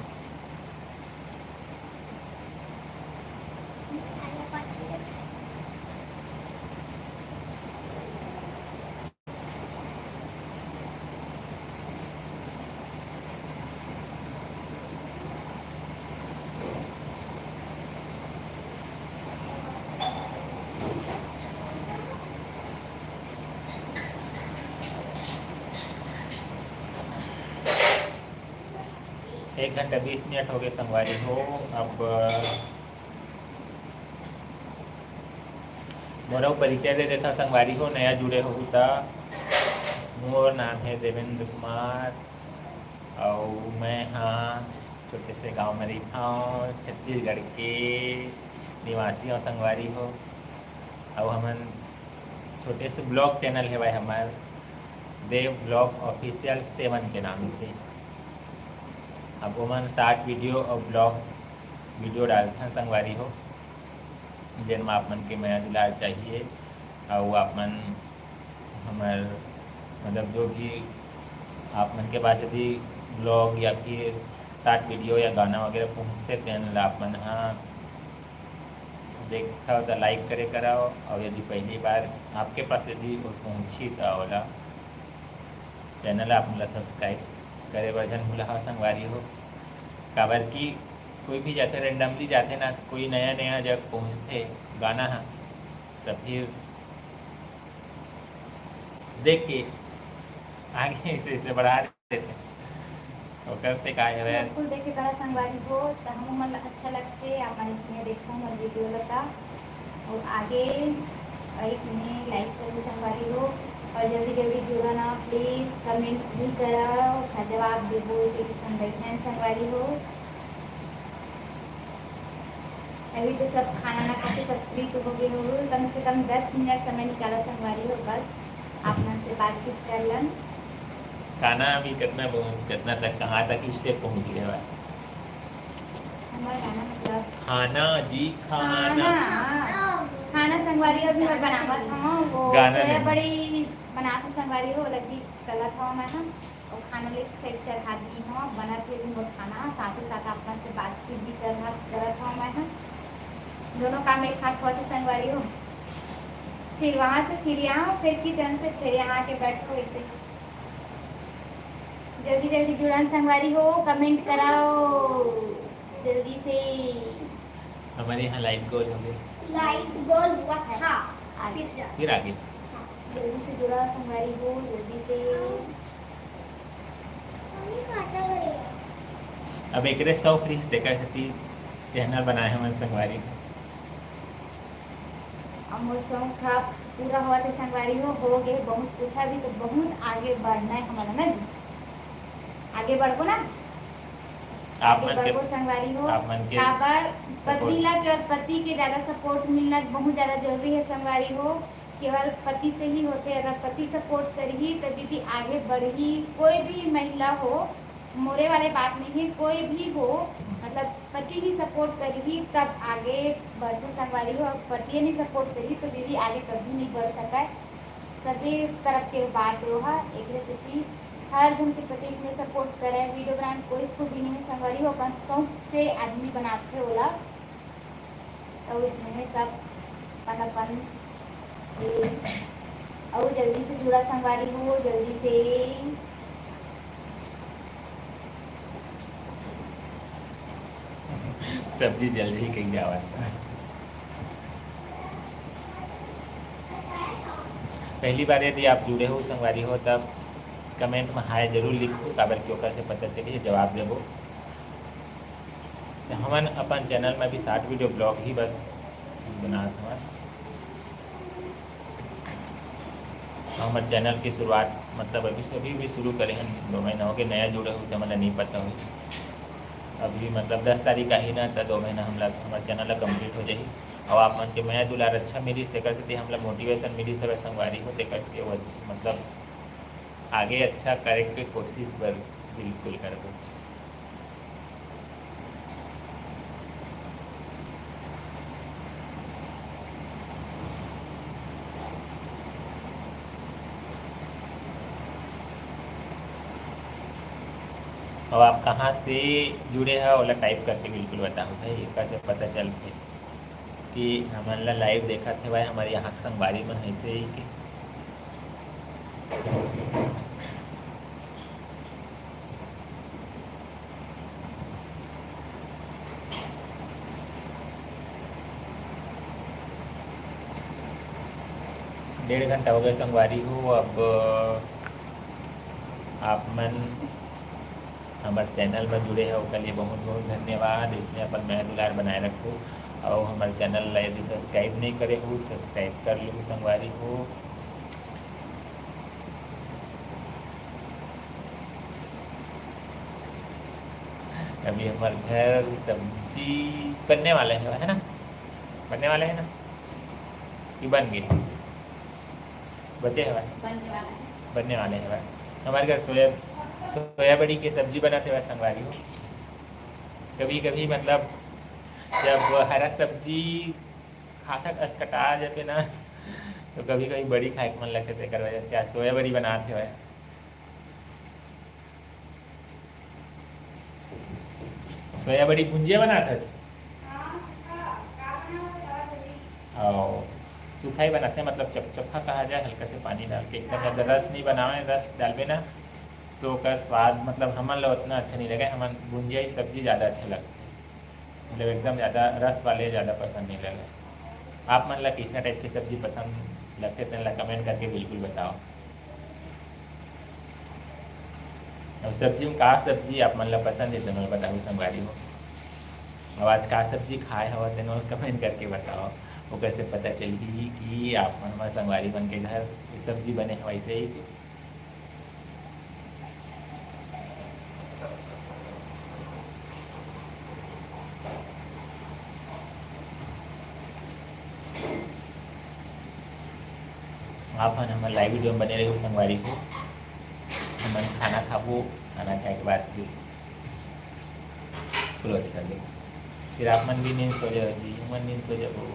एक घंटा बीस मिनट हो गए संगवारी हो। अब मोर अउ परिचय दे देथव संगवारी हो, नया जुड़े हो त। मोर नाम है देवेंद्र कुमार, अउ मैं हाँ छोटे से गांव में रहिथव, छत्तीसगढ़ के निवासी हव संगवारी हो। अउ हमन छोटे से vlog channel हेवय हमर, देव vlog official seven के नाम से। अब ओमन short video अउ vlog video डालथन संगवारी हो, जेन म आप मन के मया दुलार चाहिए, अउ आप मन हमर मतलब जो भी आप मन के पास यदि vlog या फिर short video या गाना वगैरह पहुँचथे, तेन ला आप मन ह देखथव त like करे करव, अउ यदि पहली बार आपके पास यदि वो पहुँची त ओला channel आप मन ला subscribe करे बर झन भूलहा संगवारी हो, काबर कि कोई भी जाथे, randomly जाथे ना, कोई नया नया जग पहुँचथे गाना ह, त फिर देख के आगे इसे, इसे बढ़ा देथे। ओकर से का हवय? बिल्कुल, देखे करा संगवारी हो, त हमू मन ला अच्छा लगथे, आप मन इसने देखो हमर video ला त। अउ आगे अइसने like करो संगवारी हो, अउ जल्दी जल्दी जुड़ा ना, please comment भी करव, ओखर जवाब देबो, इसे कि हम बैठे हैं संगवारी हो। अभी तो सब खाना ना खा के सब free तो हो गए हो, कम से कम दस मिनट समय निकालो संगवारी हो, बस आप मन से बातचीत कर लन। खाना अभी कितना पहुंच, कितना तक, कहाँ तक step पहुंच गया है? हमारा गाना मतलब खाना जी, खाना। खाना, खाना संगवारी हो, अभी मैं बनावत हूँ, वो गाना सोया नहीं। बड़ी बनात हूँ संगवारी हो, अलग भी गलत हूँ मैं, हाँ। अउ खाना ले से चढ़ा दी हूँ, बनत हे भी मोर खाना, साथ ही साथ आप मन से बातचीत भी करना, करत हूँ मैं, हाँ। दोनों काम एक साथ हो जाए संगवारी हो। फिर वहाँ से फिर यहाँ, फिर kitchen से फिर यहाँ आके बैठो ऐसे। जल्दी जल्दी जुड़न संगवारी हो, comment कराओ जल्दी से। हमारे यहाँ light गोल हो गए। Light गोल हुआ था। आ गए। फिर से। फिर आ गए। हाँ, जल्दी से जुड़ा संगवारी हो, जल्दी से। अब एकरे शौक रहिस, तेकर सेती channel बनाए हमन संगवारी हो। अब मोर शौक ह पूरा होवत हे संगवारी हो, हो गे बहुत कुछ, अभी तो बहुत आगे बढ़ना है हमन ला ना जी, आगे बढ़बो ना, आप आगे मन के, बढ़बो संगवारी हो। आप मन के काबर support। पत्नी ला केवल पति के ज्यादा support मिलना बहुत ज्यादा जरूरी है संगवारी हो, केवल पति से ही होथे। अगर पति support करही तभी भी आगे बढ़ही। कोई भी महिला हो, मोरे वाले बात नहीं है, कोई भी हो, मतलब पति ही support करही तब आगे बढ़थे संगवारी हो। अगर पति नहीं support करही तो बीवी आगे कभी नहीं बढ़ सकय। सभी तरफ के बात है वो, एकरे सेती हर जन के पति इसने support करे। Video बनाए कोई खूबी नहीं है संगवारी हो, अपन शौक से आदमी बनाथे ओला। अउ इसने सब अपन अपन ये, अउ जल्दी से जुड़ा संगवारी हो, जल्दी से। सब्जी जल्दी ही कहीं जावत। पहली बार यदि आप जुड़े हो संगवारी हो, तब comment में hi जरूर लिखो, काबर कि ओकर से पता चली, जवाब देबो। तो हमन अपन channel में भी short video vlog ही बस बनात हवन। हमर channel की शुरुआत, मतलब, अभी, अभी भी शुरू करे हन, दो महीना हो गए, नया जुड़े हो, तो हमन ला नहीं पता होही। अभी, मतलब, दस तारीख आही ना, तो दो महीना हमला, हमर channel ला complete हो जाही। और आप मन के मया दुलार अच्छा मिलिस, तेकर सेती हमला motivation मिलिस हवय संगवारी हो, तेकर सेती वो, मतलब, आगे अच्छा करे के कोशिश बर बिल्कुल करबो। अब आप कहाँ से जुड़े हैं, ओला type करके बिल्कुल बताओ भाई, एकर से पता चलथे कि हमन ला live देखत हेवय, हमर यहाँ के संगवारी मन ऐसे ही के। डेढ़ घंटा हो गए संगवारी हो। अब आप मन हमर channel में जुड़े हो, ओकर लिए बहुत बहुत धन्यवाद। इसमें अपन मया दुलार बनाए रखो। अउ हमर channel ला यदि subscribe नहीं करे हो, subscribe कर लो संगवारी हो। अभी हमर घर सब्जी बनने वाला है, है ना? बनने वाला है ना? कि बन गए? बचे हवय? बनने वाला है। बनने वाले हवय। हमर घर सोया, सोया बड़ी के सब्जी बनत हवय संगवारी हो। कभी-कभी मतलब जब हरा सब्जी खाथक असकटा जाथे ना, तो कभी-कभी बड़ी खाए के मन लगथे, तेकर वजह से आज सोया बड़ी बनात हवय। सोया बड़ी भुंजिया बनात हस? अउ सूखा ही बनाथे, मतलब चपचपा कहा जाए, हल्का से पानी डाल के, एकदम ज्यादा रस नहीं बनावे। रस डालबे ना तो ओकर स्वाद मतलब हमन ला उतना अच्छा नहीं लगे। हमन भुंजिया ही सब्जी ज्यादा अच्छा लगथे, मतलब एकदम ज्यादा रस वाले ज्यादा पसंद नहीं लगे। आप मन ला किसना type के सब्जी पसंद लगथे, तेन ला comment करके बिल्कुल बताओ। अउ सब्जी में का सब्जी आप मन ला पसंद हे, तेन ला बताओ संगवारी हो। अउ आज का सब्जी खाए हव, तेन ला comment करके बताओ। ओकर से पता चलही कि आप मन हमर संगवारी मन के घर सब्जी बने हवय सही के। आप मन हमर live video में बने रहिहू संगवारी हो। हमन खाना खाबो, खाना खाए के बाद फिर close कर देबो। फिर आप मन भी नींद सो जाओ जी, हमन नींद सो जाबो।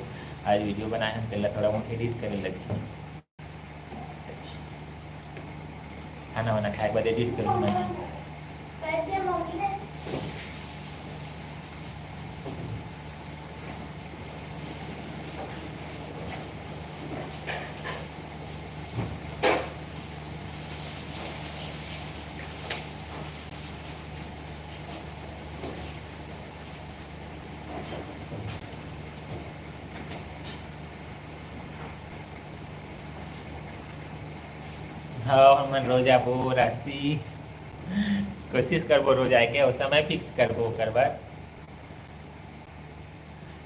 आज video बनाए हन, तेला थोड़ा बहुत edit करे लगही। खाना वाना खाए के बाद edit करहूँ मैं। हाँ, हमन रोज आबो राशि, कोशिश करबो रोज आए के, अउ समय fix करबो ओकर बर।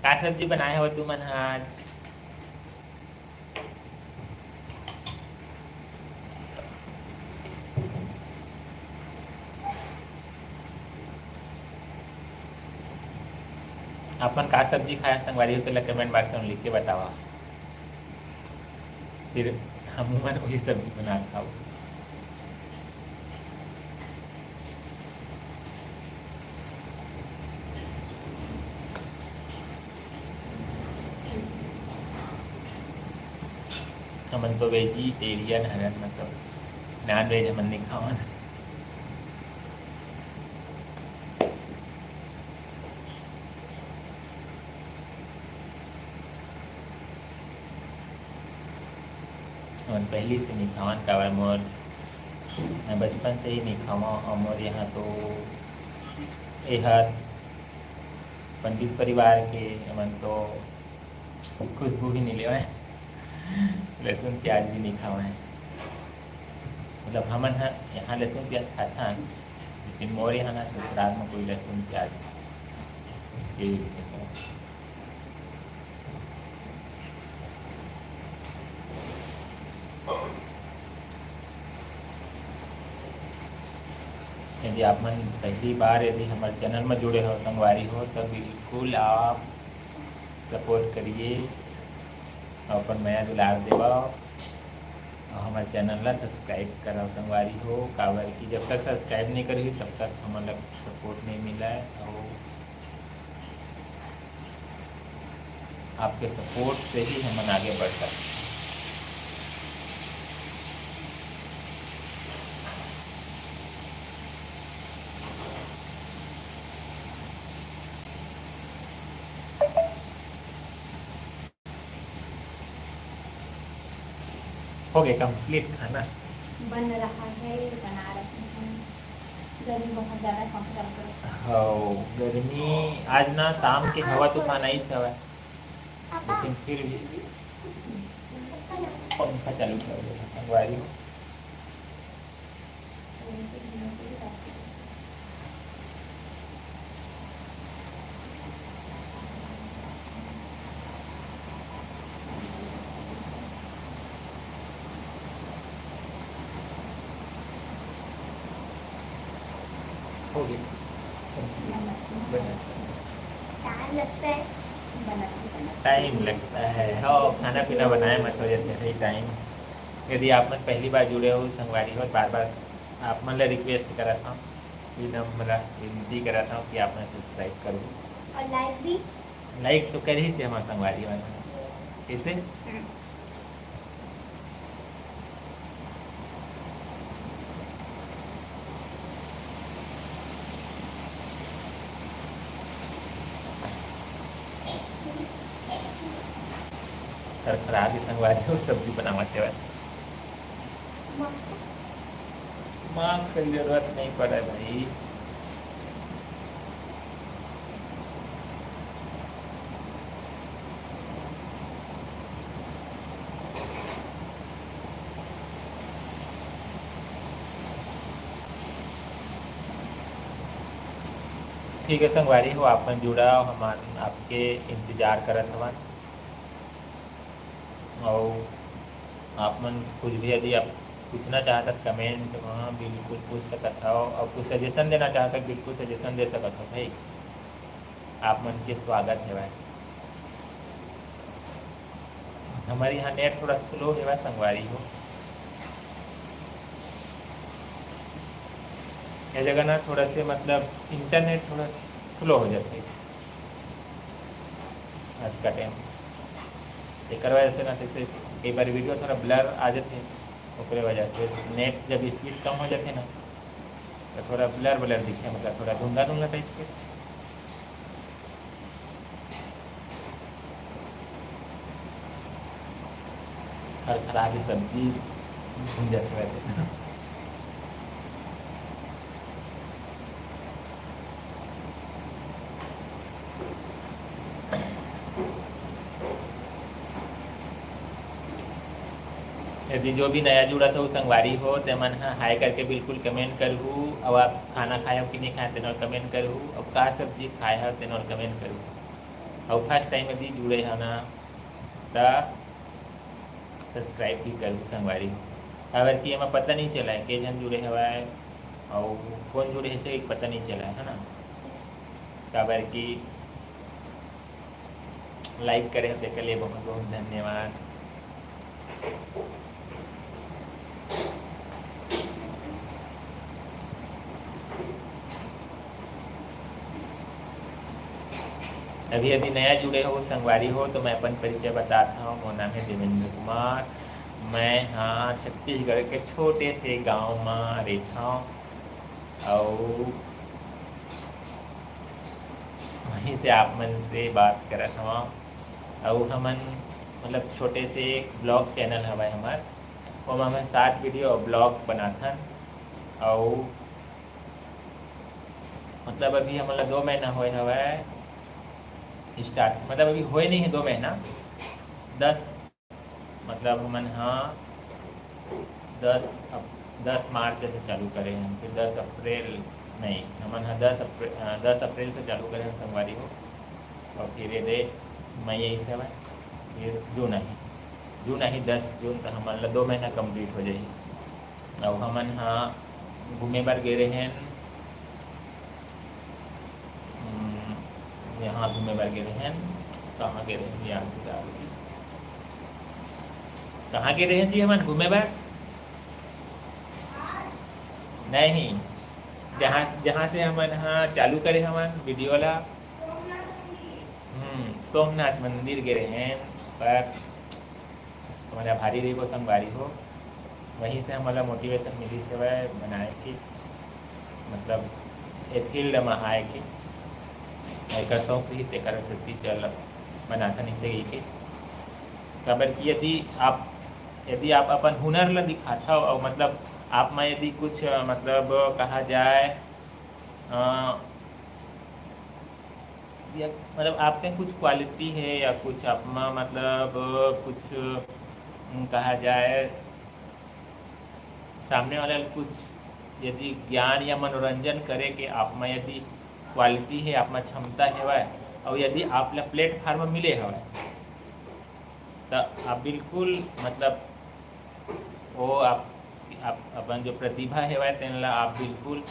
का सब्जी बनाए हो तुमन ह आज? अपन का सब्जी खाए संगवारी हो, तेला comment box में लिख के बतावा। फिर हमू मन वही सब्जी बना के खाबो। हमन तो vegetarian हरन, मतलब non veg हमन नहीं खावन। हमन पहली से नहीं खावन, काबर मोर, मैं बचपन से ही नहीं खावा। और मोर यहाँ तो एहर पंडित परिवार के, हमन तो खुशबू भी नहीं लेवे, लहसुन प्याज भी नहीं खावे। मतलब हमन ह यहाँ लहसुन प्याज खाथन, लेकिन मोर यहाँ ना ससुराल में कोई लहसुन प्याज के use नहीं करे। यदि आप मन पहली बार यदि हमर channel में जुड़े हो संगवारी हो, तो बिल्कुल आप support करिए, अपन मया दुलार देवा। अउ हमर channel ला subscribe करव संगवारी हो, काबर कि जब तक subscribe नहीं करही तब तक हमन ला support नहीं मिलय। अउ आपके support से ही हमन आगे बढ़ सकते। हो गए complete खाना। बन रहा है बनारस में। गर्मी बहुत ज्यादा है, पंखा चालू करो। हाँ, गर्मी आज ना शाम के हवा तूफान आई हवा, लेकिन फिर भी पंखा चालू कर दो, संगवारी। हो गया। टाइम लगता है, बनाते बनाते। टाइम लगता है, हो, खाना पीना बनाए में थोड़ा जैसे ही टाइम। यदि आप मन पहली बार जुड़े हो संगवारी हो, बार बार आप मन ला रिक्वेस्ट करत हूँ, विनम्र विनती करत हूँ कि आप मन सब्सक्राइब करो। और लाइक भी। लाइक तो कर ही थे हमारे संगवारी वाला। कैसे? हम्म। खरखरा के संगवारी हो, सब्जी बनावत हवय। मास्क के जरूरत नहीं पड़े भाई। ठीक है संगवारी हो, आप मन जुड़ा, हमन आपके इंतजार करत हवन। अउ आप मन कुछ भी यदि आप पूछना चाहत हव कमेंट म बिल्कुल पूछ सकत हव, अउ कुछ सजेशन देना चाहत हव बिल्कुल सजेशन दे सकत हव भाई, आप मन के स्वागत हवय। हमर यहाँ नेट थोड़ा स्लो हवय संगवारी हो, ये जगह ना थोड़ा से मतलब इंटरनेट थोड़ा स्लो हो जाथे। आज का टाइम एकर वजह से ना, जैसे कई बार वीडियो थोड़ा ब्लर आ जाथे, ओकरे वजह से नेट जब स्पीड कम हो जाथे ना, तो थोड़ा ब्लर ब्लर दिखे, मतलब थोड़ा धुंधला धुंधला टाइप के। खरखरा के सब्जी भूंजत हवय। यदि जो भी नया जुड़त हो संगवारी हो, ते मन ह हाय करके बिल्कुल कमेंट करहू। अउ आप खाना खाए हो कि नहीं खाए, तेन कमेंट करहू। अउ का सब्जी खाए हो, तेन कमेंट करहू। अउ फर्स्ट टाइम यदि जुड़े हो ना, त सब्सक्राइब भी करहू संगवारी हो, काबर कि एमा पता नहीं चला के झन जुड़े हवय अउ कौन जुड़े हे, से एक पता नहीं चला, है ना, काबर कि लाइक करे हो, तेकर लिए बहुत बहुत धन्यवाद। अभी अभी नया जुड़े हो संगवारी हो, तो मैं अपन परिचय बतात हूँ। मोर नाम है देवेंद्र कुमार। मैं हाँ छत्तीसगढ़ के छोटे से गांव में रहता हूँ, अउ वहीं से आप मन से बात करत हवं। अउ हमन मतलब छोटे से एक ब्लॉग चैनल हवय हमर, ओमा हमन शॉर्ट वीडियो अउ ब्लॉग बनाथन। अउ मतलब अभी हमन ला दो महीना होए हवय स्टार्ट, मतलब अभी होए नहीं है दो महीना, दस मतलब हमन हा दस अप-, दस मार्च से चालू करे हन, फिर दस अप्रैल नहीं, हमन हा दस अप्रैल, अ, दस अप्रैल से चालू करे हन संगवारी हो, और फिर ये दे मई यही से हवय, फिर जून आही, जून आही दस जून तक हमन ला दो महीना कंप्लीट हो जाही। अउ हमन हा घूमे बर गे रहेन, हम्म, यहाँ घूमे बर गे रहेन। कहाँ गे रहेन यार? कहाँ गे रहेन जी हमन घूमे बर? नहीं, जहाँ, जहाँ से हमन हा चालू करे हमन वीडियो ला, हम्म, सोमनाथ मंदिर गे रहेन, पर हमारे भारी रही वो संगवारी हो, वहीं से हमला मोटिवेशन मिली सेवा बनाए के, मतलब ए फील्ड में आए के, एकर शौक रही, तेकर सेती चल बनाथन इसे कही के। काबर कि यदि आप, यदि आप अपन हुनर ला दिखाथव और मतलब आप में यदि कुछ, मतलब कहा जाए, अ, या मतलब आप में कुछ क्वालिटी है या कुछ आप में मतलब कुछ, उम, कहा जाए, सामने वाला ल कुछ यदि ज्ञान या मनोरंजन करे के आप में यदि क्वालिटी है, आप में क्षमता हेवय, और यदि आप ला प्लेटफॉर्म मिले हवय, त आप बिल्कुल मतलब वो आप, आप अपन जो प्रतिभा हेवय तेन ला आप बिल्कुल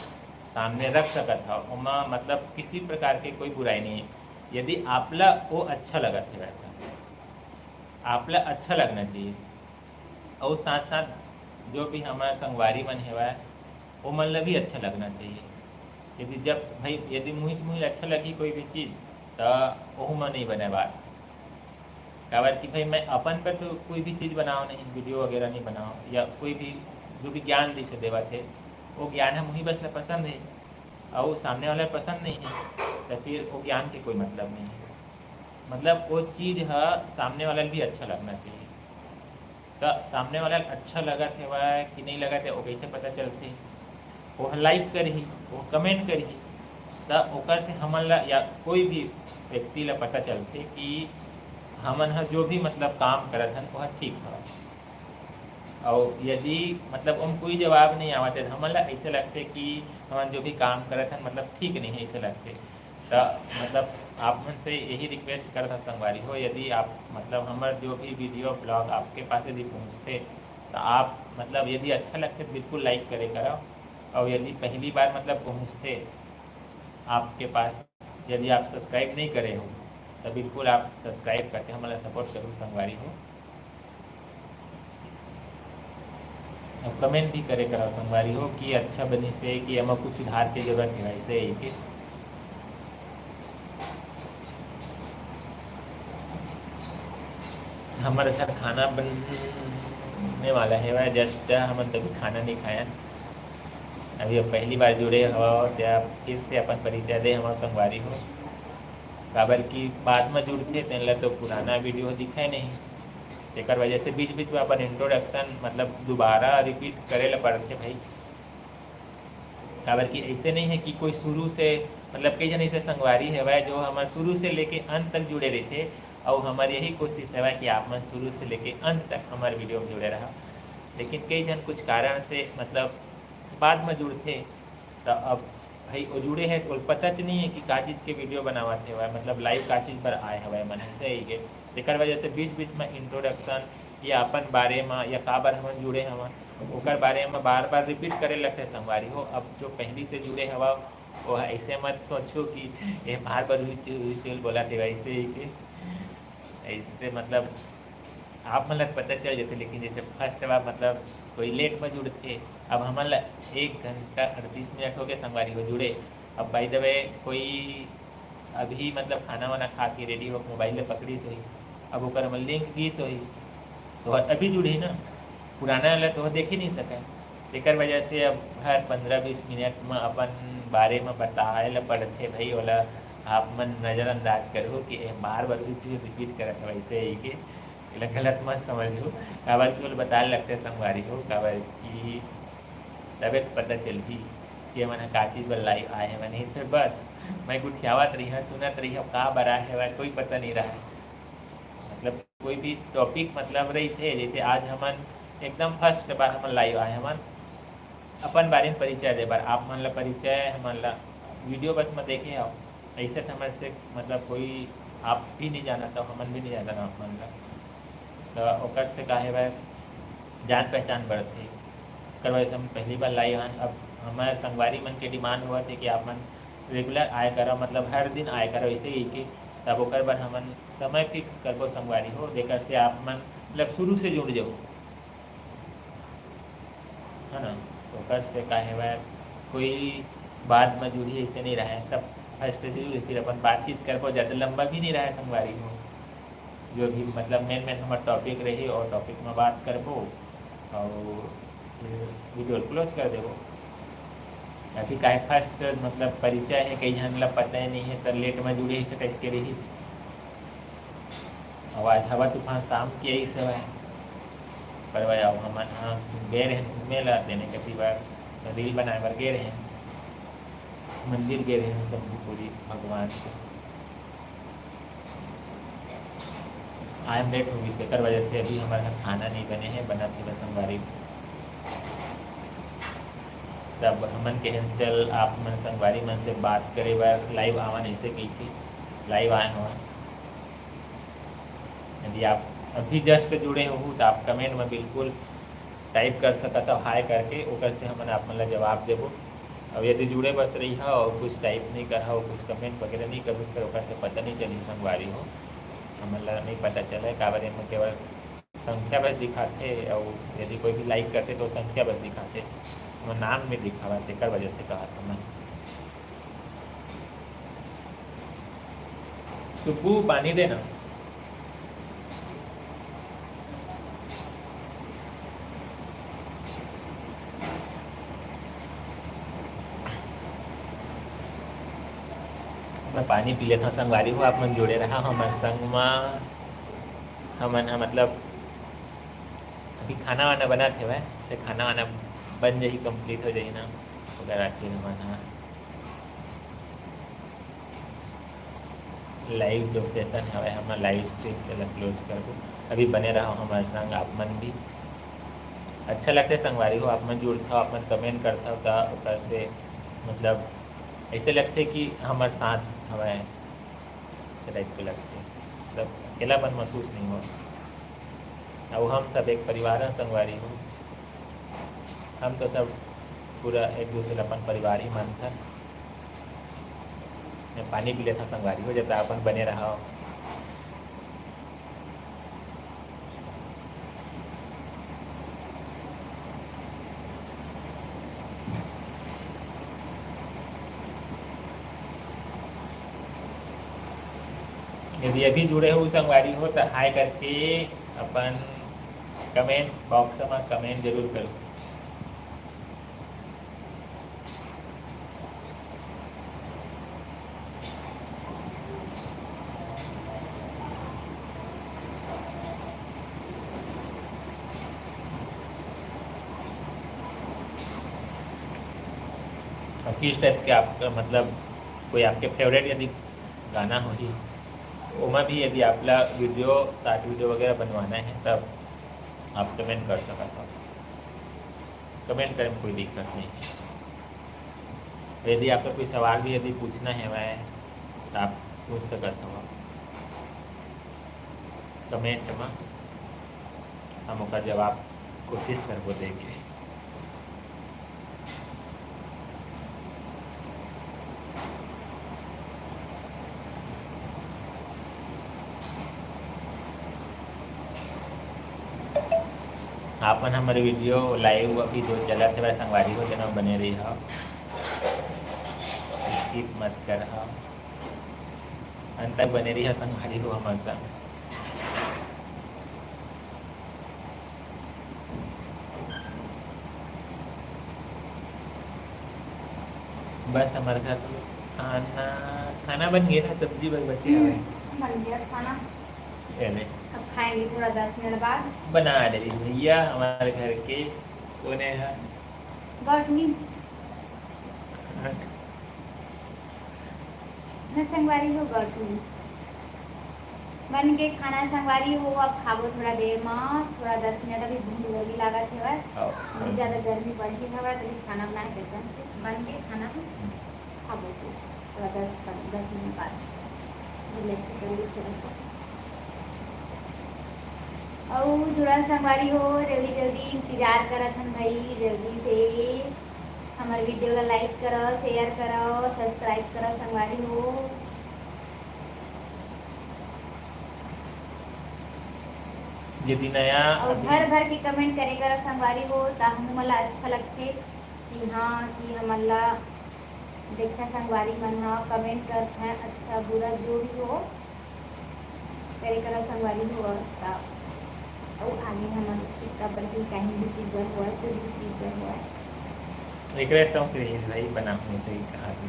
सामने रख सकत हव, ओमा मतलब किसी प्रकार के कोई बुराई नहीं है, यदि आपला वो अच्छा लगत है वैसा। आपला अच्छा लगना चाहिए। और साथ साथ जो भी हमारे संगवारी मन हेवय, वो मन ला भी अच्छा लगना चाहिए। यदि जब भाई, यदि मुहिच मुहिल अच्छा लगी कोई भी चीज़, तो ओहू में नहीं बने बात। काबर कि भाई, मैं अपन पर तो कोई भी चीज़ बनाओ नहीं, वीडियो वगैरह नहीं बनाओ, या कोई भी जो भी ज्ञान जैसे देवत है, वो ज्ञान हम वही बस ला पसंद है, और सामने वाला पसंद नहीं है, तो फिर वो ज्ञान के कोई मतलब नहीं है। मतलब वो चीज़ ह सामने वाला भी अच्छा लगना चाहिए। तो सामने वाला अच्छा लगत हेवय कि नहीं लगत है, वो कैसे पता चलथे? वो लाइक करही, वो कमेंट करही, तो ओकर से हमन ला या कोई भी व्यक्ति ला पता चलथे कि हमन ह जो भी मतलब काम करत हन, वह ठीक हवय। और यदि मतलब ओम कोई जवाब नहीं आवत है, तो हमन ला ऐसे लगथे कि हमन जो भी काम करत हन, मतलब ठीक नहीं है, ऐसे लगथे। तो मतलब आप मन से यही रिक्वेस्ट करत हन संगवारी हो, यदि आप मतलब हमर जो भी वीडियो ब्लॉग आपके पास यदि पहुँचते, तो आप मतलब यदि अच्छा लगते तो बिल्कुल लाइक करे करो, और यदि पहली बार मतलब पहुँचते आपके पास, यदि आप सब्सक्राइब नहीं करे हो, तो बिल्कुल आप सब्सक्राइब करके हमन ला सपोर्ट करो संगवारी हो। अब कमेंट भी करे करो संगवारी हो कि अच्छा बनिस हे कि एमा कुछ सुधार के जरूरत हे, ऐसे ही के। हमर घर खाना बनने वाला है, वह जस्ट हमन तभी खाना नहीं खाया। अभी अब पहली बार जुड़े हवा, तो आप फिर से अपन परिचय दे हमारे संगवारी हो, काबर कि बाद में जुड़ते तेन ला तो पुराना वीडियो दिखे नहीं, तेकर वजह से बीच बीच में अपन इंट्रोडक्शन मतलब दोबारा रिपीट करे ला पड़थे भाई। काबर कि ऐसे नहीं है कि कोई शुरू से, मतलब कई जन ऐसे संगवारी हेवय जो हमर शुरू से लेके अंत तक जुड़े रहिथे, और हमर यही कोशिश हेवय कि आप मन शुरू से लेके अंत तक हमर वीडियो में जुड़े रहा। लेकिन कई जन कुछ कारण से मतलब बाद में जुड़थे, तो अब भाई वो जुड़े हैं, ओला पता च नहीं है कि का चीज़ के वीडियो बनावत हेवय, मतलब लाइव का चीज़ बर आए हवय मन, ऐसे ही के। तेकर वजह से बीच बीच में इंट्रोडक्शन या अपन बारे में या काबर हमन जुड़े हवन, ओकर बारे में बार बार रिपीट करे लगथे संगवारी हो। अब जो पहली से जुड़े हवा, वो ऐसे मत सोचो कि ये बार बार हुई चुल, हुई चुल बोला थे, वैसे ही के ऐसे मतलब आप मन ला पता चल जाथे। लेकिन जैसे फर्स्ट बार मतलब कोई लेट में जुड़थे, अब हमन ला एक घंटा अड़तीस मिनट हो गए संगवारी हो जुड़े। अब बाय द वे कोई अभी मतलब खाना वाना खा के रेडी होके मोबाइल ला पकड़िस होही, अब ओकर में लिंक गिस होही, तो अभी जुड़ही ना, पुराना वाला तो देख ही नहीं सके। तेकर वजह से अब हर पंद्रह बीस मिनट में अपन बारे में बताए ला पड़थे भाई, ओला आप मन नज़रअंदाज करो कि ये बार बार भी चीज़ रिपीट करत है, वैसे ही के एला गलत मत समझो। काबर कि ओला बताए लगथे संगवारी हो, काबर कि तबे तो पता चलही कि हमन ह का चीज़ बर लाइव आए हवन। नहीं फिर बस मैं गुठियावत रही हूँ, सुनत रही हूँ, का बर आए हवय, कोई पता नहीं रहा। मतलब कोई भी टॉपिक मतलब रहिथे, जैसे आज हमन एकदम फर्स्ट बार हमन लाइव आए हवन अपन बारे में परिचय दे बर। आप मन ला परिचय हमन ला वीडियो बस में देखे हो, ऐसे तो हमर से मतलब कोई आप भी नहीं जानत हो, हमन भी नहीं जानत हो आप मन ला। तो ओकर से का हेवय, जान पहचान बढ़थे। ओकर वजह से हम पहली बार लाइव हन। अब हमर संगवारी मन के डिमांड होवत हे कि आप मन रेगुलर आए करो, मतलब हर दिन आए करो, ऐसे ही कि तब ओकर बर हमन समय फिक्स करबो संगवारी हो, जेकर से आप मन मतलब शुरू से जुड़ जाओ, है ना। तो ओकर से का हेवय, कोई बाद में जुड़ी ऐसे नहीं रहे, सब फर्स्ट से जुड़ी, फिर अपन बातचीत करबो, ज़्यादा लंबा भी नहीं रहे संगवारी हो। जो भी मतलब मेन मेन हमर टॉपिक रही और टॉपिक में बात करबो और फिर वीडियो क्लोज कर देबो। अभी काहे फर्स्ट मतलब परिचय है, कई झन ला पता ही नहीं है, तो लेट में जुड़े ही से टाइप के रही। और आज हवा तूफान शाम के आई से है, पर भाई अब हमन हाँ गए रहे घूमे ला, तेने कति बार रील बनाए बर गए रहे, मंदिर गए रहे शंभुपुरी भगवान के। आई एम लेट हो गई, तेकर वजह से अभी हमारे यहाँ खाना नहीं बने हैं, बनत हे बस संगवारी। तब हमन के चल आप मन संगवारी मन से बात करे बर लाइव आवन, ऐसे कही थी लाइव आए हवन। यदि आप अभी जस्ट जुड़े हो तो आप कमेंट में बिल्कुल टाइप कर सकत हो हाय करके, ओकर से हमन आप मन ला जवाब देबो। अब यदि जुड़े बस रही हो और कुछ टाइप नहीं कर हो, कुछ कमेंट वगैरह नहीं करूँ, फिर ओकर से पता नहीं चली संगवारी हो, हमन ला नहीं पता चले, काबर एमा केवल संख्या बस दिखाते, और यदि कोई भी लाइक करते तो संख्या बस दिखाते, हमर नाम में दिखावा, तेकर वजह से कहा था मैं। सुब्बू, पानी देना। मैं पानी पी लेता हूँ संगवारी हो, आप मन जुड़े रहा हमर संग मा। हमन ह मतलब अभी खाना वाना बनत हेवय, से खाना वाना बन जाही, कंप्लीट हो जाही ना, ओकर बाद फिर हमन ह लाइव जो सेशन हवय, हमन लाइव स्ट्रीम के ला क्लोज करबो। अभी बने रहो हमर संग, आप मन भी। अच्छा लगथे संगवारी हो, आप मन जुड़थव, आप मन कमेंट करथव, त ओकर से मतलब ऐसे लगथे कि हमर साथ हवय, ऐसे टाइप के लगथे, मतलब अकेलापन महसूस नहीं हो। अब हम सब एक परिवार हैं संगवारी हो, हम तो सब पूरा एक दूसरे ला अपन परिवार ही मानथन। मैं पानी पी लेता संगवारी हो, जब तक अपन बने रहा। यदि अभी जुड़े हो संगवारी हो, तो हाय करके अपन कमेंट बॉक्स में कमेंट जरूर करो। और किस टाइप के आपका, मतलब, कोई आपके फेवरेट यदि गाना होही, ओमा भी यदि आप ला वीडियो, शॉर्ट वीडियो वगैरह बनवाना है, तब आप कमेंट कर सकत हो। कमेंट करे में कोई दिक्कत नहीं है। यदि आपका कोई सवाल भी यदि पूछना है, मैं, तो आप पूछ सकत हो कमेंट में, हम ओकर जवाब कोशिश करबो दे के। आप मन हमर वीडियो लाइव अभी जो चलत हवय संगवारी हो, तेन म बने रही हो, स्किप मत कर हो, अंत तक बने रही हो संगवारी हो हमर संग। बस हमर घर खाना, खाना बन गया ना, सब्जी बस बचे हवे। हम्म, बन गया खाना। चले। अब खाएंगे थोड़ा दस मिनट बाद। बना ले रही भैया, हमारे घर के कोने है। गौतमी। हाँ। मैं संगवारी हो गौतमी। बन के खाना संगवारी हो, अब खाबो थोड़ा देर मा, थोड़ा दस मिनट, अभी बहुत गर्मी लागत हवय। हाँ। बहुत ज्यादा गर्मी बढ़े हवय, तो अभी खाना बनाए के एकदम से बन के खाना हम हम्म। खाबो तो थोड़ा दस पन-, दस मिनट बाद रिलैक्स करेंगे थोड़ा सा। अउ जुड़ा संगवारी हो, जल्दी जल्दी इंतजार करत हन भाई, जल्दी से हमर वीडियो ला लाइक करो, शेयर करो, सब्सक्राइब करो संगवारी हो। यदि नया अउ अभी भर भर के कमेंट करे करो संगवारी हो, त हमू मन ला अच्छा लगथे कि हाँ, कि हमन ला देखथे संगवारी मन ह, कमेंट करथे, अच्छा बुरा जो भी हो, करे करा संगवारी हो, त अउ आगे हमन सिक्का बर भी, कहीं भी चीज बर होय, कुछ भी चीज बर होय। एकरे शौक रहिस भाई, बनाहूँ, सही कहा तू।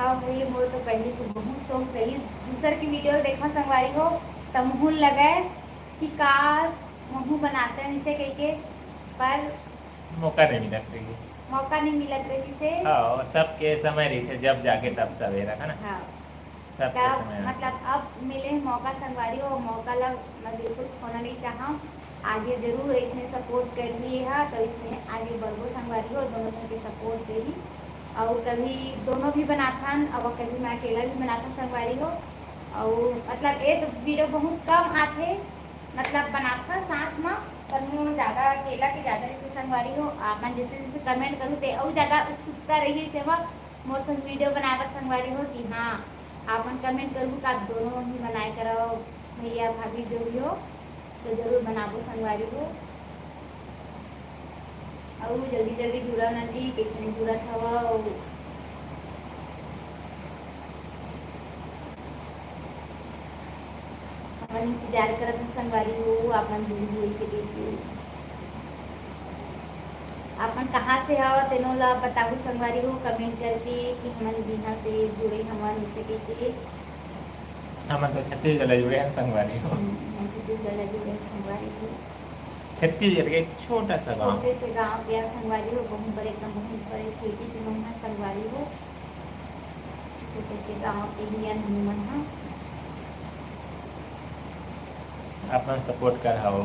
हाँ भाई, मोर तो पहले से बहुत शौक रहिस, दूसर के वीडियो देखा संगवारी हो, त मुँह लगे कि काश महू बनाते ऐसे कह के, पर मौका नहीं मिलत रहिस। मौका नहीं मिलत रहिस हे। हाँ, सबके समय रहिथे, जब जागे तब सवेरा, है ना? हाँ। सबके तब, समय आथे। मतलब, अब मिले हे मौका संगवारी हो, मौका ला मैं बिल्कुल खोना नहीं चाहूँ। आगे जरूर इसने सपोर्ट करही हा, तो इसने आगे बढ़बो संगवारी हो, दोनों जन के सपोर्ट से ही। अउ कभी दोनों भी बनाथन, अउ कभी मैं अकेला भी बनाथन संगवारी हो। अउ मतलब, ये तो वीडियो बहुत कम आथे, मतलब, बनाथन साथ में, पर मोर ज्यादा अकेला के ज्यादा रहिथे संगवारी हो, आप मन जैसे जैसे comment करू ते अउ ज्यादा उत्सुकता रही से मोर संग video बनाए बर संगवारी हो कि हाँ, आप मन comment करू का आप दोनों ही बनाए करव, भैया भाभी जो भी हो, तो जरूर बनाबो संगवारी हो। अउ जल्दी जल्दी जुड़ा ना जी, कैसे नहीं जुड़त हवव? हमन इंतजार करत हन संगवारी हो, आप मन जुड़ी हुई से कहिके। आप मन कहाँ से हव, तेनो ला बताहू संगवारी हो, comment करके कि हमन बिहार से जुड़े हवन, ऐसे कहिके। हमन तो छत्तीसगढ़ ले जुड़े हन संगवारी हो। हम्म, हमन छत्तीसगढ़ ले जुड़े हन संगवारी हो। छत्तीसगढ़ के एक छोटा सा गाँव। छोटे से गाँव के संगवारी हो, बहुत बड़े, एकदम बहुत बड़े city के नोहन संगवारी हो। छोटे से गांव के ही हन हमन ह। आप मन support कर हव।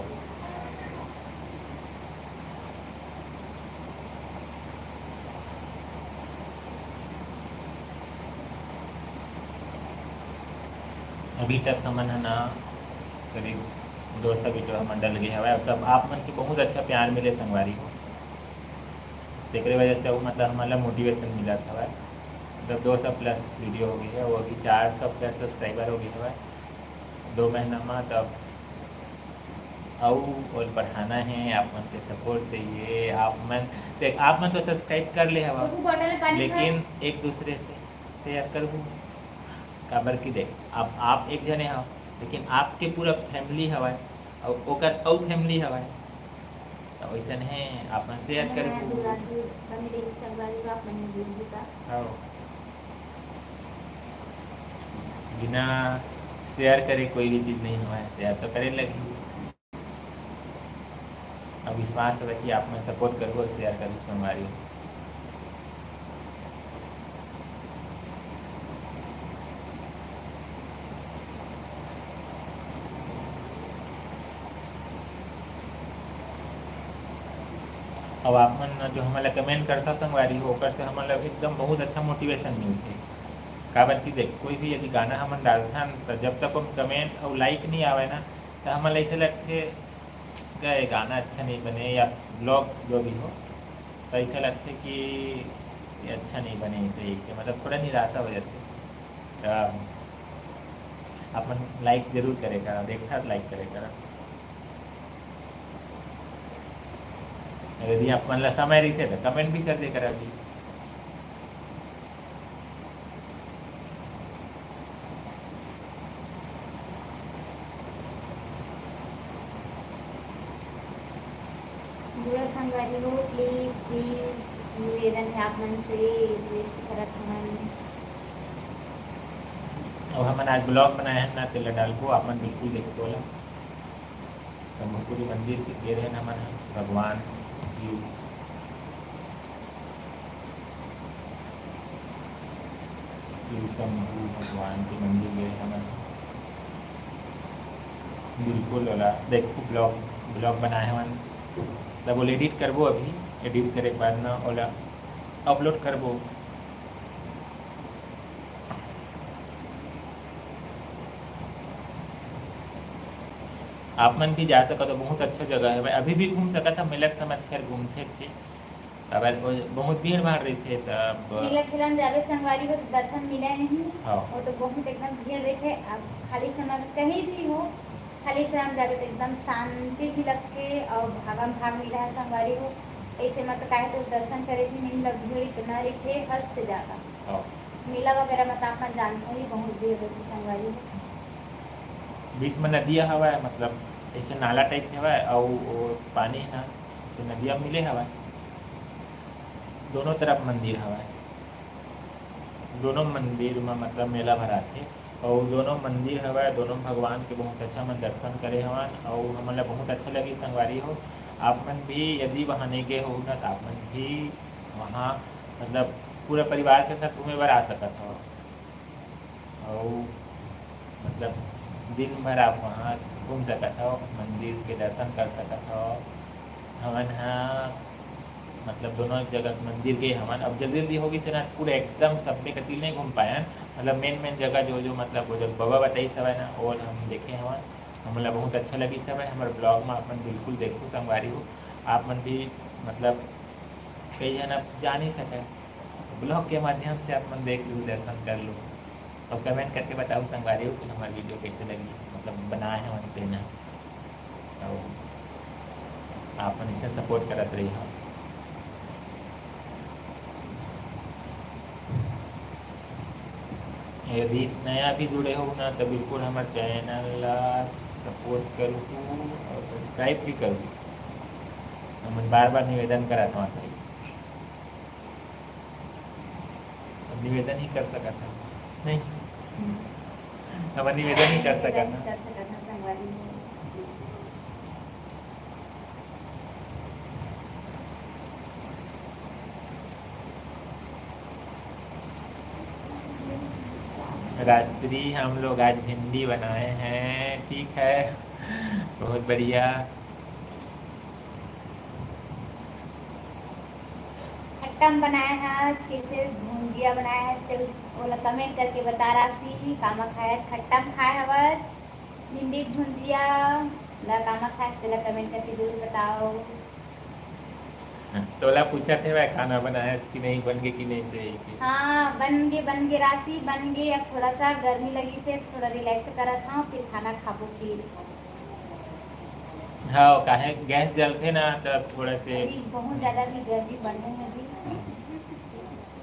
अभी तक हमन ह ना करीब दो सौ video हमन डल गे हवय। सब आप मन के बहुत अच्छा प्यार मिले संगवारी हो, तेकरे वजह से वो मतलब हमन ला motivation मिलत हवय। मतलब दो सौ plus video हो गई है, वो अभी चार सौ plus subscriber हो गई हवय दो महीना में। तब अउ और बढ़ाना है, आप मन के support चाहिए। आप मन देख, आप मन तो subscribe कर ले हवा, लेकिन एक दूसरे से share करहू। काबर कि देख, अब आप एक जने हव, लेकिन आपके पूरा family हवय, अउ ओकर अउ family हवय, त वइसन हे, आप मन share करहू। दुलार जुड़ बने रही संगवारी हो, आप मन जुड़हू का। हाँ। बिना share करे कोई भी चीज नहीं होय, share तो करे लगही। अब विश्वास रखिए, आप मन support करहू और share करहू संगवारी हो। अब आप मन जो हमन ला comment करता संगवारी हो, ओकर से हमन ला एकदम बहुत अच्छा motivation मिलथे। काबर कि देख, कोई भी यदि गाना हमन डालथन, त जब तक ओम comment अउ like नहीं आवे ना, त हमन ला ऐसे लगथे, "गए, गाना अच्छा नहीं बने," या vlog जो भी हो, त ऐसे लगथे कि ये अच्छा नहीं बने, ऐसे ही के, मतलब, थोड़ा निराशा हो जाथे। त आप मन like जरूर करे करा, देखथव त like करे करा। यदि आप मन ला समय रहिथे, त comment भी कर दे करा जी। जुड़ा संगवारी हो, please, please, निवेदन है आप मन से, request करत हमन। अउ हमन आज vlog बनाए हन ना, तेला डालबो, आप मन बिल्कुल देखबो ओला। त भोजपुरी मंदिर के गे रहेन हमन ह, भगवान शिव, शिव शंभू भगवान के मंदिर गे रहेन हमन ह। बिल्कुल ओला देखो, vlog, vlog बनाए हमन, तब ओला edit करबो। अभी edit करे के बाद न ओला upload करबो। आप मन भी जा सकत हो, बहुत अच्छा जगह है। अभी भी घूम सकत हो, मेला के समय खैर घूमथे जी, काबर वो बहुत भीड़ भाड़ रहिथे। तब मेला ठेला में जाबे संगवारी हो तो दर्शन मिले नहीं, हाँ। वो तो बहुत एकदम भीड़ रहिथे। अब खाली समय में कहीं भी हो, खाली समय में जाबे तो एकदम शांति भी लगथे और भागम भाग मिला है संगवारी हो। ऐसे मत काहे तो दर्शन करे भी नहीं मिला, भीड़ इतना रहिथे, हद से ज्यादा। हाँ। मेला वगैरह में तो आप मन जानते ही, बहुत भीड़ रहिथे संगवारी हो। बीच में नदिया हवय, मतलब ऐसे नाला type हवय, अउ वो पानी ह तो नदिया मिले हवय। दोनों तरफ मंदिर हवय, दोनों मंदिर में मतलब मेला भराथे, अउ दोनों मंदिर हवय, दोनों भगवान के बहुत अच्छा हमन दर्शन करे हवन, अउ हमन ला बहुत अच्छा लगी संगवारी हो। आप मन भी यदि वहाँ नहीं गए हो ना, तो आप मन भी वहाँ मतलब पूरा परिवार के साथ घूमे बर आ सकत हो। अउ मतलब दिन भर आप वहाँ घूम सकत हव, मंदिर के दर्शन कर सकत हव। हमन ह मतलब दोनों जगह मंदिर गए हवन। अब जल्दी जल्दी होगी से ना, पूरा एकदम सब्बे कति नहीं घूम पाए हन। मतलब main main जगह जो जो मतलब वो जब बाबा बताइस हवय ना, वो हम देखे हवन। हमला बहुत अच्छा लगिस हवय। हमर vlog म आप मन बिल्कुल देखहू संगवारी हो, आप मन भी मतलब कई झन अब जा नहीं सकय, vlog के माध्यम से आप मन देख लू, दर्शन कर लू, और comment करके बताओ संगवारी हो कि हमर video कैसे लगी, मतलब बनाए हवन तेन ह। अउ आप मन इसे support करत रही हो। यदि नया भी जुड़े हो ना, तो बिल्कुल हमर channel ला support करू और subscribe भी करू। हमन बार-बार निवेदन करत हवन भाई, अब निवेदन ही कर सकत हन, नहीं? अब निवेदन ही कर सकत हन। कर सकत हन, संगवारी हो। राजश्री, हम लोग आज भिंडी बनाए हैं। ठीक है, बहुत बढ़िया। खट्टम बनाए हस, कैसे भुंजिया बनाए हस, चल, ओला comment करके बता राशि, कामा खाए हस, खट्टम खाए हवस, भिंडी के भुंजिया ला कामा खाए हस, तेला comment करके जरूर बताओ। तोला पूछत हे, मैं खाना बनाए हस कि नहीं, बन गे कि नहीं से ही के। हाँ, बन गे, बन गे राशि, बन गे। अब थोड़ा सा गर्मी लगी से थोड़ा relax करत हूँ, फिर खाना खाबो फिर। हाँ, काहे गैस जलथे ना, तब थोड़ा से अभी बहुत ज्यादा भी गर्मी बढ़ गई है अभी।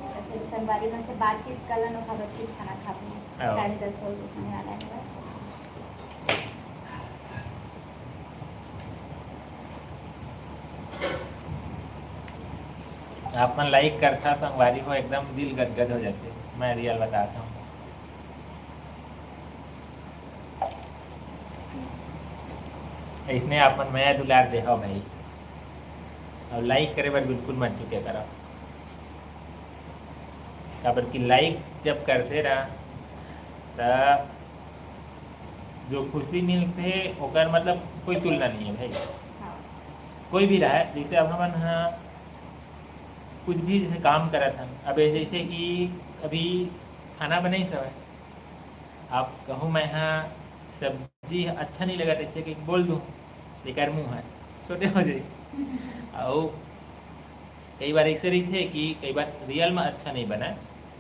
तो फिर संगवारी मन से बातचीत कर लन, ओकर बाद फिर खाना खाबो। हाँ। साढ़े दस हो गए, खाने वाला है। आप मन like करथा संगवारी हो, एकदम दिल गदगद हो जाथे, मैं real बताता हूँ। इसने आप मन मया दुलार देहव भाई, और like करे बर बिल्कुल मत चुके करो, काबर कि like जब करते रहा त जो खुशी मिलथे ओकर मतलब कोई तुलना नहीं है भाई। हाँ। कोई भी रहा, जैसे अब हमन हा कुछ भी जैसे काम करत हन, अब जैसे कि अभी खाना बनाई हवय, आप कहूँ मैं हा सब्जी अच्छा नहीं लगत, ऐसे कि बोल दूँ, एकर मुँह है छोटे हो जाए। अउ कई बार ऐसे रहिथे कि कई बार real में अच्छा नहीं बना,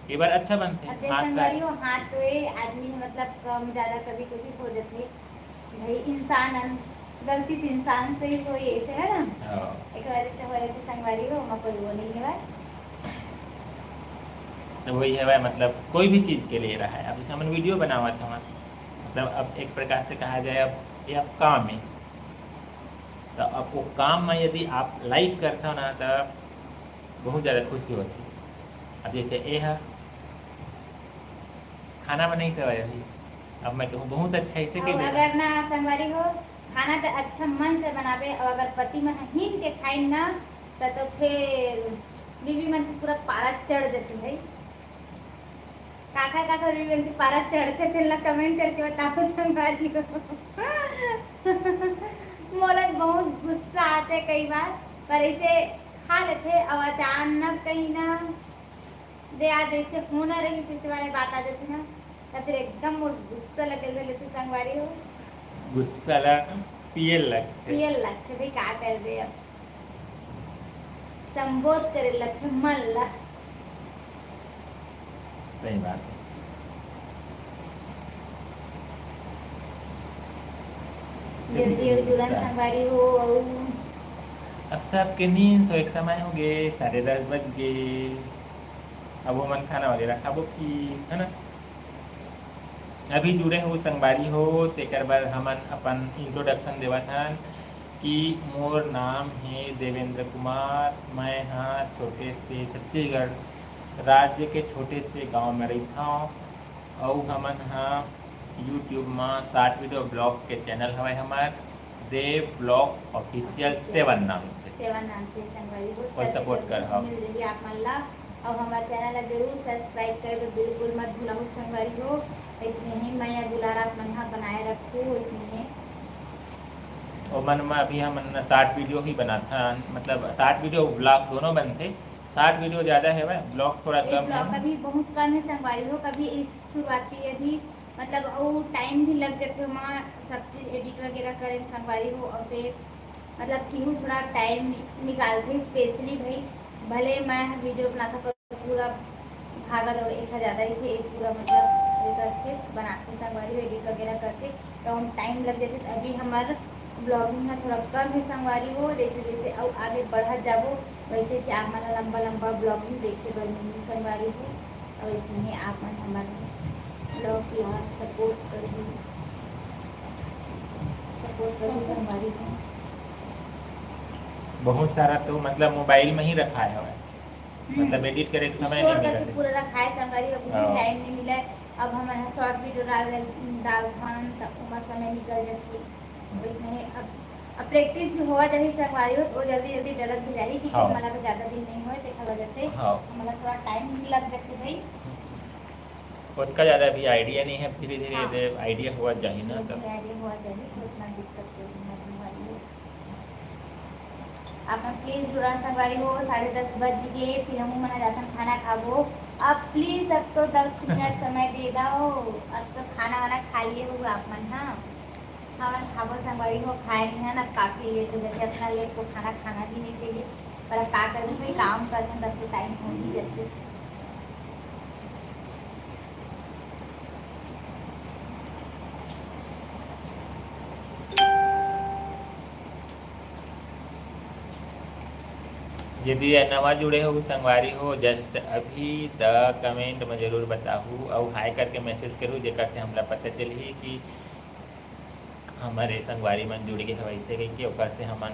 कई बार अच्छा बनथे। अब जैसे हाथ का संगवारी हो, हाथ तो ये आदमी मतलब कम ज्यादा कभी कभी हो जाथे भाई, इंसान अन, गलती तो इंसान से ही होई, ऐसे है ना? हाँ। एक बार ऐसे हो जाथे संगवारी हो, ओमा कोई वो नहीं है। तो वही है भाई, मतलब कोई भी चीज के लिए रहा है, अब जैसे हमन video बनावत हवन, मतलब अब एक प्रकार से कहा जाए, अब ये अब काम है, तो अब वो काम में यदि आप like करता हो ना, तो बहुत ज्यादा खुशी होती। अब जैसे ये है, खाना बनाई हवय अभी, अब मैं कहूँ बहुत अच्छा ऐसे और के अगर ना संगवारी हो, खाना तो अच्छा मन से बनाबे, और अगर पति मन हीन के खाइन ना, त तो फिर बीवी मन के पूरा पारा चढ़ जाथे भाई। काखर काखर बीवी मन के पारा चढ़थे, तेन ला comment करके बताओ संगवारी हो। मोला बहुत गुस्सा आथे कई बार, पर ऐसे खा लेथे, और अचानक कहीं ना दे आज ऐसे होना रही, ऐसे वाले बात आ जाती ना, तब फिर एकदम मोर गुस्सा लगे ले लेते संगवारी हो। गुस्सा ला पिए लगथे। पिए लगथे भाई, का करबे अब, संबोध करे लगथे मन ला। सही बात है। जल्दी हो जुड़न गुस्सा। संगवारी हो, अउ अब सबके नींद सोए के समय हो गए, साढ़े दस बज गए। अब वो मन खाना वगैरह खाबो फिर, है ना? अभी जुड़े हो संगवारी हो, तेकर बर हमन अपन introduction देवत हन कि मोर नाम हे देवेंद्र कुमार, मैं हा छोटे से छत्तीसगढ़ राज्य के छोटे से गांव में रहिथव, अउ हमन हा YouTube मा short video vlog के channel हवय हमर, देव vlog official seven नाम से। Seven नाम से संगवारी हो, और search support करहू, मिल जाही आप मन ला। अउ हमर channel ला जरूर subscribe करे बर बिल्कुल मत भुलाहू संगवारी हो। अइसने ही मया दुलार आप मन हा बनाए रखहू, अइसने ही। ओमन म अभी हमन short video ही बनाथन, मतलब short video vlog दोनों बनथे। Short video ज्यादा हवय, vlog थोड़ा कम है। Vlog अभी बहुत कम है संगवारी हो, कभी इस शुरुआती अभी मतलब, अउ टाइम भी लग जाथे ओमा, सब चीज एडिट वगैरह करे में संगवारी हो। और फिर मतलब केहू थोड़ा टाइम निकालथे स्पेशली भाई, भले मैं वीडियो बनाता पर पूरा भागा दौड़ एक हजार ही थे, एक पूरा मतलब ये करथे, बनाथे संगवारी हो, एडिट वगैरह करथे, तो हम टाइम लग जाथे। तो अभी हमार ब्लॉगिंग ह थोड़ा कम है संगवारी हो, जैसे जैसे अउ आगे बढ़त जाबो, वैसे से आप मन ला लंबा लंबा ब्लॉगिंग देखे बर मिलही संगवारी हो। और इसमें ही आप मन हमर ब्लॉग ला सपोर्ट करहू, सपोर्ट करहू संगवारी हो। बहुत सारा तो मतलब मोबाइल में ही रखाय हवय, हम्म। मतलब एडिट करे के समय स्टोर नहीं करके मिलत। पूरा रखाय संगवारी हो, अभी हाँ। टाइम नहीं मिले। अब हमन ह शॉर्ट वीडियो डाल, डालथन त ओमा समय निकल जाथे। वैसने अब, अब प्रैक्टिस भी होवा जाही संगवारी हो, तो जल्दी जल्दी डलत भी जाही, क्योंकि हाँ। हमला भी ज्यादा दिन नहीं होय, तेखर वजह से हाँ। हमला थोड़ा टाइम भी लग जाथे भाई। ओतका ज्यादा अभी आइडिया नहीं है, धीरे धीरे हाँ। आइडिया होवा जाही ना, धीरे तब। धीरे आइडिया होवा जाही, तो उतना दिक्कत कोई नहीं है संगवारी हो। आप मन प्लीज जुड़ा संगवारी हो, साढ़े दस बज गए, फिर हम मना जाथन खाना खाबो। अब प्लीज अब तो दस मिनट समय दे दो, अब तो खाना वाना खा लिए हो आप मन, हाँ। हमन खाबो संगवारी हो, खाए नहीं है ना, काफी लेट हो जाथे, इतना लेट को खाना खाना भी नहीं चाहिए, पर अब का करबे भाई, काम करथन तब तो टाइम हो ही जाथे। यदि नवा जुड़े हो संगवारी हो, जस्ट अभी त कमेंट में जरूर बताहू अउ हाय करके मैसेज करू, जेकर से हमला पता चलही कि हमर ए संगवारी मन जुड़ गे हवय अइसे कहिके, ओकर से हमन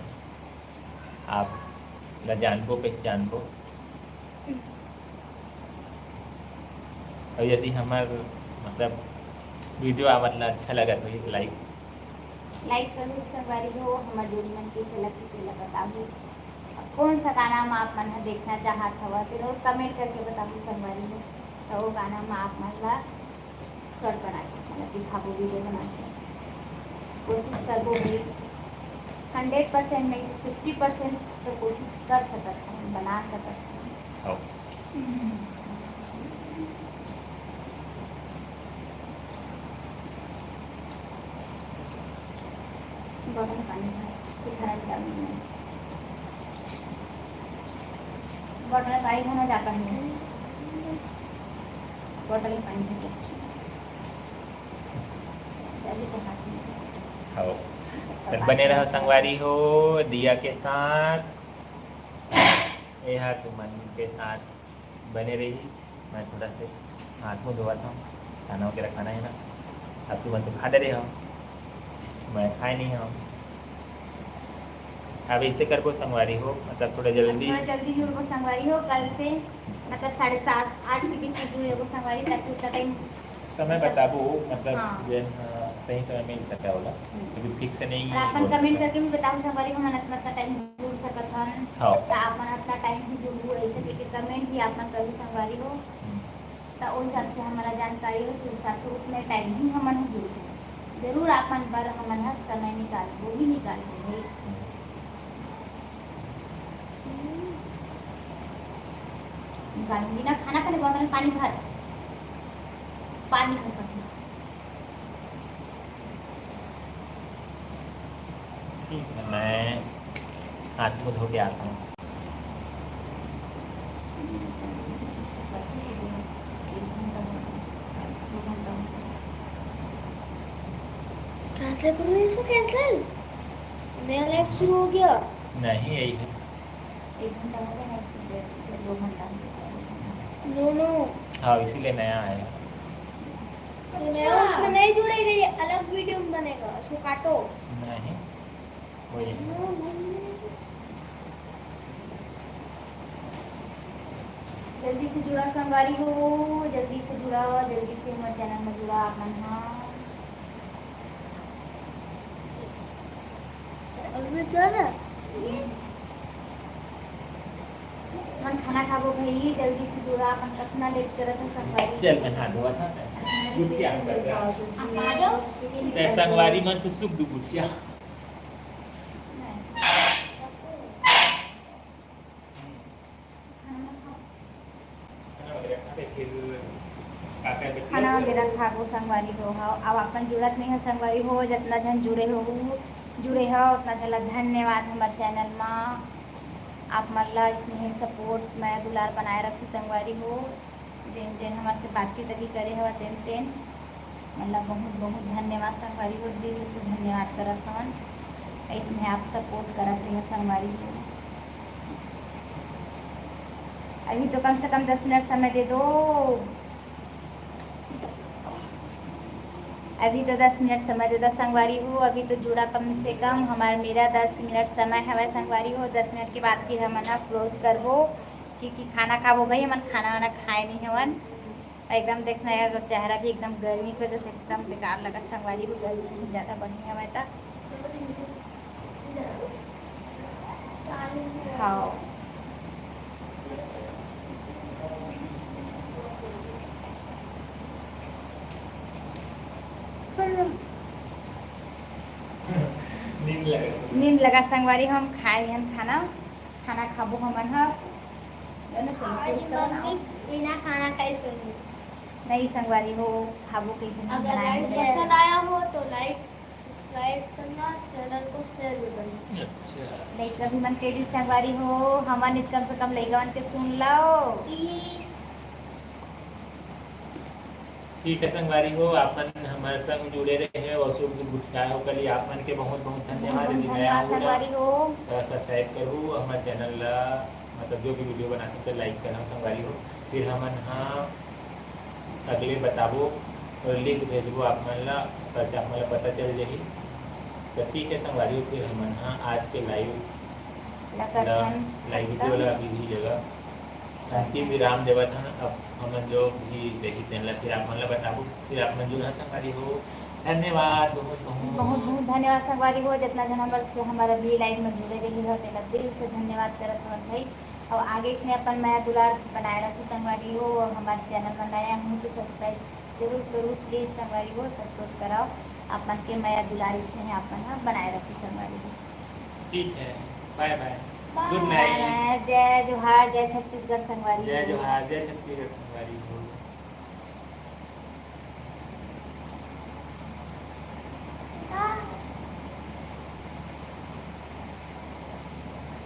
आप ला जानबो, पहचानबो। अउ यदि हमर मतलब वीडियो आप मन ला अच्छा लगत होही तो लाइक लाइक करू संगवारी हो, हमर जोड़ी मन कइसे लगथे तेला बताहू। अब कौन सा गाना म आप मन ह देखना चाहत हव, तेला कमेंट करके बताहू संगवारी हो। तो वो गाना म आप मन ला शॉर्ट बना के, मतलब दिखाबो, वीडियो बना के कोशिश करबो भाई। हंड्रेड परसेंट नहीं तो फिफ्टी परसेंट तो कोशिश कर सकत हन, बना सकत हन। हाँ। बॉटल पानी है, फिर खाना निकाल दूंगी। बॉटल पानी खाना जाता है, बॉटल पानी है। दादी के हाथ में। हो। तो बने रहो संगवारी हो, दिया के साथ, ये हा तुमन के साथ बने रही। मैं थोड़ा से हाथ मुंह धोवत हूँ, खाना वगैरह खाना है ना। अब तुमन तो खा डरे हो, मैं खाए नहीं हूँ। अब ऐसे करबो संगवारी हो, मतलब थोड़ा जल्दी। थोड़ा जल्दी जुड़बो संगवारी हो कल से, मतलब साढ़े सात, आठ के बीच में जुड़बो संगवारी, ताकि उतना टाइम समय बताबो, मतलब हाँ। जेन, अ, सही समय मिल सके होला, हम्म। क्योंकि फिक्स नहीं और है, अपन बहुत कमेंट ज्यादा। करके भी बताओ संगवारी हो, मन इतना, इतना टाइम जुड़ सकत हन, हाँ। तो आप मन इतना टाइम ही जुड़बो, ऐसे करके कमेंट भी आप मन करू संगवारी हो। हम्म। तो उस हिसाब से हमारा जानकारी हो, तो उस हिसाब से उतने टाइम ही हमन ह जुड़बो। जरूर आप मन बर हमन ह समय निकालबो ही निकालबो भाई। हम्म। निकालूंगी ना, खाना खाने बॉटल पानी भर, पानी भर, पानी। ठीक है, मैं हाथ मुंह धो के आता हूँ। कैंसिल करो इसको, कैंसिल। नया लाइफ शुरू हो गया। नहीं, यही है। एक घंटा हो गया ना, इसलिए फिर दो घंटा हो गया। नो, नो। हाँ, इसीलिए नया आया। तो नया उसमें नहीं जुड़ेगा, ये अलग वीडियो में बनेगा, उसको काटो। नहीं, वही है। नो, नहीं। जल्दी से जुड़ा संगवारी हो, जल्दी से जुड़ा, जल्दी से हमारे चैनल में जुड़ा आप मन हा। और भी चल रहा है? यस। मन खाना खाबो भाई, जल्दी से जुड़ा, अपन कतना लेट करत है संगवारी। चल, मैं हाथ धोवा था। गुठिया हम करते हैं। आ जाओ। ते संगवारी मन से सुख दू गुठिया। नहीं। खाना वगैरह खा के फिर का करबे? खाना वगैरह खा हो संगवारी हो, हव, अब अपन जुड़त नहीं है संगवारी हो, जितना झन जुड़े हो, जुड़े हो, उतना झन ला धन्यवाद हमर चैनल मा। आप मन ला इसने सपोर्ट, मया दुलार बनाए रखू संगवारी हो। जेन जेन हमर से बातचीत अभी करे हवा तेन तेन मन ला बहुत बहुत धन्यवाद संगवारी हो, दिल से धन्यवाद करत हवन। इसने आप सपोर्ट करत रहिए संगवारी हो। अभी तो कम से कम दस मिनट समय दे दो। अभी तो दस मिनट समय दे दो संगवारी हो, अभी तो जुड़ा कम से कम हमार मेरा दस मिनट समय हवय संगवारी हो। दस मिनट के बाद फिर हमन ह क्लोज करबो, क्योंकि खाना खाबो भाई, हमन खाना वाना खाए नहीं हवन। एकदम देखना है, चेहरा भी एकदम गर्मी की वजह से एकदम बेकार लगा संगवारी हो, गर्मी बहुत ज़्यादा बढ़ी हवय त। हाँ। नींद लगा। नींद लगा संगवारी, हम खाए हन खाना, खाना खाबो हमन ह। चलो, चलो, आज कुछ करो ना। मम्मी बिना खाना खाए सोई। नहीं संगवारी हो, खाबो कैसे नहीं अगर बनाए लाइव हैं। पसंद आया हो तो लाइक सब्सक्राइब करना, चैनल को शेयर भी करना। अच्छा। लइका भी मन के भी संगवारी हो, हमन इत कम से कम लइका मन के सुन लो। प्लीज। ठीक है संगवारी हो, आप मन हमर संग जुड़े रहे और शुभ गुठिया हो कली, आप मन के बहुत बहुत धन्यवाद। बहुत यदि नया धन्यवाद हो ना, संगवारी हो। तो सब्सक्राइब करू हमर चैनल ला, मतलब जो भी वीडियो बनाते तो लाइक करना संगवारी हो। फिर हमन हाँ अगले बताबो और लिंक भेजबो आप मन ला, ताकि आप मन ला पता चल जाही। तो ठीक है संगवारी हो, फिर हमन हाँ आज के लाइव ला करथन लाइव वीडियो ला खत्म। अभी ही जगह अंतिम विराम देवत हन। अब हमन जो भी रही तेन ला फिर आप मन ला बताबो, फिर आप मन जुड़हा संगवारी हो। धन्यवाद बहुत बहुत। बहुत बहुत धन्यवाद संगवारी हो, जितना जन हमर से हमर अभी लाइव में जुड़े रही हो, तेला दिल से धन्यवाद करत हवन भाई। और आगे इसने अपन मया दुलार बनाए रखू संगवारी हो। और हमारे चैनल में नया हूँ तो सब्सक्राइब जरूर करू प्लीज संगवारी हो, सपोर्ट कराओ। अपन के मया दुलार इसने अपन ह बनाए रखू संगवारी हो। ठीक है, बाय बाय। बाय। गुड नाइट। बाय। जय जोहार, जय छत्तीसगढ़ संगवारी जय हो। जोहार, जय छत्तीसगढ़ संगवारी हो।